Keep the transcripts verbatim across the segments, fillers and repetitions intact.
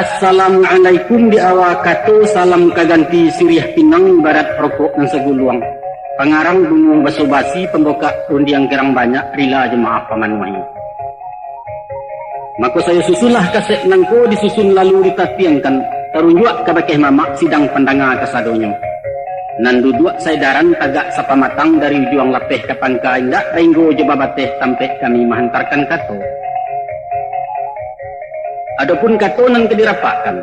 Assalamualaikum di awa kato, salam ka ganti siriah pinang, ibarat rokok nan saguluang. Pangarang bungo baso basi, pambukak rundiang garang banyak, rila jo maaf pamanuahi. Mako sayo susunlah kasek nangko, disusun lalu ditatiangkan, tarunjuak ka bakeh mamak, sidang pandanga kasadonyo. Nan duduak saedaran tagak sapamatang, dari ujuang lapeh ka pangka, indak bainggo jo babateh, tampek kami mahantarkan kato. Adopun kato nan ka dirapakkan,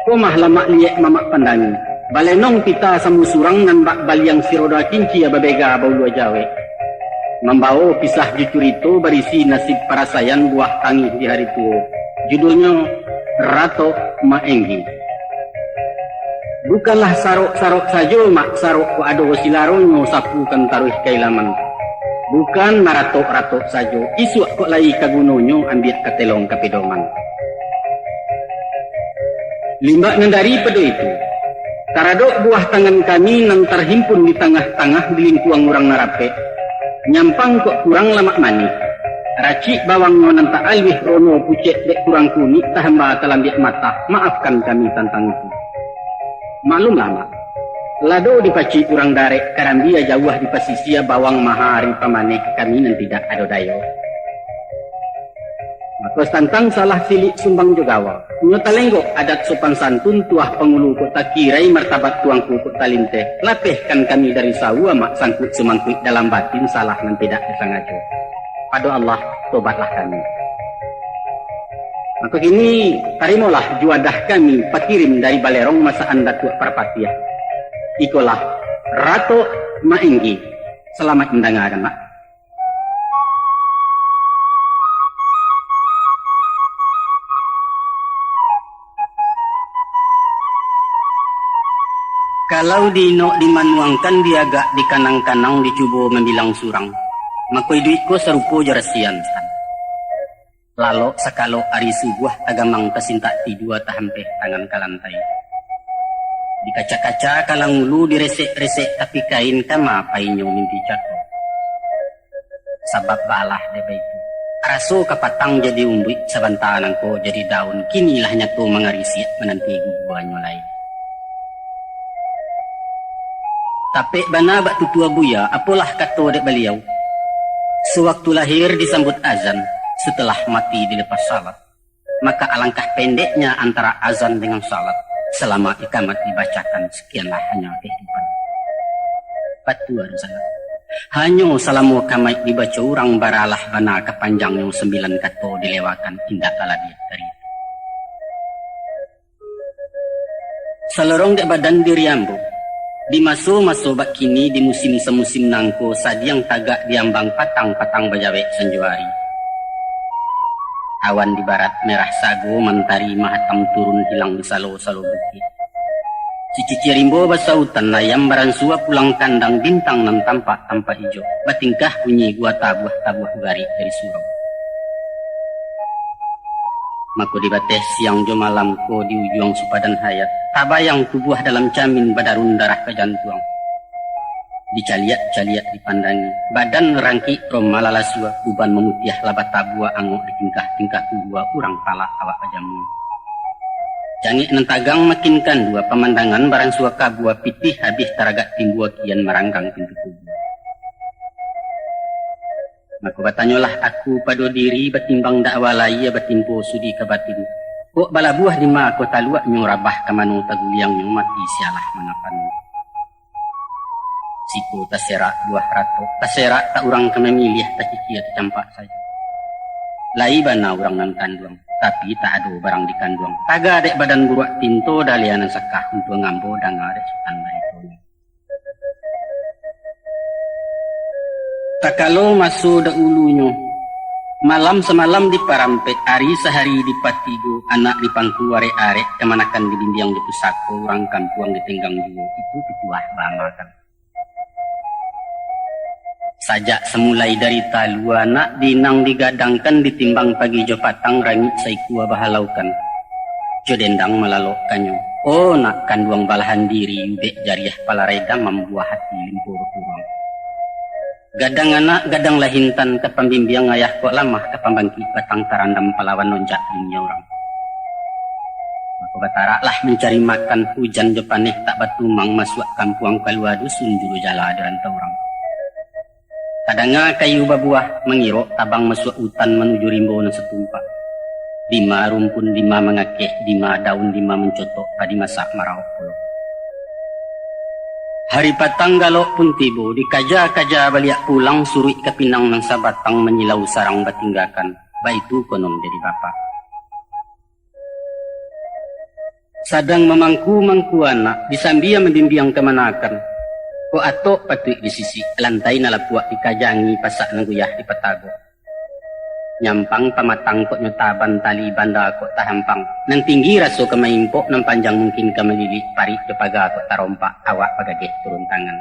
ko mah lamak liek mamak pandangi, balenong pita samusurang, nan bak baliang siroda kincia, babega baulua jawek. Mambawo kisah jo curito, barisi nasib parasaian, buah tangih di hari tuo. Judulnyo Ratok Maenggi. Bukanlah sarok-sarok sajo, mak, sarok kok ado silaronyo, sapukan taruih ka ilaman. Bukan maratok-ratok sajo, isuak kok lai ka gunonyo, ambiak ka telong ka pedoman. Limbak nan daripado itu, taradok buah tangan kami, nan tarhimpun di tangah-tangah, di lingkuang urang nan rapek. Nyampang kok kurang lamak manih, racik bawangnyo nan tak aluih, rono pucek dek kurang kunik, tahamba talambiak matah, maafkan kami tantang itu. Maklumlah, mak, lado dipacik urang darek, karambia jauah di pasisia, bawang maha ari pamaneh, kami nan tidak ado dayo. Mako, tantang salah silik sumbang jo gawa, nyo talenggok adat sopan santun, tuah pangulu kok takirai, martabat tuangku kok talinteh, lapehkan kami dari sawa, mak, sangkuik sumangkuik dalam batin, salah nan tidak disangajo. Pado Allah, tobatlah kami. Mako kini, tarimolah juadah kami, pakirim dari Balerong, masakan Datuak Parpatiah. Ikolah Ratok Maenggi. Salamaik mandangakan, mak. Kalau diinok dimanuangkan, diagak dikanang-kanang, dicubo mambilang surang, mako iduik ko sarupo jo rasian. Lalok sakalok ari subuah, tagamang tasintak tidua, tahampeh tangan ka lantai. Dikaca-kaca kalang ulu, diresek-resek tapi kain, kama painyo mimpi cako. Sabab baalah dek baitu, raso kapatang jadi umbuik, sabanta nangko jadi daun, kini lah nyato mangarisiak, mananti guguanyo lai. Tapek bana bak tutua buya, apolah kato dek baliau, sawaktu lahir disambut azan, satalah mati dilepas salat. Maka alangkah pendeknya antara azan dengan salat, salama ikamat dibacakan, sakianlah hanya kehidupan. Batua tu sanak. Hanyo salamo kamaik dibaco urang, baralah bana ka panjangnyo, sambilan kato dilewakan, indak lah labiah dari itu. Salorong dek badan diri ambo. Di maso-maso bak kini, di musim samusim nangko, sadiang tagak di ambang, patang-patang bajawek sanjo ari. Awan di barat merah sago, mantari mahatam turun, hilang di salo-salo bukik. Sicicia rimbo basautan, ayam baransua pulang kandang, bintang nan tampak-tampak ijo, batingkah bunyi gua tabuah-tabuah, garik dari surau. Mako di bateh siang jo malam ko, di ujuang supadan hayat, tabayang tubuah dalam camin, badarun darah ka jantuang. Dicaliak-caliak dipandangi, badan rangkik ro malalasua, uban mamutiah lah batabua, angok di tingkah-tingkah tubuah, urang palak awak bajamua. Cangik nan tagang makin kandua, pamandangan baransua kabua, pitih habih taragak timbua, kian maranggang pintu kubua. Mako batanyolah aku pado diri, batimbang dakwa lahia, batimpo sudi ka batin. Kok balabuah di ma ko taluaknyo, rabah ka mano taguliangnyo, mati sialah mangapan. Siko taserak buah ratok, taserak tak urang ka mamiliah, takikia tacampak sajo. Lai bana urang nan kanduang, tapi tak ado barang dikanduang. Taga dek badan buruak tinto, dalia nan sakah untuang ambo, danga dek sutan baritonyo. Takalo maso dahulunyo, malam samalam diparampek, ari sahari dipatigo, anak dipangku arek-arek, kamanakan dibimbiang di pusako, urang kampuang ditenggang juo, itu pituah baamakan. Sajak samulai dari talua, nak di inang digadangkan, ditimbang pagi jo patang, rangik saikua bahalaukan. Jo dendang malalokkannyo. Oh, nak kanduang balahan diri, ubek jariah palarai damam, buah hati limpo bakuruang. Gadang anak, gadang lah intan, ka pambimbiang ayah kok lamah, ka pambangkik batang tarandam, palawan onjak dunia urang. Bataraklah mancari makan, ujan jo paneh tak batumang, masuak kampuang kalua dusun, juru jala di rantau urang. Tadanga kayu babuah, mangirok tabang masuak utan manuju rimbo nan satumpak. Dima rumpun, dima mangakeh, dima daun, dima mancotok, ka dimasak maraok pulo. Hari patang galok pun tibo, dikaja-kaja baliak pulang, suruik ka pinang nan sabatang, manyilau sarang batinggakan, baitu konon jadi bapak. Sadang mamangku-mangku anak, disambia mambimbiang kamanakan. Kok atok patuik disisik, lantai nan lapuak dikajangi, pasak nan guyah dipatagok. Nyampang pamatang kok nyo taban, tali banda kok tahampang. Nan tinggi raso ka maimpok, nan panjang mungkin ka malilik, parik jo paga kok tarompak, awak bagageh turun tangan.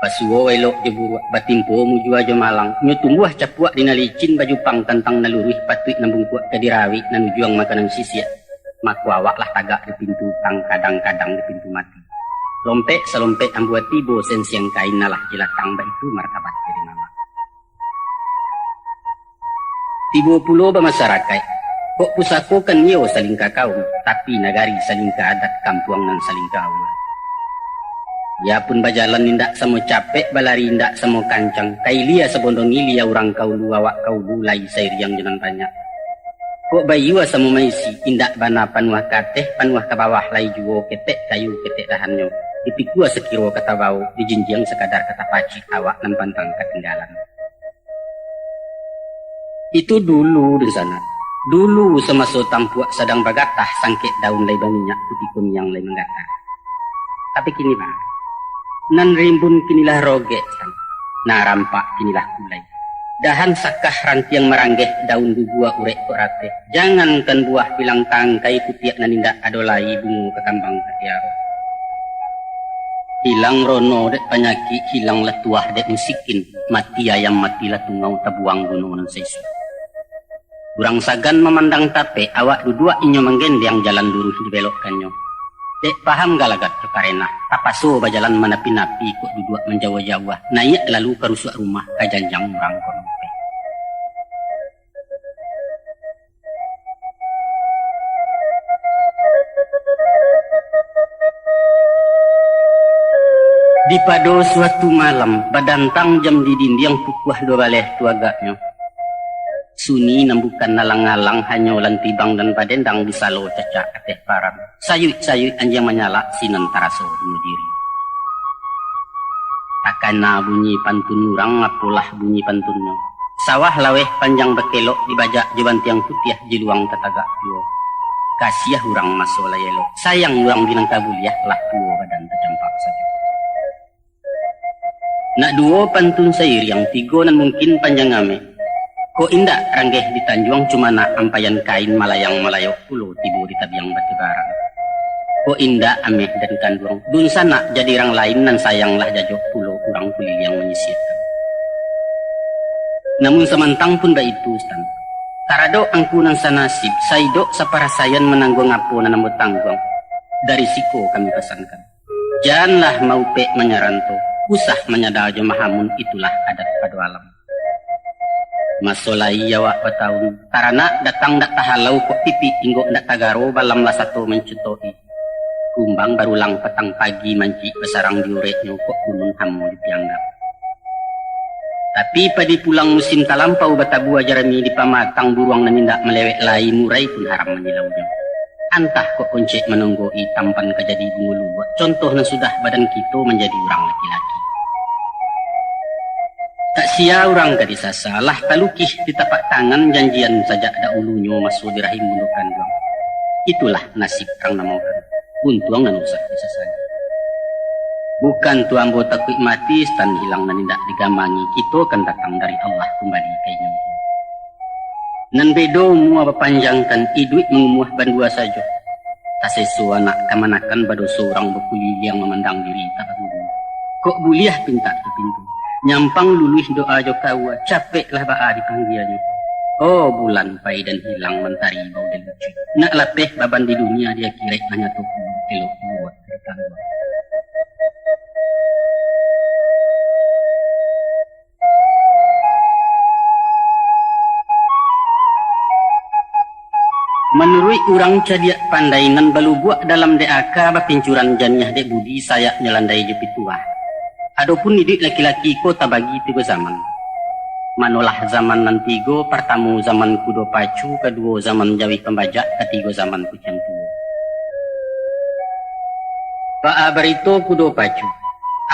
Basuo elok jo buruak, batimpo mujua jo malang, nyo tumbuah capuak di nan licin, bajupang tantang nan luruih, patuik nan bungkuak ka dirawik, nan ujuang makanan sisiak, mako awak lah tagak di pintu utang, kadang-kadang di pintu mati. Lompek salompek ambo tibo, sensiang kain alah jilatang, baitu martabat diri mamak. Tibo pulo bamasarakaik, kok pusako kan iyo salingka kaum, tapi nagari salingka adat, kampuang nan salingka aua. Iyo pun bajalan indak samo capek, balari indak samo kancang, ka ilia sabondong ilia, urang ka ulu, awak ka ulu, lai sairiang jo nan banyak. Kok baiua samo maisi, indak bana panuah ka ateh, panuah ka bawah, lai juo ketek kayu, ketek dahannyo, dipikua sakiro ka tabao, dijinjiang sakadar ka tapacik, awak nan pantang katinggalan. Itu dulu dunsanak. Dulu samaso tampuak sadang bagatah, sangkek daun lai baminyak, kutiko miang lai manggatah. Tapi kini, baa, nan rimbun kini lah rogek, nan rampak kini lah kulai. Dahan sakah rantiang maranggeh, daun gugua urek kok rateh. Jangankan buah pilang tangkai, kutiak nan indak ado lai, bungo kakambang katiaro. Hilang rono dek panyakik, hilang lah tuah dek musikin. Mati ayam, mati lah tungau, tabuang guno nan saisu. Urang sagan mamandang tapek, awak duduak inyo manggendeang, jalan luruih dibelokkannyo. Dek paham galagat jo karenah, tapaso bajalan manapi-napi, kok duduak manjauah-jauah, naiak lalu ka rusuak rumah, ka janjang urang konope. Di pado suatu malam, badantang jam di dindiang, pukuah duo baleh tu agaknyo. Sunyi nan bukan alang-alang, hanyo lantibang dan badendang, disalo cacak ateh paran. Sayuik-sayuik anjiang manyalak, sinan taraso bunuh diri. Takana bunyi pantun urang, apolah bunyi pantunnyo. Sawah laweh panjang bakelok, dibajak jo bantiang putiah, jiluang tatagak juo. Kasiah urang maso lai elok, sayang urang bi nan ka buliah, lah tuo badan tacampak sajo. Nak duo pantun sairiang, tigo nan mungkin panjang ameh. Kok indak ranggeh di tanjuang, cumanak ampaian kain, malayang malayok pulo tibo di tabiang batibaran. Kok indak ameh dan kanduang, dunsanak jadi rang lain, nan sayang lah jajok pulo urang kuliliang manyisiakan. Namun samantang pun baitu, Stan. Taradok angku nan sanasib, saidok saparasaian, manangguang apo nan ambo tangguang. Dari siko kami pasankan. Janlah maupek manyaranto, usah manyada jo mahamun, itulah adat pado alam. Maso lai awak bataun, taranak datang dak tahalau, kok pipik inggok dak tagaro, balam lah sato mancuto-i. Kumbang barulang patang pagi, mancik basarang di ureknyo, kok gunun hamo dipianggak. Tapi padi pulang musim talampau, batabua jarami di pamatang, buruang nan indak malewek lai, murai pun haram manyilaunyo. Antah kok koncek manonggok-i, tampan ka jadi bungo luak, contoh nan sudah badan kito manjadi urang laki-laki. Tak sia urang ka disasa, lah talukih di tapak tangan, janjian sajak dahulunyo, maso di rahim bundo kanduang. Itulah nasib urang namokan, untuang nan usah disasali. Bukan tu ambo takuik mati, Stan, hilang nan indak digamangi, kito kan datang dari Allah, kumbali ka inyo. Nan bedo umua bapanjangkan, iduik mangumuah bandua sajo. Taseso anak kamanakan, badoso urang bakuliliang, mamandang diri tak baguru. Kok buliah pintak tu pintu, nyampang luluih doa jo kaua, capeklah baa dipanggianyo. Oh bulan pai dan hilang, mantari bau dan lucu. Nak lapeh baban di dunia, di akiraik lah nyato pulo, elok buruak dari tangguang. Manuruik urang cadiak pandai nan balubuak dalam dek aka, bapincuran janiah dek budi, sayaknyo landai jo pituah. Adopun iduik laki-laki ko tabagi tigo zaman. Manolah zaman nan tigo, partamo zaman kudo pacu, kaduo zaman jawih pambajak, katigo zaman kuciang tuo. Baa barito kudo pacu.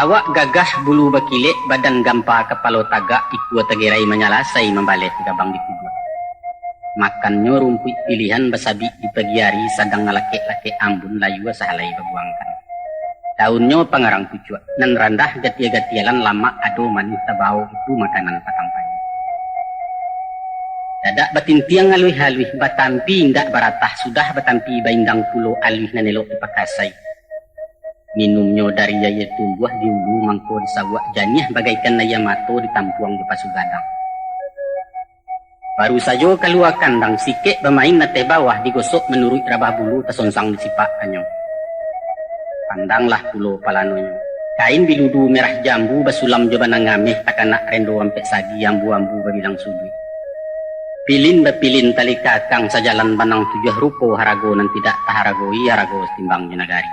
Awak gagah bulu bakilek, badan gampa kapalo tagak, ikua tagerai manyalasai mambaleh gabang di kuduak. Makannyo rumpuik pilihan basabik di pagi ari, sadang ngalakek-lakek ambun, layua sahalai babuangkan. Daunnyo pangarang pucuak, nan randah gatia-gatialan, lamak ado manih tabao, itu makanan patang pagi. Dadak batintiang aluih-aluih, batampi indak baratah, sudah batampi baindang pulo aluih nan elok dipakasai. Minumnyo dari aia tumbuah di ulu, mangko disauak janiah bagaikan aia mato ditampuang jo pasu gadang. Baru sajo kalua kandang, sikek bamain ateh bawah, digosok manuruik rabah bulu, tasonsang di sipak kanyo. Pandanglah pulo palanonyo. Kain biludu merah jambu, basulam jo banang ameh, takanak rendo ampek sagi, ambu-ambu babilang suduik. Pilin bapilin tali kakang, sajalan banang tujuah rupo, harago nan tidak taharagoi, harago satimbang jo nagari.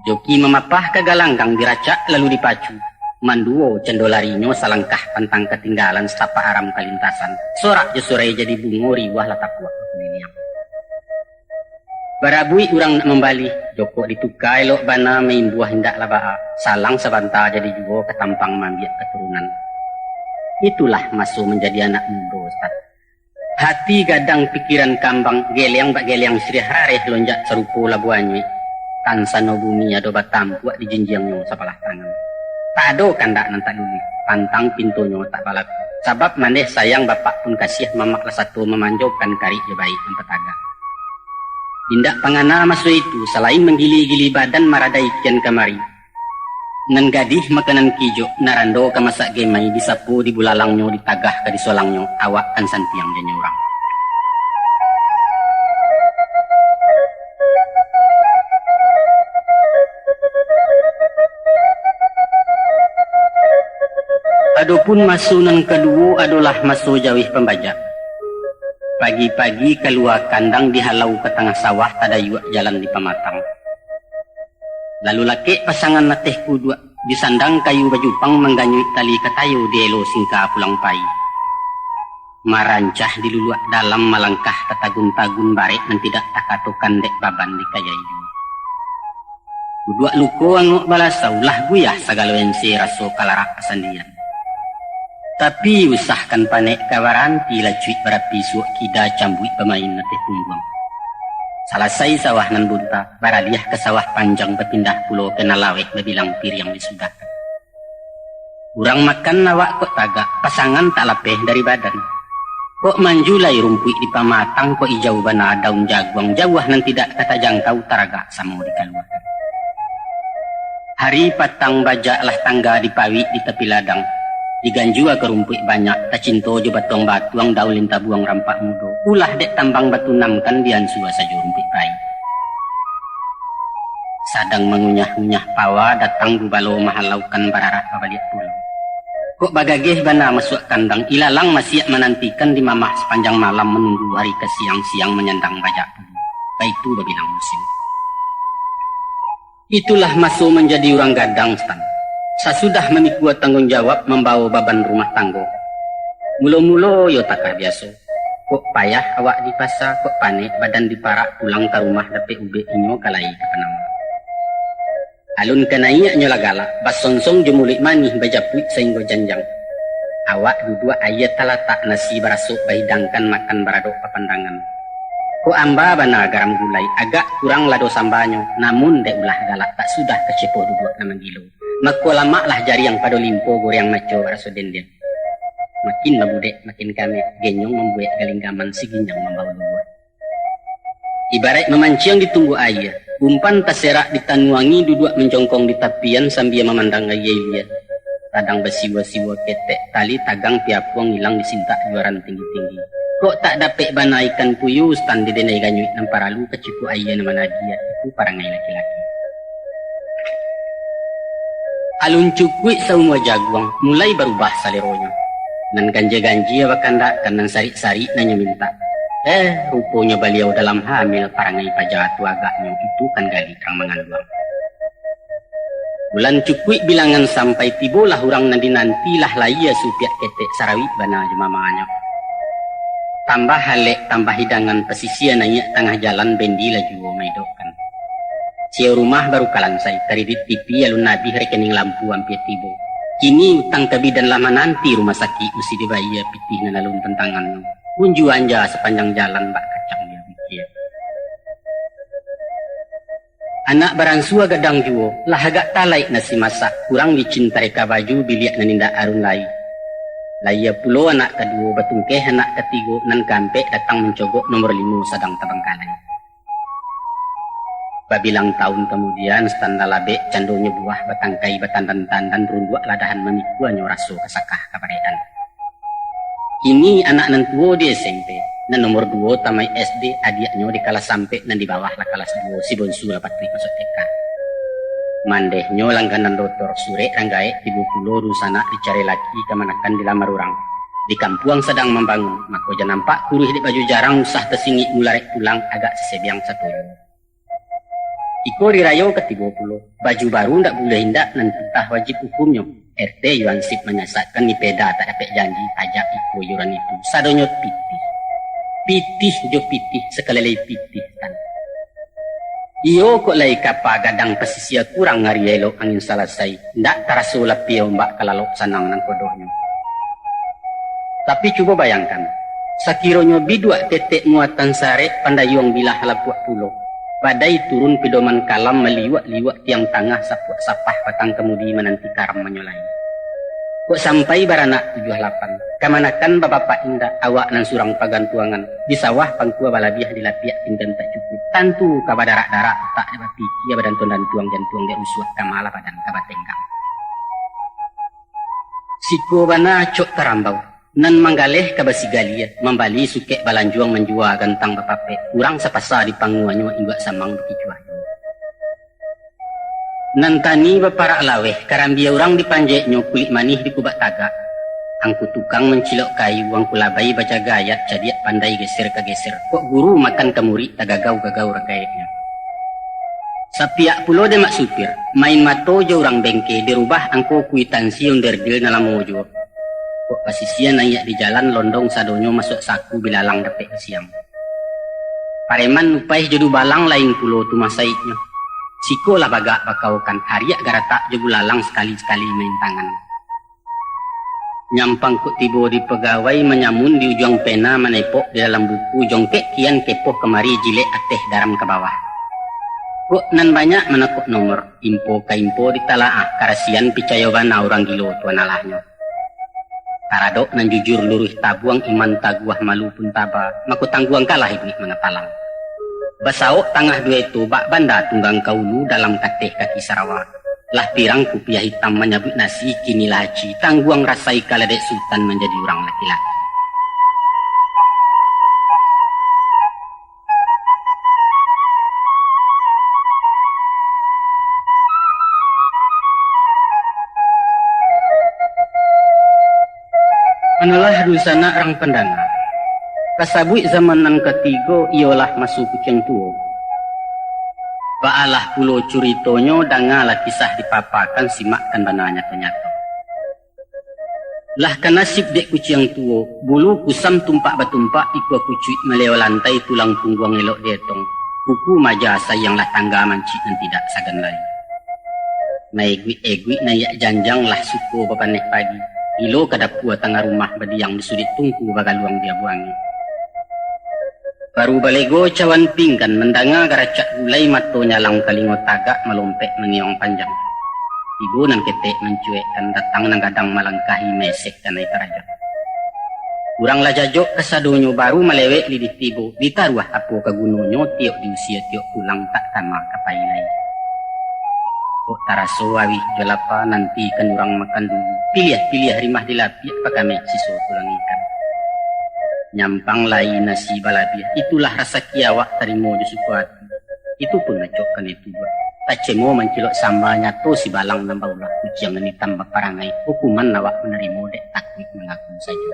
Joki mamapah ka galanggang, diracak lalu dipacu. Manduo cando larinyo, salangkah pantang katinggalan, satapak aram kalintasan. Sorak jo surai jadi bungo, riwah lah tapuak bakuliliang. Barabuik urang nak mambalih, jokok dituka elok bana, maimbuah indak lah baa, salang sabanta jadi juo, katampang maambiak katurunan. Itulah maso manjadi anak mudo, Ustaz. Hati gadang, pikiran kambang, geleang bak geleang siriah, rareh lonjak sarupo labuah anyuik. Tansano bumi ado batampuak, dijinjiangnyo sabalah tangan. Tak ado kandak nan tak luluih, pantang pintonyo tak balaku. Sabab mandeh sayang bapak pun kasiah, mamak lah sato mamanjokan, karik jo baik nan patagak. Indak pangana maso itu, salain manggili-gili badan, maradai kian kamari. Nan gadih makanan kijok, nan rando ka masak gemai, disapo dibulalangnyo, ditagah ka disolangnyo, awak kan santiang janyo urang. Adopun maso nan kaduo adolah maso jawih pambajak. Pagi-pagi kalua kandang, dihalau ka tangah sawah, tadayuak jalan di pamatang. Lalu lakek pasangan ateh kuduak, disandang kayu bajupang, mangganyuik tali katayo, dielo singka pulang pai. Marancah di luluak dalam, malangkah tatagun-tagun, barek nan tidak takatokan, dek baban dikayai juo. Kuduak luko angok balasau, lah guyah sagalo ense, raso kalarak pasandian. Tapi usahkan panek ka baranti, lacuik barapi suok kida, cambuik bamain ateh pungguang. Salasai sawah nan bunta, baraliah ka sawah panjang, bapindah pulo ka nan laweh, babilang piriang disudahkan. Urang makan awak kok tagak, pasangan tak lapeh dari badan. Kok manjulai rumpuik di pamatang, kok ijau bana daun jaguang, jauah nan tidak ka tajangkau, taragak samo dikaluakan. Hari patang bajak lah tangga, dipawik di tapi ladang. Diganjua ka rumpuik banyak, tacinto jo batuang-batuang, daun lintabuang rampak mudo. Ulah dek tambang batunamkan, diansua sajo rumpuik pai. Sadang mangunyah-ngunyah pawa, datang gubalo mahalaukan, bararak babaliak pulo. Kok bagageh bana masuak kandang, ilalang masiak manantikan, di mamah sapanjang malam, manunggu hari ka siang, siang manyandang bajak pulo. Baitu babilang musim. Itulah maso manjadi urang gadang, Stan. Sasudah mamikua tangguang jawab, mambawo baban rumah tanggo. Mulo-mulo yo takah biaso. Kok payah awak di pasa, kok panek badan diparak, pulang ka rumah dapek ubek, inyo ka lai ka panama. Alun ka naiaknyo lah galak, basonsong jo muluik manih, bajapuik sainggo janjang. Awak duduak, aia talatak, nasi barasok, bahidangkan, makan baradok bapandangan. Kok amba bana garam gulai, agak kurang lado sambanyo, namun dek ulah galak, tak sudah ka cepoh duduak nan manggilo. Mako lamaklah jariang pado limpo, goreang maco baraso dendeng. Makin babudek makin kamek, genyong mambuek galinggaman, siginjang mambawa lubuak. Ibaraik mamanciang di tunggua aia, umpan taserak ditanuangi, duduak manjongkong di tapian, sambia mamandang aia ilia. Sadang basiwa-siwa ketek, tali tagang piapuang, ilang disintak juaran tinggi-tinggi. Kok tak dapek bana ikan puyuh, Stan, di denai ganyuik nan paralu, kacipuak aia nan managiah, itu parangai laki-laki. Alun cukuik saumua jaguang, mulai barubah saleronyo. Nan ganjia-ganjia bakandak, ka nan sarik-sarik nan nyo mintak. Eh, ruponyo baliau dalam hamil parangai paja tu agaknyo itu kan gali urang manganduang. Bulan cukuik bilangan sampai tibolah urang nan dinanti lah lahia supiak ketek sarawik bana jo mamanyo. Tambah alek, tambah hidangan pasisia naiak tangah jalan bendi lah juo maidokkan. Siau rumah baru kalansai, karidit T V alun abih, rekening lampu ampia tibo. Kini utang ka bidan lah mananti rumah sakik musti dibayia pitih nan alun tantangannyo. Unjuan ja sapanjang jalan bak kacang dia pikia. Anak baransua gadang juo, lah agak talaik nasi masak, kurang licin tareka baju biliak nan indak arun lai. Lahia pulo anak kaduo, batungkeh anak katigo, nan kaampek datang mancogok nomor limo sadang tabangkalai. Babilang taun kamudian, standar labek candonyo buah batangkai batandan-tandan runduak ladahan mamikuanyo raso kasakah kabarekan. Kini anak nan tuo di S M P, nan nomor duo tamaik S D, adiaknyo di kalas sampek, nan di bawah lah kalas duo, si bonsu lah patuik masuak T K. Mandehnyo langganan dotor, surek rang gaek tibo pulo dunsanak dicari laki kamanakan dilamar urang. Di kampuang sadang mambangun, mako jan nampak kuruih dek baju jarang usah tasingik mularek pulang agak sasebiang satoyo. Iko di rayo katibo pulo, baju baru ndak buliah indak nan pitah wajib hukumnyo. R T yo ansip manyasatkan, ni peda tak dapek janji, pajak iko yuran itu, sadonyo pitih. Pitih jo pitih, sakali lai pitih tan. Iyo kok lai kapa gadang pasisia kurang ari elok angin salasai, ndak taraso lapia ombak ka lalok sanang nan kodohnyo. Tapi cubo bayangkan, sakironyo biduak tetek muatan sarek pandayuang bilah lapuak pulo, badai turun pidoman kalam maliuak-liuak tiang tangah sapuak sapah patang kamudi mananti karam manyolai. Kok sampai baranak tujuah lapan, kamanakan babapak indak awak nan surang pagantuangan, di sawah pangkua balabiah di lapiak pinggan tak cukup, tantu ka badarak-darak utak dek bapikia badantuang-dantuang jantuang dek rusuah ka malah badan ka batenggang. Siko bana acok karambau, nan manggaleh ka basigalia, mambali sukek balanjuang manjua gantang bapapek, urang sapasa di panguanyo induak samang bakicuah. Nan tani baparak laweh, karambia urang dipanjeknyo kulik manih dikubak tagak. Angku tukang mancilok kayu, angku labai bajaga ayat cadiak pandai geser ka geser, kok guru makan ka murik tagagau-gagau ragaeknyo. Sapiak pulo dek mak supir, main mato jo urang bengke, dirubah angko kuitansi onderdil nan lamo juo. Kok pasisia naiak di jalan londong sadonyo masuak saku bilalang dapek siang. Pareman upaih jo dubalang lain pulo tu masaiknyo. Siko lah bagak bakaokan, ariak garatak jo bulalang sakali-sakali main tangan. Nyampang kok tibo di pagawai manyamun di ujuang pena manepok di dalam buku jongkek kian kepoh kamari jilek ateh daram ka bawah. Kok nan banyak manakok nomor, impo ka impo ditalaah, karasian picayo bana urang gilo tu analahnyo. Taradok nan jujur luruih tabuang iman taguah malu pun taba, mako tangguangkanlah iduik mangapalang. Basaok tangah duo itu bak banda tunggang ka ulu dalam kateh kaki sarawa. Lah pirang kupiah itam manyabuik nasi, kini lah aci tangguang rasai kaladek sutan manjadi urang laki-laki. Manolah dunsanak rang pandanga. Kasabuik zaman nan katigo iyolah maso kuciang tuo. Baalah pulo curitonyo, dangalah kisah dipapakan, simakkan bana nyato-nyato. Lah ka nasib dek kuciang tuo, bulu kusam tumpak batumpak, ikua kucuik maleo lantai, tulang pungguang elok dietong, kuku maja sayang lah tangga mancik nan tidak sagan lai. Maeguik-eguik naiak janjang lah suko bapaneh pagi, gilo ka dapua tangah rumah badiang di sudik tungku bagaluang di abuangi. Baru balego cawan pinggan, mandanga garacak gulai, mato nyalang talingo tagak, malompek mangiong panjang. Tibo nan ketek mancuekkan, datang nan gadang malangkahi, mesek kanai taraja. Urang lah jajok kasadonyo, baru malewek lilih tibo, ditaruah apo ka gunonyo, tiok diusia tiok pulang, tak tama ka pai lai. Kok taraso awih jo lapa, nantikan urang makan dulu, piliah-piliah rimah dilapiak, pakameh siso tulang ikan. Nyampang lai nasi balabiah, itulah rasaki awak tarimo jo suko ati. Itu pun acok kanai tubuah. Tacemo mancilok samba, nyato sibalang nan baulah, kuciang nan itam baparangai, hukuman awak manarimo dek takuik mangaku sajo.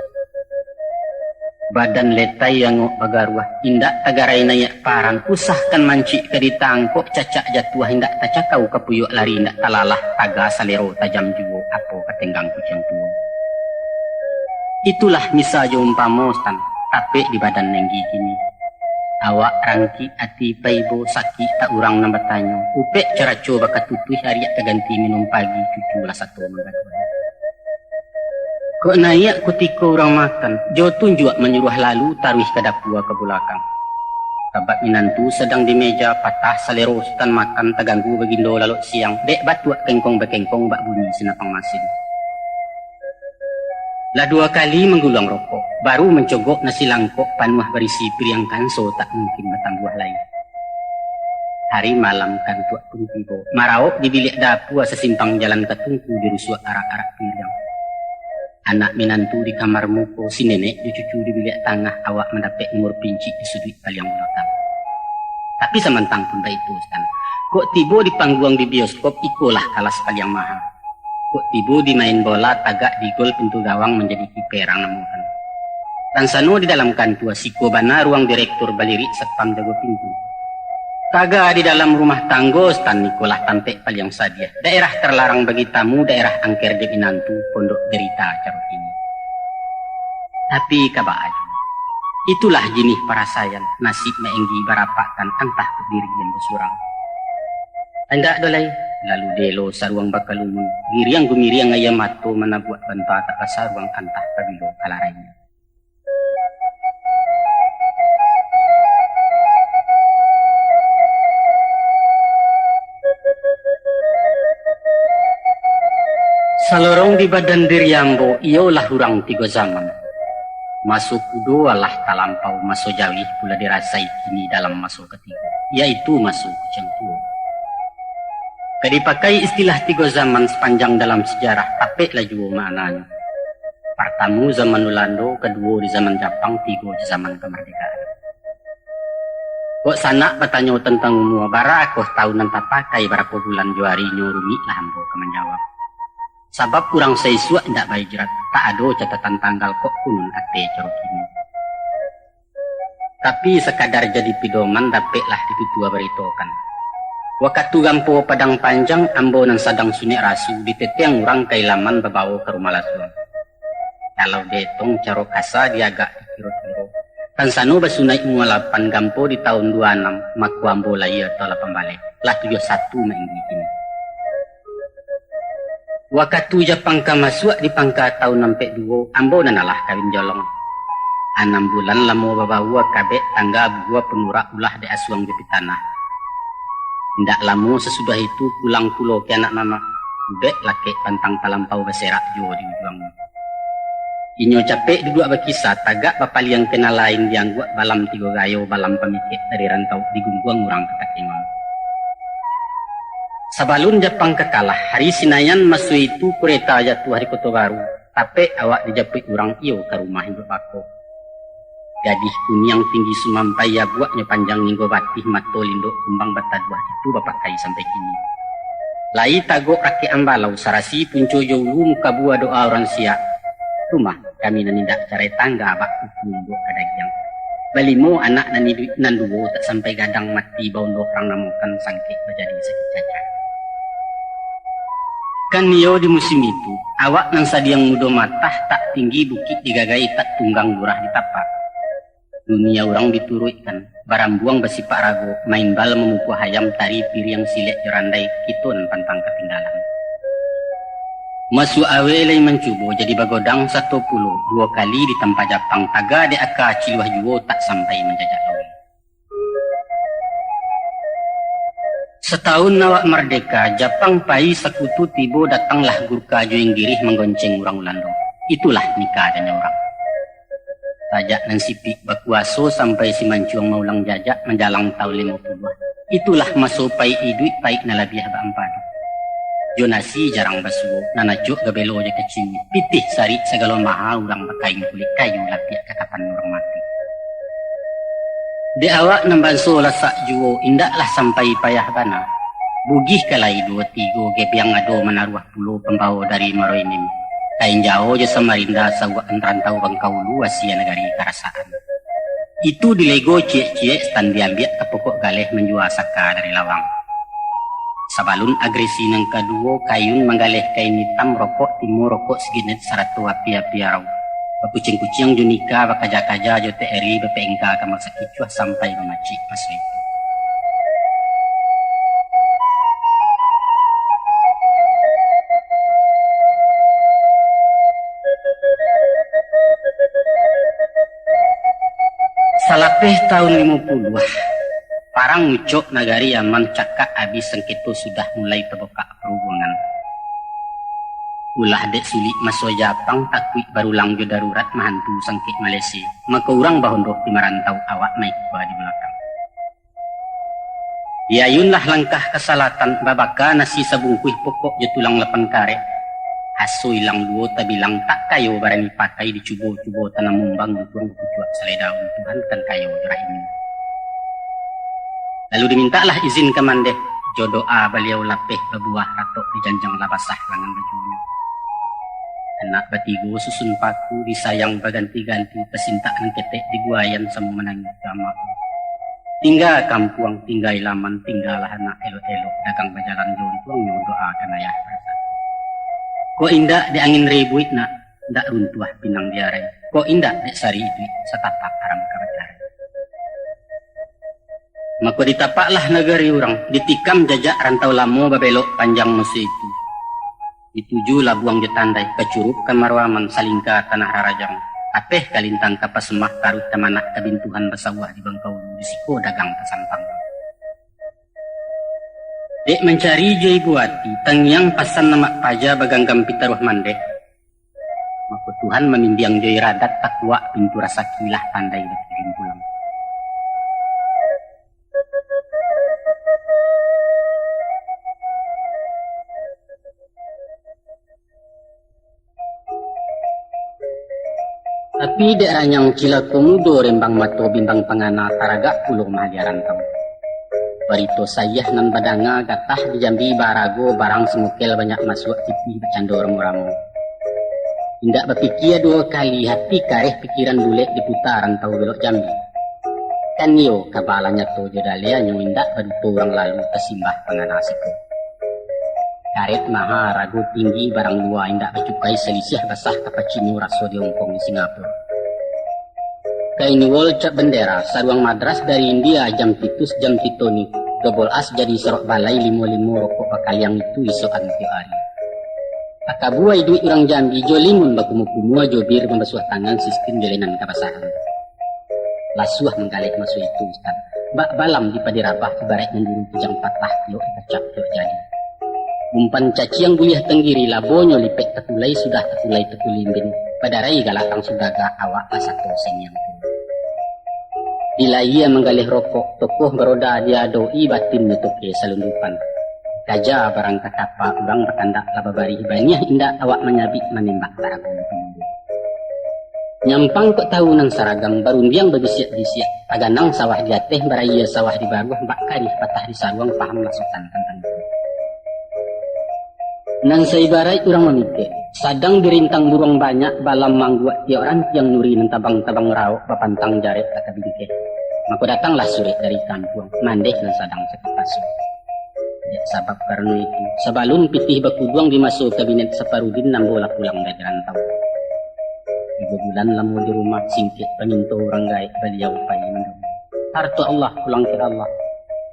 Badan letai angok bagaruah, indak tagarai naiak paran, usah kan mancik ka ditangkok, cacak jatuah indak tacakau, kapuyuak lari indak talalah, taga salero tajam juo, apo ka tenggang kuciang tuo. Itulah misa jo umpamo, Sutan, tapek di badan Nenggi kini. Awak rangkik ati paibo, sakik tak urang nan batanyo, upek caraco bakatutuih, ariak taganti minum pagi, cucu lah sato manggaduah. Kok naiak kutiko urang makan, jo tunjuak manyuruah lalu, taruih ka dapua ka bulakang. Kabak minantu sadang di meja, patah salero Sutan makan, taganggu bagindo lalok siang, dek batuak kengkong bakengkong, bak bunyi sinapang masin. Lah duo kali mangguluang rokok, baru mancogok nasi langkok panuah barisi piriang kanso, tak mungkin batambuah lai. Hari malam kantuak pun tibo, maraok di biliak dapua, sasimpang jalan ka tungku, dirusuak arak-arak piriang. Anak minantu di kamar muko, si nenek jo cucu di biliak tangah, awak mandapek numor pincik di suduik paliang bulakang. Tapi samantang pun baitu, Sutan, kok tibo di pangguang di bioskop, ikolah kalas paliang maha. Kok tibo di main bola, tagak di gol pintu gawang, manjadi kiper ang namokan. Tansano di dalam kantua, siko bana ruang direktur, balirik satpam jago pintu. Taga di dalam rumah tanggo, Sutan, ikolah tampek paliang sadiah. Daerah tarlarang bagi tamu, daerah angker dek minantu, pondok derita caro kini. Tapi ka baa juo. Itulah jinih parasaian, nasib maenggi barapakkan, antah kok diri nan basurang. Indak doh lai, lalu delo saruang bakalumun, giriang gumiriang aia mato manabuak banta, tak basaruang antah pabilo ka larainyo. Salorong di badan diri ambo, iyolah urang tigo zaman. Maso kudo alah talampau, maso jauih pula dirasai kini dalam maso katigo, yaitu maso kuciang tuo. Ka dipakai istilah tigo zaman sapanjang dalam sajarah, tapeklah juo maknanyo. Partamo zaman Ulando, kaduo di zaman Japang, tigo di zaman kamardekaan. Kok sanak batanyo tantang umua, barakoh taun nan tapakai, barapo bulan jo arinyo, rumiklah ambo ka manjawab. Sabab urang saisuak indak bahijrah, tak ado catatan tanggal, kok kunun ateh caro kini. Tapi sakadar jadi pidoman, dapeklah ditutua baritokan. Wakatu gampo Padang Panjang, ambo nan sadang sunek rasu, ditetiang urang ka ilaman, babawo ka rumah lasuang. Kalau dietong caro kasa, diagak dikiro-kiro, tansano basunaik umua lapan, gampo di taun duo anam, mako ambo lahia taun lapan baleh, lah tujuah satu mainggi kini. Wakatu Japang ka masuak di pangka taun ampek duo, ambo nan alah kawin jolong. Anam bulan lamo babaua, kabek tangga bubuah, panurak ulah dek asuang jo pitanah. Indak lamo sasudah itu, pulang pulo ka anak mamak, ubek lakek pantang talampau baserak juo di ujuangnyo. Inyo capek duduak bakisa, tagak bapaliang ka nan lain, diangguak balam tigo gayo, balam pamikek dari rantau, digungguang urang ka Takengon. Sabalun Japang ka kalah, hari Sinayan maso itu kureta jatuah di Koto Baru, tapek awak dijapuik urang iyo ka rumah induak bako. Gadih kuniang tinggi sumampai, abuaknyo panjang hinggo batih, mato lindok kumbang bataduah, itu bapakai sampai kini. Lai tagok rakek ambalau, sarasi punco jo ulu, mukabua doa urang siak. Rumah kami nan indak carai tangga, bak kuku induak ka dagiang. Balimo anak nan iduik nan duo, tak sampai gadang mati, baondo urang namokan, sangkek bajadi sakik cacat. Kan iyo di musim itu, awak nan sadiang mudo matah, tak tinggi bukik digagai, tak tunggang lurah ditapak. Dunia urang dituruikkan, barambuang basipak rago, main bal mamukua hayam, tari piriang silek jo randai, kito nan pantang katinggalan. Masuak aweh lai mancubo, jadi bagodang sato pulo, duo kali ditampa Japang, taga dek aka ciluah juo, tak sampai manjajak laweh. Sataun awak mardeka, Japang pai sakutu tibo, datanglah Gurkha jo Inggirih manggonceng urang Ulando. Itulah nikah janyo urang. Sajak nan sipik bakuaso sampai si mancuang maulang jajak manjalang taun limo puluah. Itulah maso paik iduik, paik nan labiah baampadu. Jo nasi jarang basuo, nan acok gabelo jo kacing, pitih sarik sagalo maha, urang bakain kulik kayu, lapiak ka kapan urang mati. Dek awak nan banso lasak juo, indaklah sampai payah bana. Bugih ka lai duo tigo, gebiang ado manaruah pulo, pambawo dari Muaro Enim. Kain jao jo Samarinda sauakan rantau Bangkaulu asie nagari karasaan. Itu dilego ciek-ciek stan diambiak ka pokok galeh manjua saka dari lawang. Sabalun agresi nan kaduo, kayun manggaleh kain itam, rokok timua, rokok siginet, sarato api-api arau. Bakuciang-kuciang jo nika, bakaja-kaja jo T R I, bapengka ka masa kicuah sampai mamacik maso itu. Salapeh tahun limo puluah, parang ucok nagari Yaman cakak abih, sangketo sudah mulai tabukak parubuangan. Ulah dek sulik maso Japang, takuik barulang jo darurat mahantu sangkek Malaysia, mako urang bahondoh di marantau, awak maikua di balakang. Diayunlah langkah ka salatan, babaka nasi sabungkuih pokok jo tulang lapan karek. Aso ilang duo tabilang, tak kayo barani pakai, dicubo-cubo tanam mumbang, dukun bakucuak salai daun, Tuhan kan kayo jo rahim. Lalu dimintaklah izin ka mandeh, jo doa baliau lapeh babuah, ratok dijanjang lah basah langan bajunyo. Anak batigo susun paku, disayang baganti-ganti, tasintak nan ketek diguayan, samo manangih jo amak. Tingga kampuang, tingga ilaman, tinggalah anak elok-elok, dagang bajalan jo untuangnyo, doakan ayah. Kok indak dek angin ribuik nak, ndak runtuah pinang diarai. Kok indak dek sari iduik, satapak aram ka bacarai. Mako ditapaklah nagari urang, ditikam jajak rantau lamo babelok panjang maso itu. Dituju Labuang jo Tandai, ka Curup ka Maroaman, Salingka tanah rarajang, Apeh ka Lintang ka Pasemah, Karuih ka Manah ka Bintuhan, basawah di Bangkaulu, di siko dagang ka Sampang. Dek mancari jo ibo ati, tangiang pasan amak paja, baganggam pitaruah mandeh. Mako Tuhan mamindiang jo iradat, takuak pintu rasaki, lah pandai bakirim pulang. Tapi dek ranyang cilako mudo, rembang mato bimbang pangana, taragak pulo mah di rantau. Barito sayah nan badanga, gatah di Jambi barago, barang samukel banyak masuak, pitih bacando ramo-ramo. Indak bapikia duo kali, hati kareh pikiran bulek, diputa rantau belok Jambi. Kan iyo, kaba lah nyato jo dalianyo, indak baduto urang lalu, tasimbah pangana siko. Karet maha, rago tinggi, barang lua indak bacukai, salisiah basah ka pacinyo, raso di Hongkong, di Singapura. Kain wol cap bendera, saruang madras dari India, jam Titus, jam Titoni, dobol as jadi sarok balai, limo-limo rokok bakaliang, itu isokan tiok ari. Akabua iduik urang Jambi, jo limun bakumua-kumua, jo bir mambasuah tangan, sistim jo lenan kabasahan. Lasuah manggaleh maso itu, Ustaz. Bak balam di padi rabah, ibaraik mamburu kujang patah, tiok dipacak, tiok jadi. Umpan caciang buliah tanggiri, labonyo lipek tatulai, sudah tatulai takulimbin, badarai galak tang sugagah, awak lah sato seniang tu. Di layia manggaleh rokok, tokoh baroda diadoi, batinnyo toke salundupan. Kaja barang ka kapa, urang bakandak lah babarih, baniah indak awak manyabik, manembak tarago. Nyampang kok tahu nan saragam, barundiang babisiak-bisiak, taganang sawah di ateh, barayia sawah di baruah, bak karih patah di saruang, pahamlah sutan tantang itu. Nan saibaraik urang mamikek, sadang dirintang buruang banyak, balam mangguak tiok rantiang, nuri nan tabang-tabang raok, bapantang jarek ka tabingkeh. Mako datanglah surek dari kampuang, mandeh nan sadang sakik paso. Dek sabab karano itu, sabalun pitih bakuduang, di maso kabinet Saparudin, ambo lah pulang dari rantau. Tigo bulan lamo di rumah, singkek paminto urang gaek, baliau pai mandulu. Harto Allah, pulang ka Allah.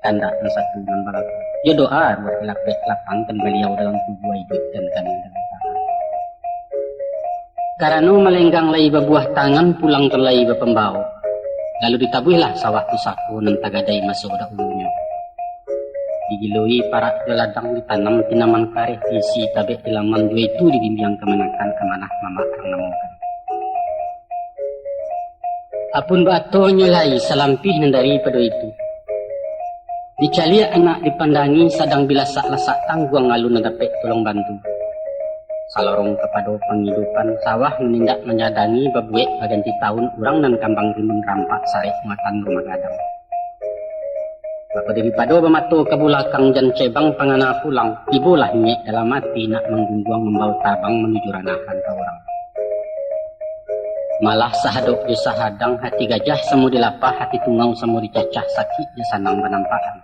Kandak nan satu nan balaku. Jo doa ruah lapeh, lapangkan baliau dalam kubua, iduikkan kami dalam tanah. Karano malenggang lai babuah tangan, pulangkan lai bapambao. Lalu ditabuihlah sawah pusako, nan tagadai maso dahulunyo. Digiloi parak jo ladang, ditanam tinaman kareh, diisi tabek di laman, jo itu dibimbiang kamanakan, amanah mamak nan namokan. Apun baatonyo lai salampih nan daripado itu. Dicaliak anak dipandangi, sadang bilasak-lasak, tangguang alun nan dapek tolong bantu. Salorong kapado pangidupan, sawah nan indak manyadangi, babuek baganti taun, urang nan kambang rimbun rampak, sarek muatan rumah gadang. Mako daripado bamato ka bulakang jan cebang pangana pulang, tibolah niaik dalam ati nak manggunjuang mambawo tabang manuju ranah rantau urang. Malah sahadok jo sahadang, hati gajah samo dilapah, hati tungau samo dicacah, sakik jo sanang banampakan.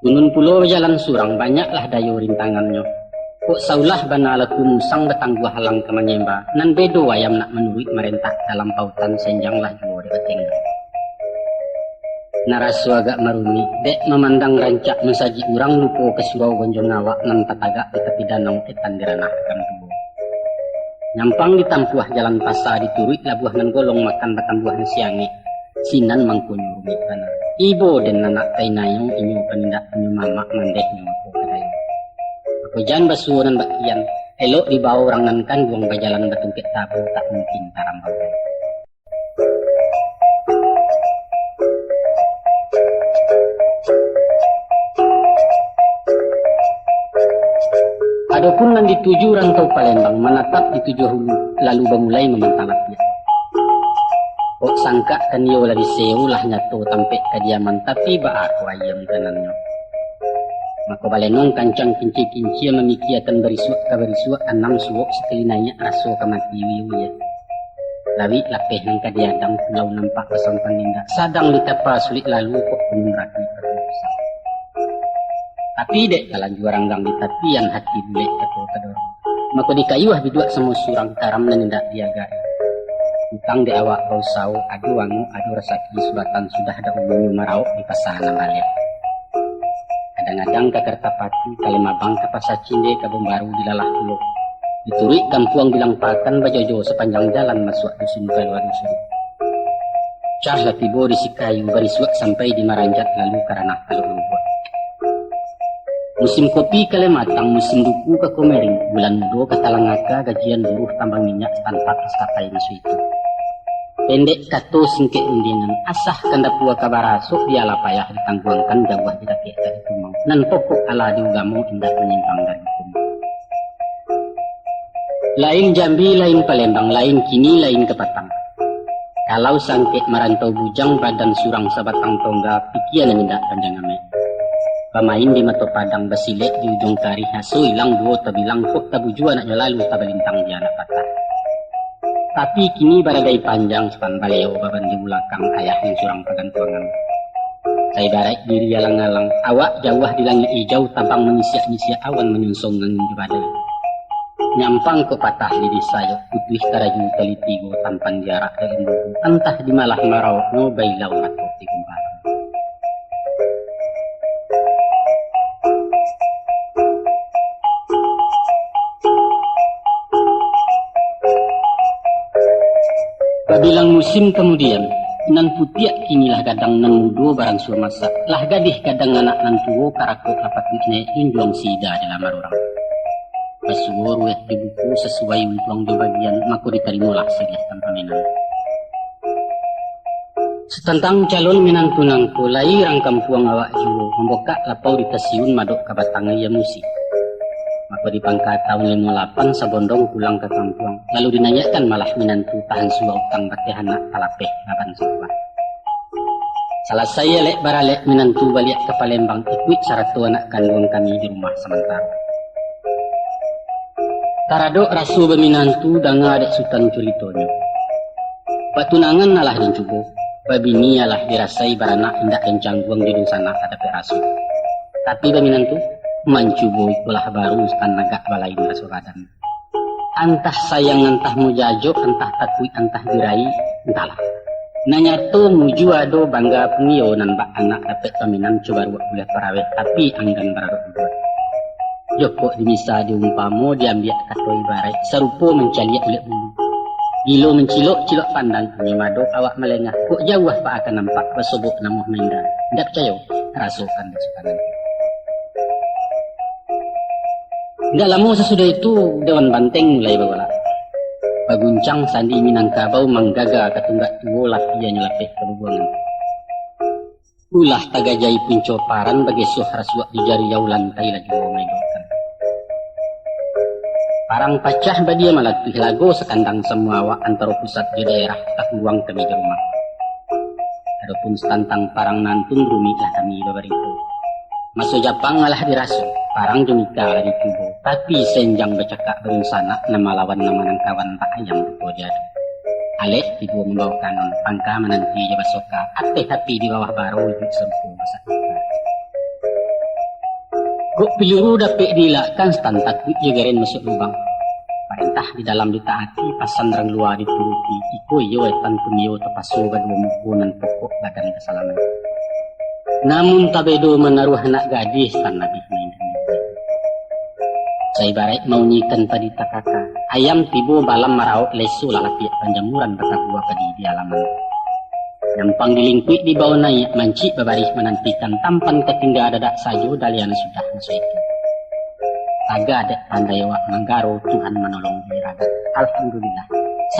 Gunun pulo bajalan surang, banyaklah dayo rintangannyo. Kok saulah bana laku musang batangguah alang ka manyemba, nan bedo ayam nak manuruik marentak dalam pautan senjang lah juo dek batenggang. Naraso agak marumik, dek mamandang rancak masajik urang lupo ka surau gonjong awak nan tatagak di tapi danau etan di ranah Akan Tuo. Nyampang ditampuah jalan pasa dituruik labuah nan golong makan batambuah nasi angek. Sinan mangkonyo rumik bana. Ibo den anak kainanyo inyo panindak punyo mamak mandehnyo ko kadayo. Mako jan basuo nan bakian, elok dibawo urang nan kanduang bajalan batungkek tabu tak mungkin tarambau. Adopun nan dituju rantau Palembang manatap di Tujuah Hulu, lalu bamulai mamantang lapiak. Kok sangkak kan iyo lah disewo lah nyato tampek kadiaman, tapi baa ko ayam kanannyo. Mako balenong kancang kincia-kincia mamikiakan barisuak ka barisuak, anam suok sakali naiak raso ka mati wiyo-wiyo. Lawik lapeh nan ka diadang pulau nampak basampan indak, sadang ditapa sulik lalu kok gunung rapi batutusan. Tapi dek talanjua ranggang di tapian hati bulek kato tadorong. Mako dikayuah biduak samo surang karam nan indak diagai. Utang dek awak bausawo, ado angok, ado rasaki, suratan sudah dak ulunyo maraok di pasa nan baleh. Kadang-kadang ka Kartapati, ka Limabang, ka Pasa Cinde, Kabun Baru dilalah pulo. Dituruik kampuang Bilang Pakan bajojo sapanjang jalan masuak dusun kalua dusun. Cah lah tibo di Sikayu barisuak sampai di Maranjat lalu ka ranah Taluk Lubuak. Musim kopi ka Lematang, musim duku ka Komering, bulan mudo ka Talangaka, gajian buruh tambang minyak tanpa maskapai maso itu. Pendek kato singkek rundingan, asah kandapua ka barasok, bialah payah ditangguangkan, jauah dilakiak ka dikumang. Nan pokok alah di ugamo, indak manyimpang dari hukum. Lain Jambi, lain Palembang, lain kini, lain kapatang. Kalau sangkek marantau bujang, badan surang sabatang tongga, pikia nan indak panjang amek. Bamain di mato padang, basilek di ujuang karih, aso ilang duo tabilang, kok tabujua anaknyo lalu tabalintang di anak patah. Tapi kini baradai panjang, supan baliau baban di bulakang, ayah nan surang pagantuangan. Saibaraik diri alang-alang, awak jauah di langik ijau, tabang manyisiak-nyisiak awan, manyunsong angin jo badai. Nyampang kok patah di disayok, putuih karaju tali tigo, tampan jarak dari minggu, antah di malah marauknyo, bailau mato di gumpalan. Babilang musim kamudian, nan putiak kini lah gadang, nan mudo baransua masak, lah gadih gadang anak nan tuo, karakok lah patuik naiak junjuang, sida di lamar urang. Basuo ruweh jo buku sasuai untuang jo bagian, mako ditarimolah siriah tanpa minang. Satantang calon minantu nangko, lai urang kampuang awak juo, mambokak lapau di Tasiun, madok ka Batang Aia Musi. Mako di pangka taun limo lapan, sabondong pulang ka kampuang, lalu dinaiakkan malah minantu tahansua utang bateh anak talapeh laban sabuah. Salasai alek baralek, minantu baliak ka Palembang, ikuik sarato anak kanduang kami di rumah samantaro. Taradok raso baminantu, danga dek Sutan curitonyo. Batunangan alah den cubo, babini alah dirasai, baranak indak den cangguang, di dunsanak lah dapek raso. Tapi baminantu, mancubo ikolah baru, Sutan, agak balain raso badan. Antah sayang, antah mujajok, antah takuik, antah girai, antahlah. Nan nyato mujua ado bangga pun iyo, nan bak anak dapek paminantu baruak buliah paraweh, tapi anggan baradok bubuak. Jokok dimisa diumpamo, diambiak kato ibaraik, sarupo mancaliak ulek bulu. Gilo mancilok, cilok pandang, kami mado awak malengah, kok jauah baa ka nampak, basobok namuah mainda. Indak picayo, rasokan dek Sutan. Indak lamo sasudah itu, Dewan Banteng mulai bagolak. Baguncang sandi Minangkabau, manggaga ka tunggak tuo, lapianyo lapeh ka bubuangan. Ulah tagajai punco paran, bagesoh rasuak di jariau, lantai lah juo maegokan. Parang pacah badia malatuih, lago sakandang samua awak, antaro pusat jo daerah, takuruang kami di rumah. Adopun satantang parang nan tun, rumiklah kami babarito. Maso Japang alah diraso, parang jo mika lah dicubo, tapi sainjang bacakak badunsanak, nan malawan nan manangkawan, bak ayam rupo diadu. Alek tibo mambawo kanun, pangka mananti jo basoka, ateh api di bawah baro, iduik sarupo masak duka. Kok piluru dapek diilakkan, satantang takuik jo garen masuak lubang. Parentah di dalam ditaati, pasan rang lua dituruti, iko iyo etan pun iyo tapaso baduo muko, nan pokok badan ka salaman. Namun tabedo manaruah anak gadih, tan abih main. Saibaraik maunyikan padi takaka, ayam tibo balam maraok, leso lah lapiak panjamuran, batabua padi di alaman. Nyampang dilingkuik dibawo naiak, mancik babarih manantikan, tampan katingga dadak sajo, dalianan sudah maso itu. Taga dek pandai awak manggaro, Tuhan manolong di ragat. Alhamdulillah,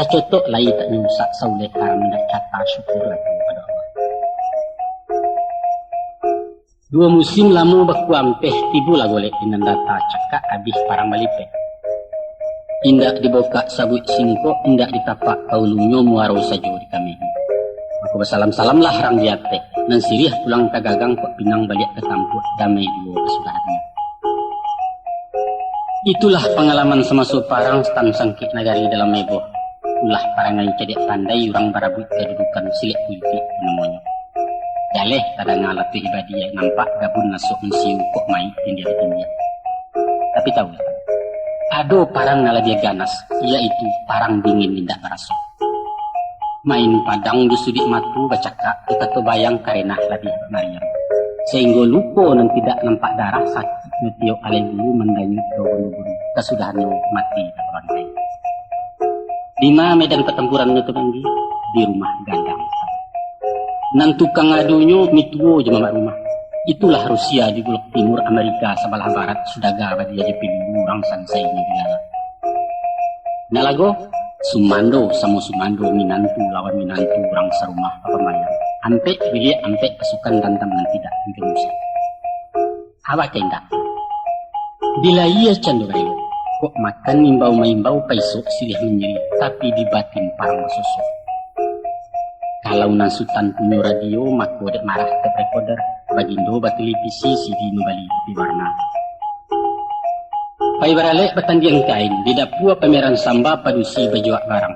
sacotok lai tak nyusak, saulek haram indak cata, syukur lagi pado Allah. Duo musim lamo bakuampeh, tibolah golek di nan data, cakak abih parang balipeh. Indak dibokak sabuik singkok, indak ditapak ka ulunyo, muaro sajo dikamehi. Mako basalam-salamlah rang di ateh, nan siriah pulang ka gagang, kok pinang baliak ka tampuak, damai juo kasudahannyo. Itulah pangalaman samaso parang, satantang sangkek nagari dalam eboh. Ulah parangai cadiak pandai, urang barabuik kadudukan, silek kulitik namonyo. Jaleh tadanga latuih badiak, nampak gabun lasok mansiu, kok mayik nan diabitindiak. Tapi tawulah, ado parang nan labiah ganas, yaitu parang dingin indak baraso. Main padang jo suduik mato, bacakak jo kato bayang, karenah labiah bamariang, sainggo luko nan tidak nampak darah, sakiknyo tiok alai bulu, mandanyuik jo bulu-bulu, kasudahannyo mati tak barantai. Dima medan patampuran nyo tu tinggi, di rumah gadang. Nan tukang adunyo mituo jo mamak rumah. Itulah Rusia di bulak timur, Amerika sabalah barat, sudaga badia jo piluru, urang sansai nyo digalak. Nalago, sumando samo sumando, minantu lawan minantu, urang sarumah bapambayang. Ampek biliak, ampek pasukan, dandam nan tidak ujung usai. Awak kendak. Bila iya cando barelo, kok makan imbau maimbau, paisok siriah manyiriah, tapi di batin parang basosok. Kalau nan sutan punyo radio, mako dek marah tape rekoder, bagindo batelevisi, C D mambali di warna. Pai baralek batandiang kain, di dapua pameran samba, padusi bajuak barang.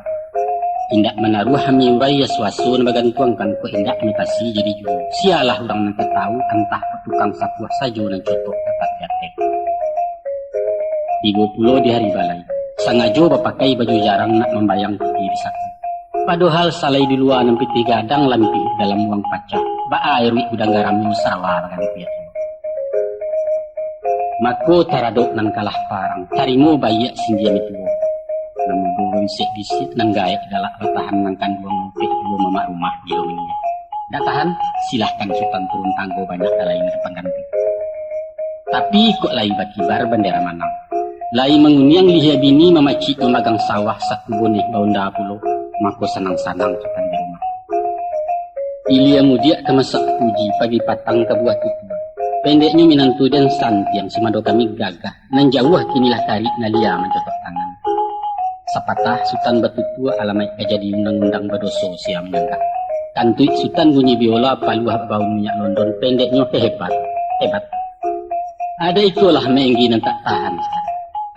Indak manaruah ami urai, suaso nan bagantuangkan, kok indak ami kasi jadi juo. Sialah urang nan ka tahu, antah kok tukang sapuah sajo nan cotok dapat diateh. Tibo pulo di hari balai, sangajo bapakai baju jarang, nak mambayang pitih di saku. Padohal salai di lua nan pitih gadang, lampih dalam uang pacah, baa iruik gudang garamnyo, sarawa baganti. Mako taradok nan kalah parang, tarimo baiak sindia mituo. Nan mudo babisik-bisik, nan gaek galak batahan, nan kanduang mupek juo, mamak rumah gilo manyiriah. Dak tahan, silahkan sutan turun tanggo, banyak nan lain ka pangganti. Tapi kok lai bakibar bandera manang, lai manguniang lihia bini, mamacik mamagang sawah, saku boneh baonda pulo, mako sanang-sanang sutan di rumah. Ilia mudiak ka masak puji, pagi patang ka buah tutua. Pendeknyo minantu den santiang, sumando kami gagah, nan jauah kini lah tarik, nan lia mancotok tangan. Sapatah sutan batutua, alamaik ka jadi undang-undang, badoso sia manyanggah. Kantuik sutan bunyi biola, paluah babaun minyak London, pendeknyo hebat, hebat. Ada ikolah maenggi nan tak tahan.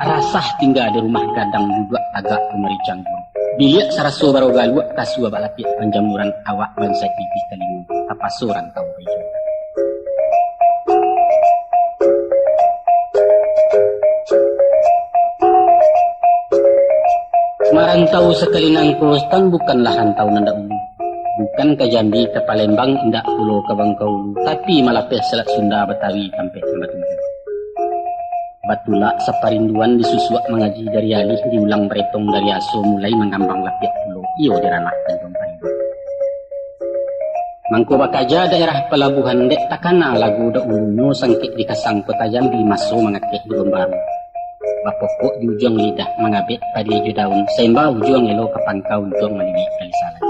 Rasah tingga di rumah gadang, duduak tagak kumari cangguang. Biliak saraso baro galuak, kasua bak lapiak panjamuran, awak bansaik gigih talingo, tapaso rantau baijo. Marantau sakali nangko, sutan, bukanlah rantau nan dahulu. Bukan ka Jambi, ka Palembang, indak pulo ka Bangkaulu, tapi malapeh Selat Sunda, Batawi, tampek nan batuju. Batulak saparinduan, disusuak mangaji dari alih, diulang baretong dari aso, mulai mangambang lapiak pulo, iyo di ranah Tanjuang Parinduan. Mangko bakaja daerah palabuhan, dek takana lagu dahulunyo, sangkek di kasang kota Jambi, maso mangakeh di Bombaru. Bapokok di ujuang lidah, mangabek padi jo daun, saimba ujuang elo ka pangka, untuang maliliak kali salai.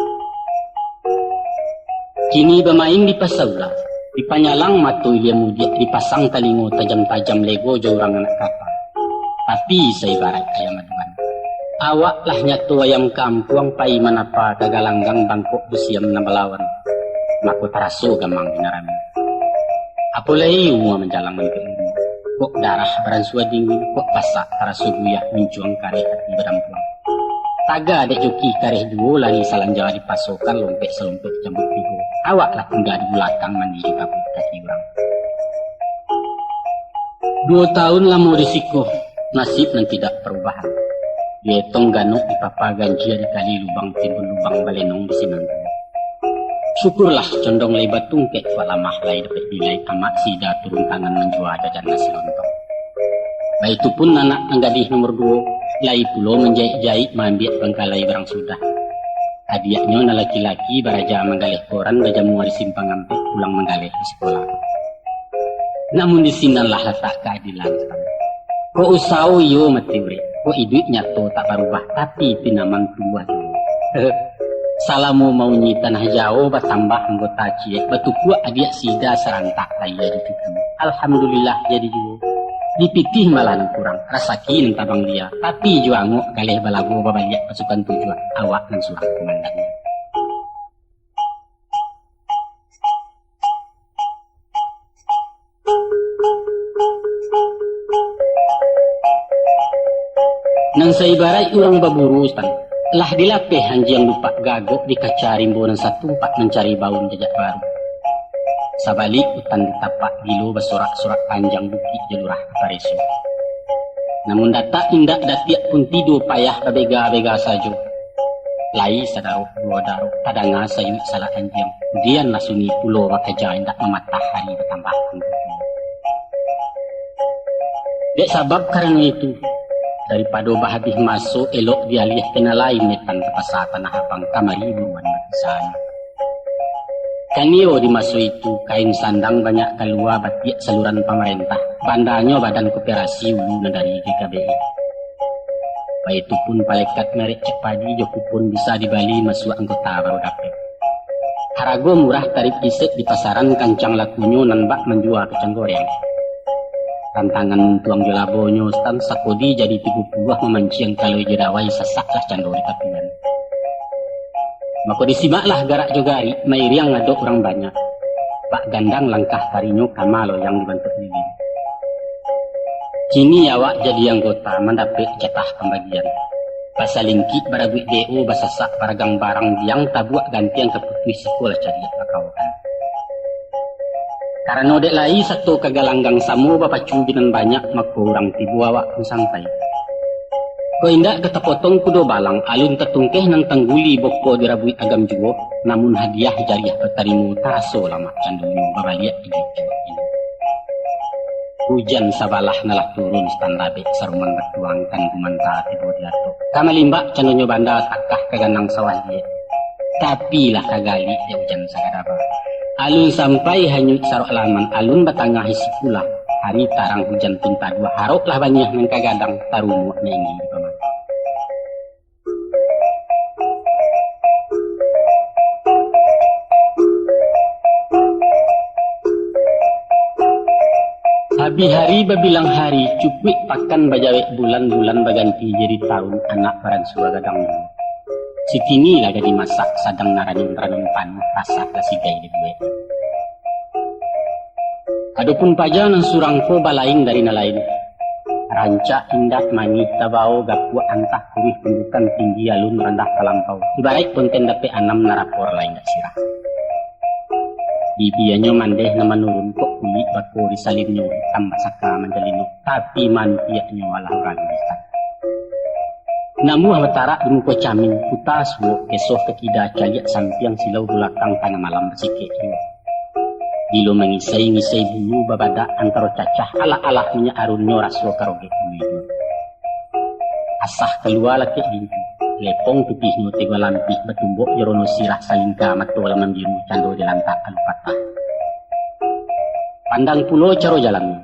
Kini bamain di pasa ulah, dipanyalang mato ilia mudiak, dipasang talingo tajam-tajam, lego jo urang anak kapa. Tapi saibaraik ayam aduan. Awak lah nyato ayam kampuang, pai manapa ka galanggang, bangkok busiam nan balawan. mako taraso gamang di nan rami. Apo lai umua manjalang manutuik limo, kok darah baransua dingin, kok pasak taraso buyah mincuang kareh ati badampuang. Taga dek joki kareh juo lari salanja dipasokan lompek salompek jambuik tigo. Awak lah tingga di bulakang mandi di kabuik kaki urang. Duo taun lamo di siko, nasib nan tidak parubahan. Dietong ganok dipapa ganjia dikali lubang timbun lubang balenong di sinan. Syukurlah condong lai batungkek kuak lamah lai dapek bilai amak sida turun tangan manjua jajan nasi lontong. Baitu pun anak nan gadih nomor duo, lai pulo manjaik-jaik maambiak bangkalai barang sudah. Adiaknyo nan laki-laki baraja manggaleh koran bajamua di simpang ampek pulang manggaleh di sikolah. Namun di sinan lah latak kaadilan. Kok usawo iyo mati urek, kok iduik nyato tak barubah, tapi pinaman tumbuah juo. Salamo maunyi tanah Jawo batambah anggota ciek, batukuak adiak sida sarantak lai jadi cucu. Alhamdulillah jadi juo. Dipitih malah nan kurang, rasaki nan tabang lia, tapi jo angok galeh balago babaliak pasukan tujuah, awak nan surang kumandannyo. Nan saibaraik urang baburu, Sutan, lah dilapeh anjiang dupak gagok di kaca rimbo nan satumpak mancari baun jajak baru. Sabalik utan di tapak gilo basorak-sorak panjang bukik jalurah ka pareso. Namun datak indak datiak pun tido payah babega-bega sajo. Lai sadarok duo darok, tadanga sayuik salak anjiang. Dianlah sunyi pulo bakaja indak mamatah hari batambah angkuti. Dek sabab karano itu, daripado bahabih maso, elok dialiah ka nan lain netan ka pasa Tanah Abang kamari buruan bakisahan. Kanio di maso itu, kain sandang banyak kalua batiak saluran pamarentah, bandanyo Badan Koperasi Ulu nan dari G K B I. Baitu pun palekat merek Cek Padi jo kupon bisa dibali masuak anggota baru dapek. Harago murah tarib isek di pasaran kancang lakunyo nan bak manjua kacang goreng. Tantangan untuang jo labonyo Sutan sakodi jadi tigo puluah mamanciang kaloi jo dawai sasak lah cando di tapian. Mako disimaklah garak jo garik, mairiang adok urang banyak. Bak gandang langkah parinyo kama loyang dibantuak lilin. Kini awak jadi anggota mandapek jatah pambagian. Basalingkik barabuik D O, basasak baragang barang, diang tabuak gantiang ka putuih siko lah cadiak bakawakan. Karano dek lai sato ka galanggang samo bapacu jo nan banyak, mako urang tibo awak pun sampai. Kok indak ka tapotong kudo balang, alun tatungkeh nan tangguli boko dirabuik agam juo, namun hadiah jariah batarimo taraso lamak candonyo babaliak di jijik. Ujan sabalah nan lah turun Sutan, rabek saruman batuang, kan gumanta tibo di atok. Ka malimbak candonyo banda takah ka ganang sawah liek. Tapi lah ka galik dek ujan sagada ba. Alun sampai hanyuik sarok laman, alun batangah isi kulah. Hari tarang ujan pun taduah, haroklah baniah nan ka gadang, tarumuak mainggi di pamati. Habih hari babilang hari, cukuik pakan bajawek bulan, bulan baganti jadi taun, anak baransua gadang. Sitini lah jadi masak, sadang nan ranon-ranon panuah, rasak lah sigai dibuek. Adopun paja nan surang ko balain dari nan lain. Rancak indak manih tabao, gapuak antah kuruih tundukan, tinggi alun randah talampau. Ibaraik bonten dapek anam, narapor lah indak sirah. Bibianyo mandeh nan manurun, kok kulik bako di salinnyo, itam bak saka manjalino, tapi mantiaknyo alah urang lisan. Namuah batarak di muko camin, puta suok, kesoh ka kida, caliak sampiang, silau bulakang, tangah malam basikek juo. Bilo mangisai-ngisai bulu babadak antaro cacah, alah-alah minyak arunnyo raso karogek bulu. Asah kalua lakek gincu, lepong putihnyo tigo lampih, batumbok jo rono sirah, salingka mato lah mambiru, cando dilantak alu patah. Pandang pulo caro jalannyo.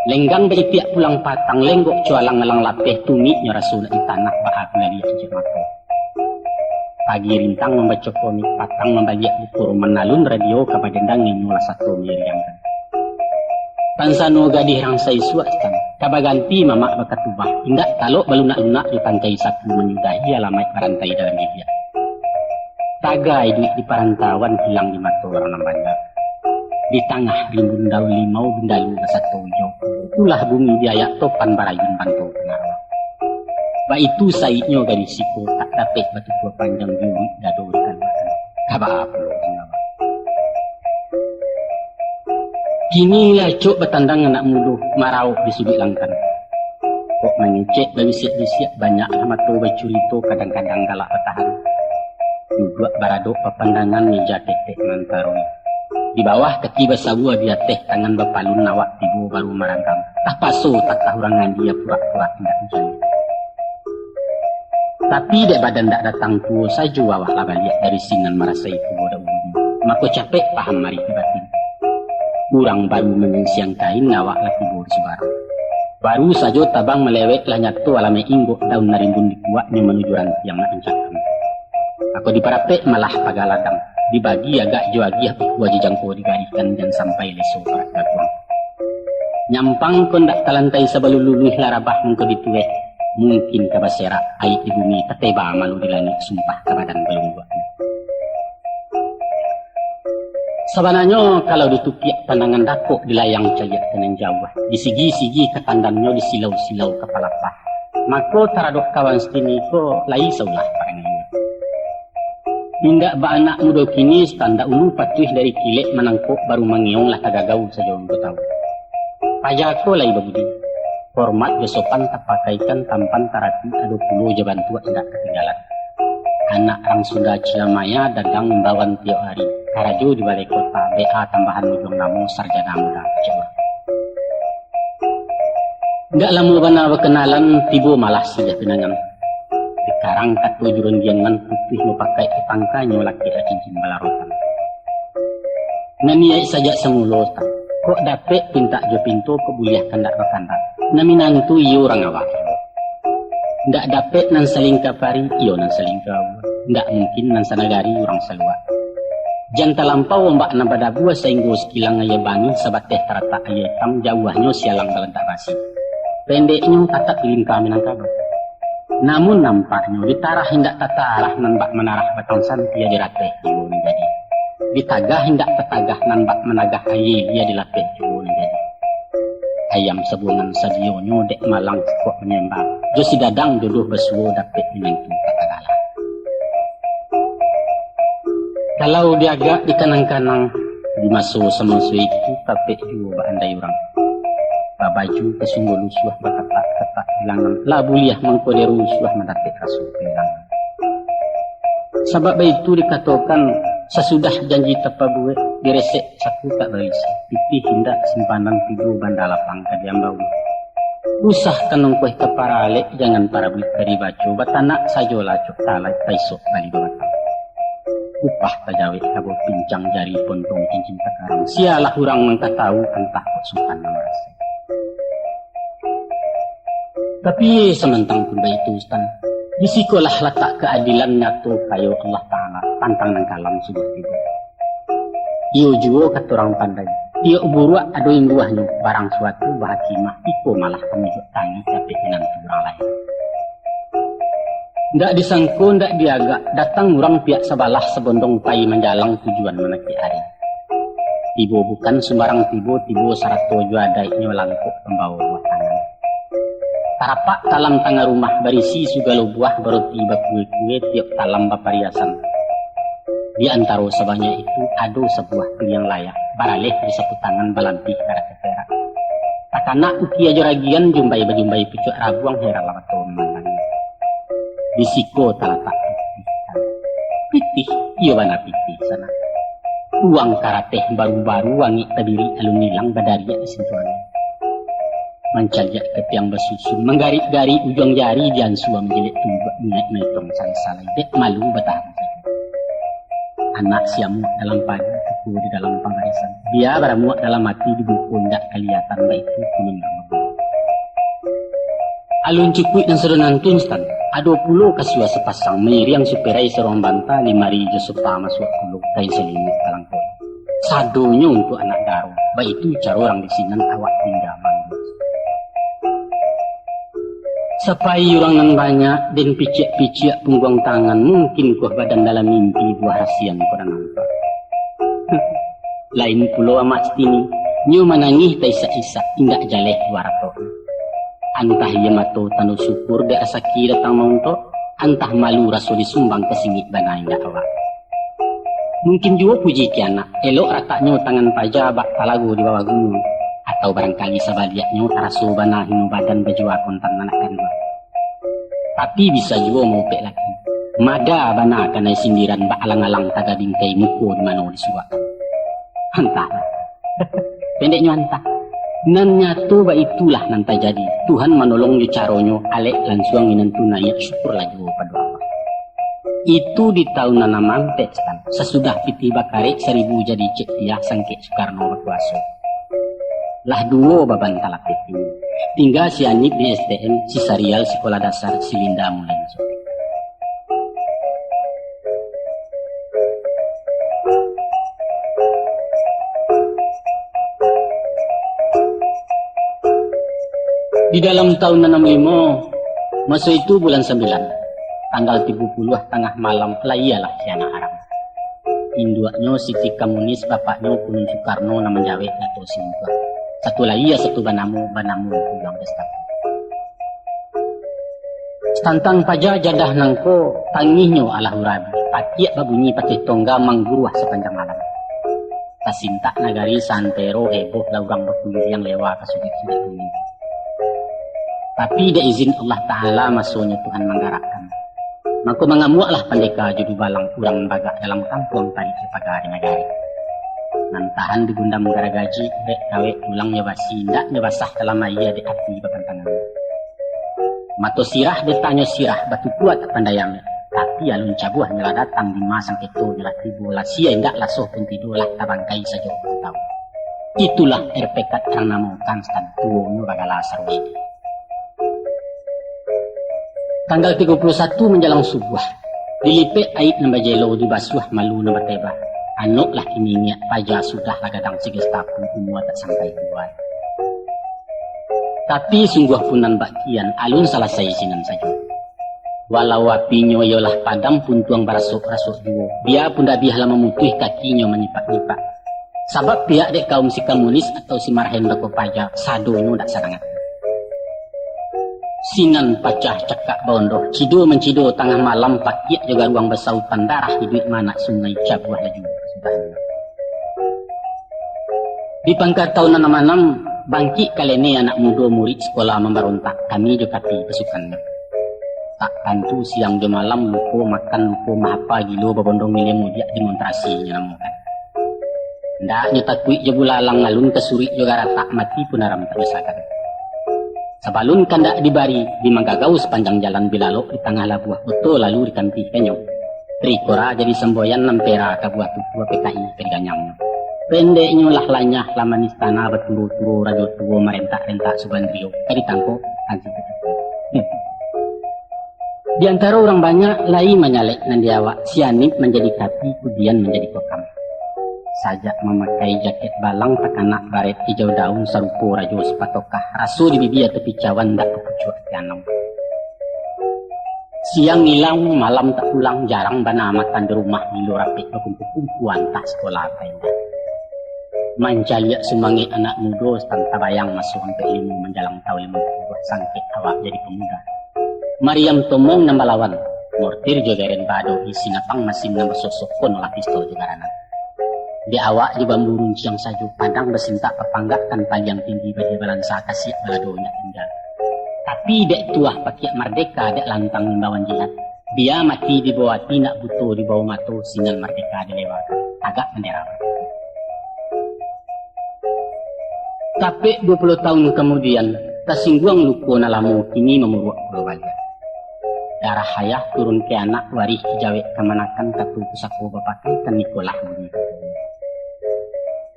Lenggang baitiak pulang patang, lenggok cualang alang lapeh, tumiknyo raso nak di tanah, baa gulaliak ijek mato. Pagi rintang mambaco komik, patang mambaliak buku roman, alun radio ka badendang, inyo lah sato mairiangkan. Pansano gadih rangsa isuak Sutan, ka baganti mamak bakatubah, indak talok balunak-lunak jo tangkai sapu, manyudahi alamaik barantai dalam bibiak. Taga iduik di parantauan, hilang di mato urang nan banyak. Di tangah rimbun daun limau, bindalu basato ijau. Itulah bumi diayak topan, barayun banto pangaruah. Baitu saiknyo gadih siko, tak dapek batutua panjang, diuruik dado dikaluakan. Kaba pulo nyawa. Kini lah acok batandang anak mudo, marauk di suduik langkan. Kok mangecek babisiak-bisiak, banyaklah mato bacurito, kadang-kadang galak batahan. Duduak baradok bapandangan, mija ketek mantaroi. Di bawah kaki basabua, di ateh tangan bapalun, awak tibo baru marangkang. Tapaso takah urang andi, purak-purak indak hujan. Tapi dek badan ndak datang tuo sajo, awak lah baliak dari sinan marasai tuo dahulu. Mako capek paham marih batin. Urang baru manyansiang kain, awak lah tibo di subarang. Baru sajo tabang malewek, lah nyato alamaik inggok, daun nan rimbun dikuaknyo manuju rantiang nak incakan. Mako diparapek malah paga ladang, dibagi agak jo agiah, bukua jo jangko digarihkan, jan sampai leso parak jaguang. Nyampang ko ndak talantai, sabalun luluih lah rabah mangko ditueh. Mungkin ka baserak aia di bumi, tateba malu di langik, sumpah ka badan balungguak. Sabananyo, kalau ditukiak pandangan dakok, di layang caliak ka nan jauah, di sigi-sigi ka tandannyo, di silau-silau ka palapah, mako taradok kawan sakini ko lai saulah parangainyo. Indak baanak mudo kini, Sutan, dahulu patuih dari kilek manangkok, baru mangiong lah tagagau sajo mangko tawu. Paja ko lai babudi, hormat jo sopan tapakaikan, tampan taratik, ado pulo jo bantuak indak katinggalan. Anak rang Sunda Cilamaya, dagang imbawan tiok ari, karajo di balai kota, B A tambahan ujuang namo, sarjana muda, cek urang. Indak lamo bana bakenalan, tibo malah sileh pinangan. Dikarang kato juruang dian nan putuih mupakaik, tangkanyo lakeklah cincin balarotan. Nan niaik sajak samulo, Sutan, kok dapek pintak jo pinto, kok buliah kandak bakandak. Nan minantu iyo urang awak. Indak dapek nan salingka pari, iyo nan salingka aua. Indak mungkin nan sanagari urang saluak. Jan talampau ombak nan badabua, sainggo sakilang aia bangih, sabateh taratak aia itam, jauahnyo sialang balantak basi. Pendeknyo, tatap di lingka Minangkabau. Namun nampaknyo, di tarah indak tatarah, nan bak manarah batang santia, di rateh juo nan jadi. Di tagah indak tatagah, nan bak managah aia ilia, di lapeh juo nan jadi. Ayam sabuangan sadionyo, dek malang sikok manyambah, jo si dadang jodoh basuo, dapek minantu ka tagala. Kalau diagak dikanang-kanang, di maso samaso itu tapek juo baandai urang. Babaju kasungguah lusuah, bakatak-katak di langan, lah buliah mangko dirusuah, mandapek raso kahilangan. Sabab baitu dikatokan, sasudah janji tapabuek, diresek saku tak barisi, pitih indak simpanan, tibo banda lapang ka diambaun. Usah ka nongkoih ka paralek, jangan parabuik ka dibaco, batanak sajolah acok talai, paisok bali babatang. Upah tajawek kabo pincang, jari pontong cincin takarang, sialah urang nan ka tahu, antah kok Sutan nan marasai. Tapi samantang pun baitu, Sutan, di sikolah latak kaadilan, nyato kayo Allah Taala, pantang nan kalam sudah tibo. Iyo juo kato urang pandai, tiok buruak ado imbuahnyo, barang suatu bahakimah, iko malah pamujuak tangih, dapek minantu urang lain. Ndak disangko, ndak diagak, datang urang pihak sabalah, sabondong pai manjalang, tujuan manakik ari. Tibo bukan sumbarang tibo, tibo sarato jo adaiknyo, langkok pambawo buah tangan. Tarapak talam tangah rumah, barisi sagalo buah, baroti bakue-kue, tiok talam bapariasan. Di antaro sabanyak itu, ado sabuah piliang layak, baraleh di saku tangan, balampih karate perak. Takanak ukia jo ragian, jumbai bajumbai pucuak rabuang, heranlah mato mamandang. Di siko talatak pitih. Pitih, iyo bana pitih, Sanak. Uang karateh baru-baru, angek tabirik alun ilang, badariak di sintuangan. Mancaliak ka tiang basusun, manggarik-garik ujuang jari, diansua manjilek tunjuak, niaik maitong salai-salai, dek malu batahan sajo. Anak siamuak dalam pagu, kuku di dalam pambarisan. Bia baramuak dalam ati, dibuko indak kaliyatan, baitu kunin bambuah. Alun cukuik nan sado nantun, Sutan. Ado pulo kasua sapasang, mairiang superai saruang banta, limari jo sopa masuak pulo, kain salimut kalangkoi. Sadonyo untuak anak daro, baitu caro urang di sinan, awak tingga manggus. Sapai urang nan banyak, den piciak-piciak pungguang tangan, mungkin koh badan dalam mimpi buah rasian ko nan nampak. Lain pulo Amak Sitini, nyo manangih taisak-isak, indak jaleh buah ratok. Antah iyo mato tando syukur dek rasaki datang mauntok, antah malu raso disumbang ka singik bana indak awak. Mungkin juo puji kianak, elok rataknyo tangan paja bak talago di bawah gunung, atau barangkali sabaliaknyo taraso bana hino badan bajua kontan anak kanduang. Tapi bisa juo maupek laki, mada bana kanai sindiran bak alang-alang taga bingkai muko di mano disuak. Antahlah. Pendeknyo antah. Nan nyato baitulah nan tajadi. Tuhan manolong jo caronyo, alek lansuang minantu naiak syukur lah juo pado Allah. Itu di taun nan ampek, Stan. Sasudah pitih bakarek saribu jadi cek tiah sangkek Soekarno bakuaso. Lah duo baban talapeh kini. Tingga si Anip di S T M, si Sarial sikolah dasar, si Linda mulai masuk. Di dalam taun anam limo, maso itu bulan sambilan, tanggal tigo puluah tangah malam, lahialah si anak haram. Induaknyo Siti Kamunis, bapaknyo Kunun Soekarno nan manjawek Dato Simbuah. Satu lahia, satu banamo, banamo Pujuang Gestapo. Satantang paja jadah nangko, tangihnyo alah urang, pakiak babunyi patih tongga mangguruah sapanjang malam. Tasintak nagari santero heboh lah urang bakuliliang lewa ka suduik-suduik bumi. Tapi dek izin Allah Ta'ala masonyo Tuhan manggarakkan. Mako mangamuaklah pandeka jo dubalang urang bagak dalam kampuang tarik jo paga di nagari. Nan tahan digundam garagaji, urek kawek tulangnyo basi, indaknyo basah dalam aia dek api bapantangan. Mato sirah detanyo sirah, batutua tak pandai ameh. Tapi alun cabuahnyo lah datang, dima sangketonyo lah tibo, lah sia indak lah soh pun tido, lah tabangkai sajo pun tau. Itulah R P K nan namokan Stan, tuonyo bagala Sarwedi. Tanggal tigo puluah satu manjalang subuah, dilipek aik nan bajelo, dibasuah malu nan batebah. Anok lah kini niat paja, sudah lah gadang si Gestapo, umua tak sampai duo ari. Tapi sungguah pun nan bak kian, alun salasai sinan sajo. Walau apinyo iyo lah padam, puntuang barasok-rasok juo, bia pun dabiah lah mamutuih kakinyo manyipak-nyipak. Sabab pihak dek kaum si Kamunis atau si Marhen bako paja, sadonyo dak sarangat. Sinan pacah cakak baondoh, cido mancido tangah malam, pakiak jo garuang basautan, darah iduik manak sungai cabuah laju sudahnya. Di pangka taun anam anam, bangkik kalene anak mudo murid sikola mambarontak, kami jo Kapi pasukannyo. Tak tantu siang jo malam, lupo makan, lupo mahapa, gilo babondong ilia mudiak, demonstrasi nyo namokan. Ndak nyo takuik jo bulalang, alun ka suruik jo garatak, mati pun aram tak nyo sagan. Sabalun kandak dibari, dimagagau sapanjang jalan, bilalok di tangah labuah koto, lalu dikampihkannyo. Rikora jadi samboyan, nampera ka buah tutua, P K I ka diganyang. Pendeknyo lah lanyah, lah manis tanah, baturo-turo rajo tuo, marentak-rentak subandrio, ka ditangkok, ansi Di antaro urang banyak, lai manyalek nan di awak, si Anip manjadi kapi, kudian manjadi kokam. Sajak mamakai jaket balang, takanak baret ijau daun, sarupo rajo sipatokah, raso di bibia tapi cawan, dak bapucuak ati anau. Siang ilang, malam tak pulang, jarang bana makan di rumah, bilo rapek bakumpua-kumpua, antah sikola antah indak. Mancaliak sumangek anak mudo, Stan, tabayang maso ampek limo manjalang taun limo puluah, sangkek awak jadi pamuda. Mariam tomong nan balawan, mortir jo geren baado, isi napang masin nan basosok, konolah pistol jo garanat. Di awak jo bambu runciang sajo, padang basintak papanggak, kan paliang tinggi badia balansa, kasiak balado indak tingga. Tapi dek tuah pakiak mardeka, dek lantang imbauan jihad. Bia mati di bawah ati, nak buto di bawah mato, sinan mardeka dilewakan, tagak bendera mardeka. Tapek duo puluah taun kamudian, tasingguang luko nan lamo, kini mamuruak pulo baliak. Darah ayah turun ka anak, warih dijawek kamanakan, kato pusako bapakaikan, ikolah bunyi.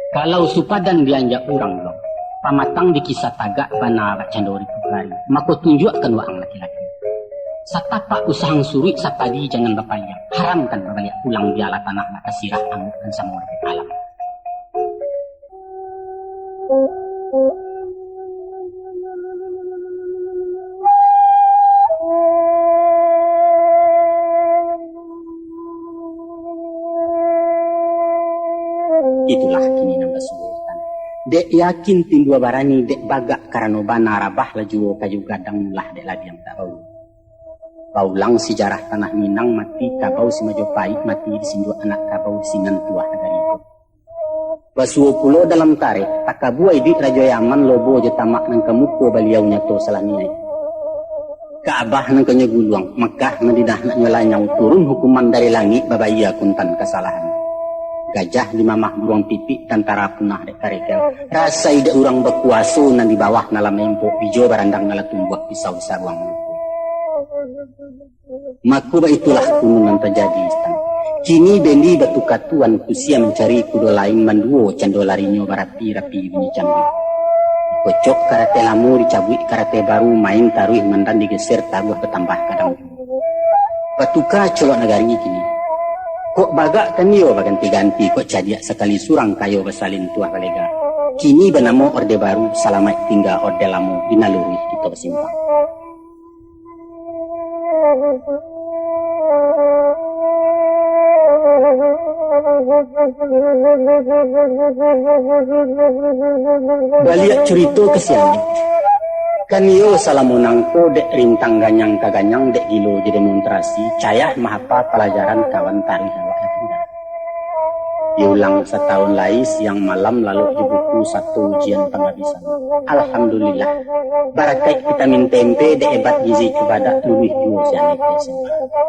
Kalau supadan dianjak urang lo, pamatang dikisa tagak, bana bak cando dipugari, mako tunjuakkan waang laki-laki. Satapak usahang suruik, sapadi jangan bapaliang, haramkan babaliak pulang, bialah tanah nak tasirah, anggukkan samo dengan alam. Dek yakin timbua barani, dek bagak karano bana, rabah lah juo kayu gadang, mulah dek ladiang tabau. Baulang sijarah tanah Minang, mati kabau si Majapahit, mati disinjuak anak kabau, sinan tuah nagari ko. Basuo pulo dalam tarikh, takabua iduik Rajo Yaman, lobo jo tamak nan ka muko baliau nyato salah niaik. Ka'bah nan ka nyo guluang, Makkah Madinah nak nyo lanyau, turun hukuman dari langik, babayia kuntan kasalahan. Gajah dimamah buruang pipik, tantara punah dek karekel. Rasai dek urang bakuaso, nan di bawah nan lah maimpok, bijo barandang nan lah tumbuah, pisau saruang. Mako baitulah kunu nan tajadi, Sutan. Kini bendi batuka tuan, kusia mancari kudo lain, manduo cando larinyo, barapi-rapi bunyi cando. Kocok karateh lamo, dicabuik karateh baru, main taruih mandan, digeser taruih, batambah kadang. Batuka colok nagari kini. Kok bagak kan iyo baganti-ganti, kok cadiak sakali surang, kayo basalin tuah balega. Kini banamo Orde Baru, salamaik tingga Orde Lamo, di nan luruih kito basimpang. Baliak curito ka siang. Kan iyo salamo nangko, dek rintang ganyang ka ganyang, dek gilo jo demonstrasi, cayah mahapa palajaran kawan, taruih awak nan tingga. Diulang satahun lai, siang malam lalok jo buku, sato ujian pangabisan. Alhamdulillah, barakaik vitamin tempe, dek hebat gizi cubadak, luluih juo si Anip S M A.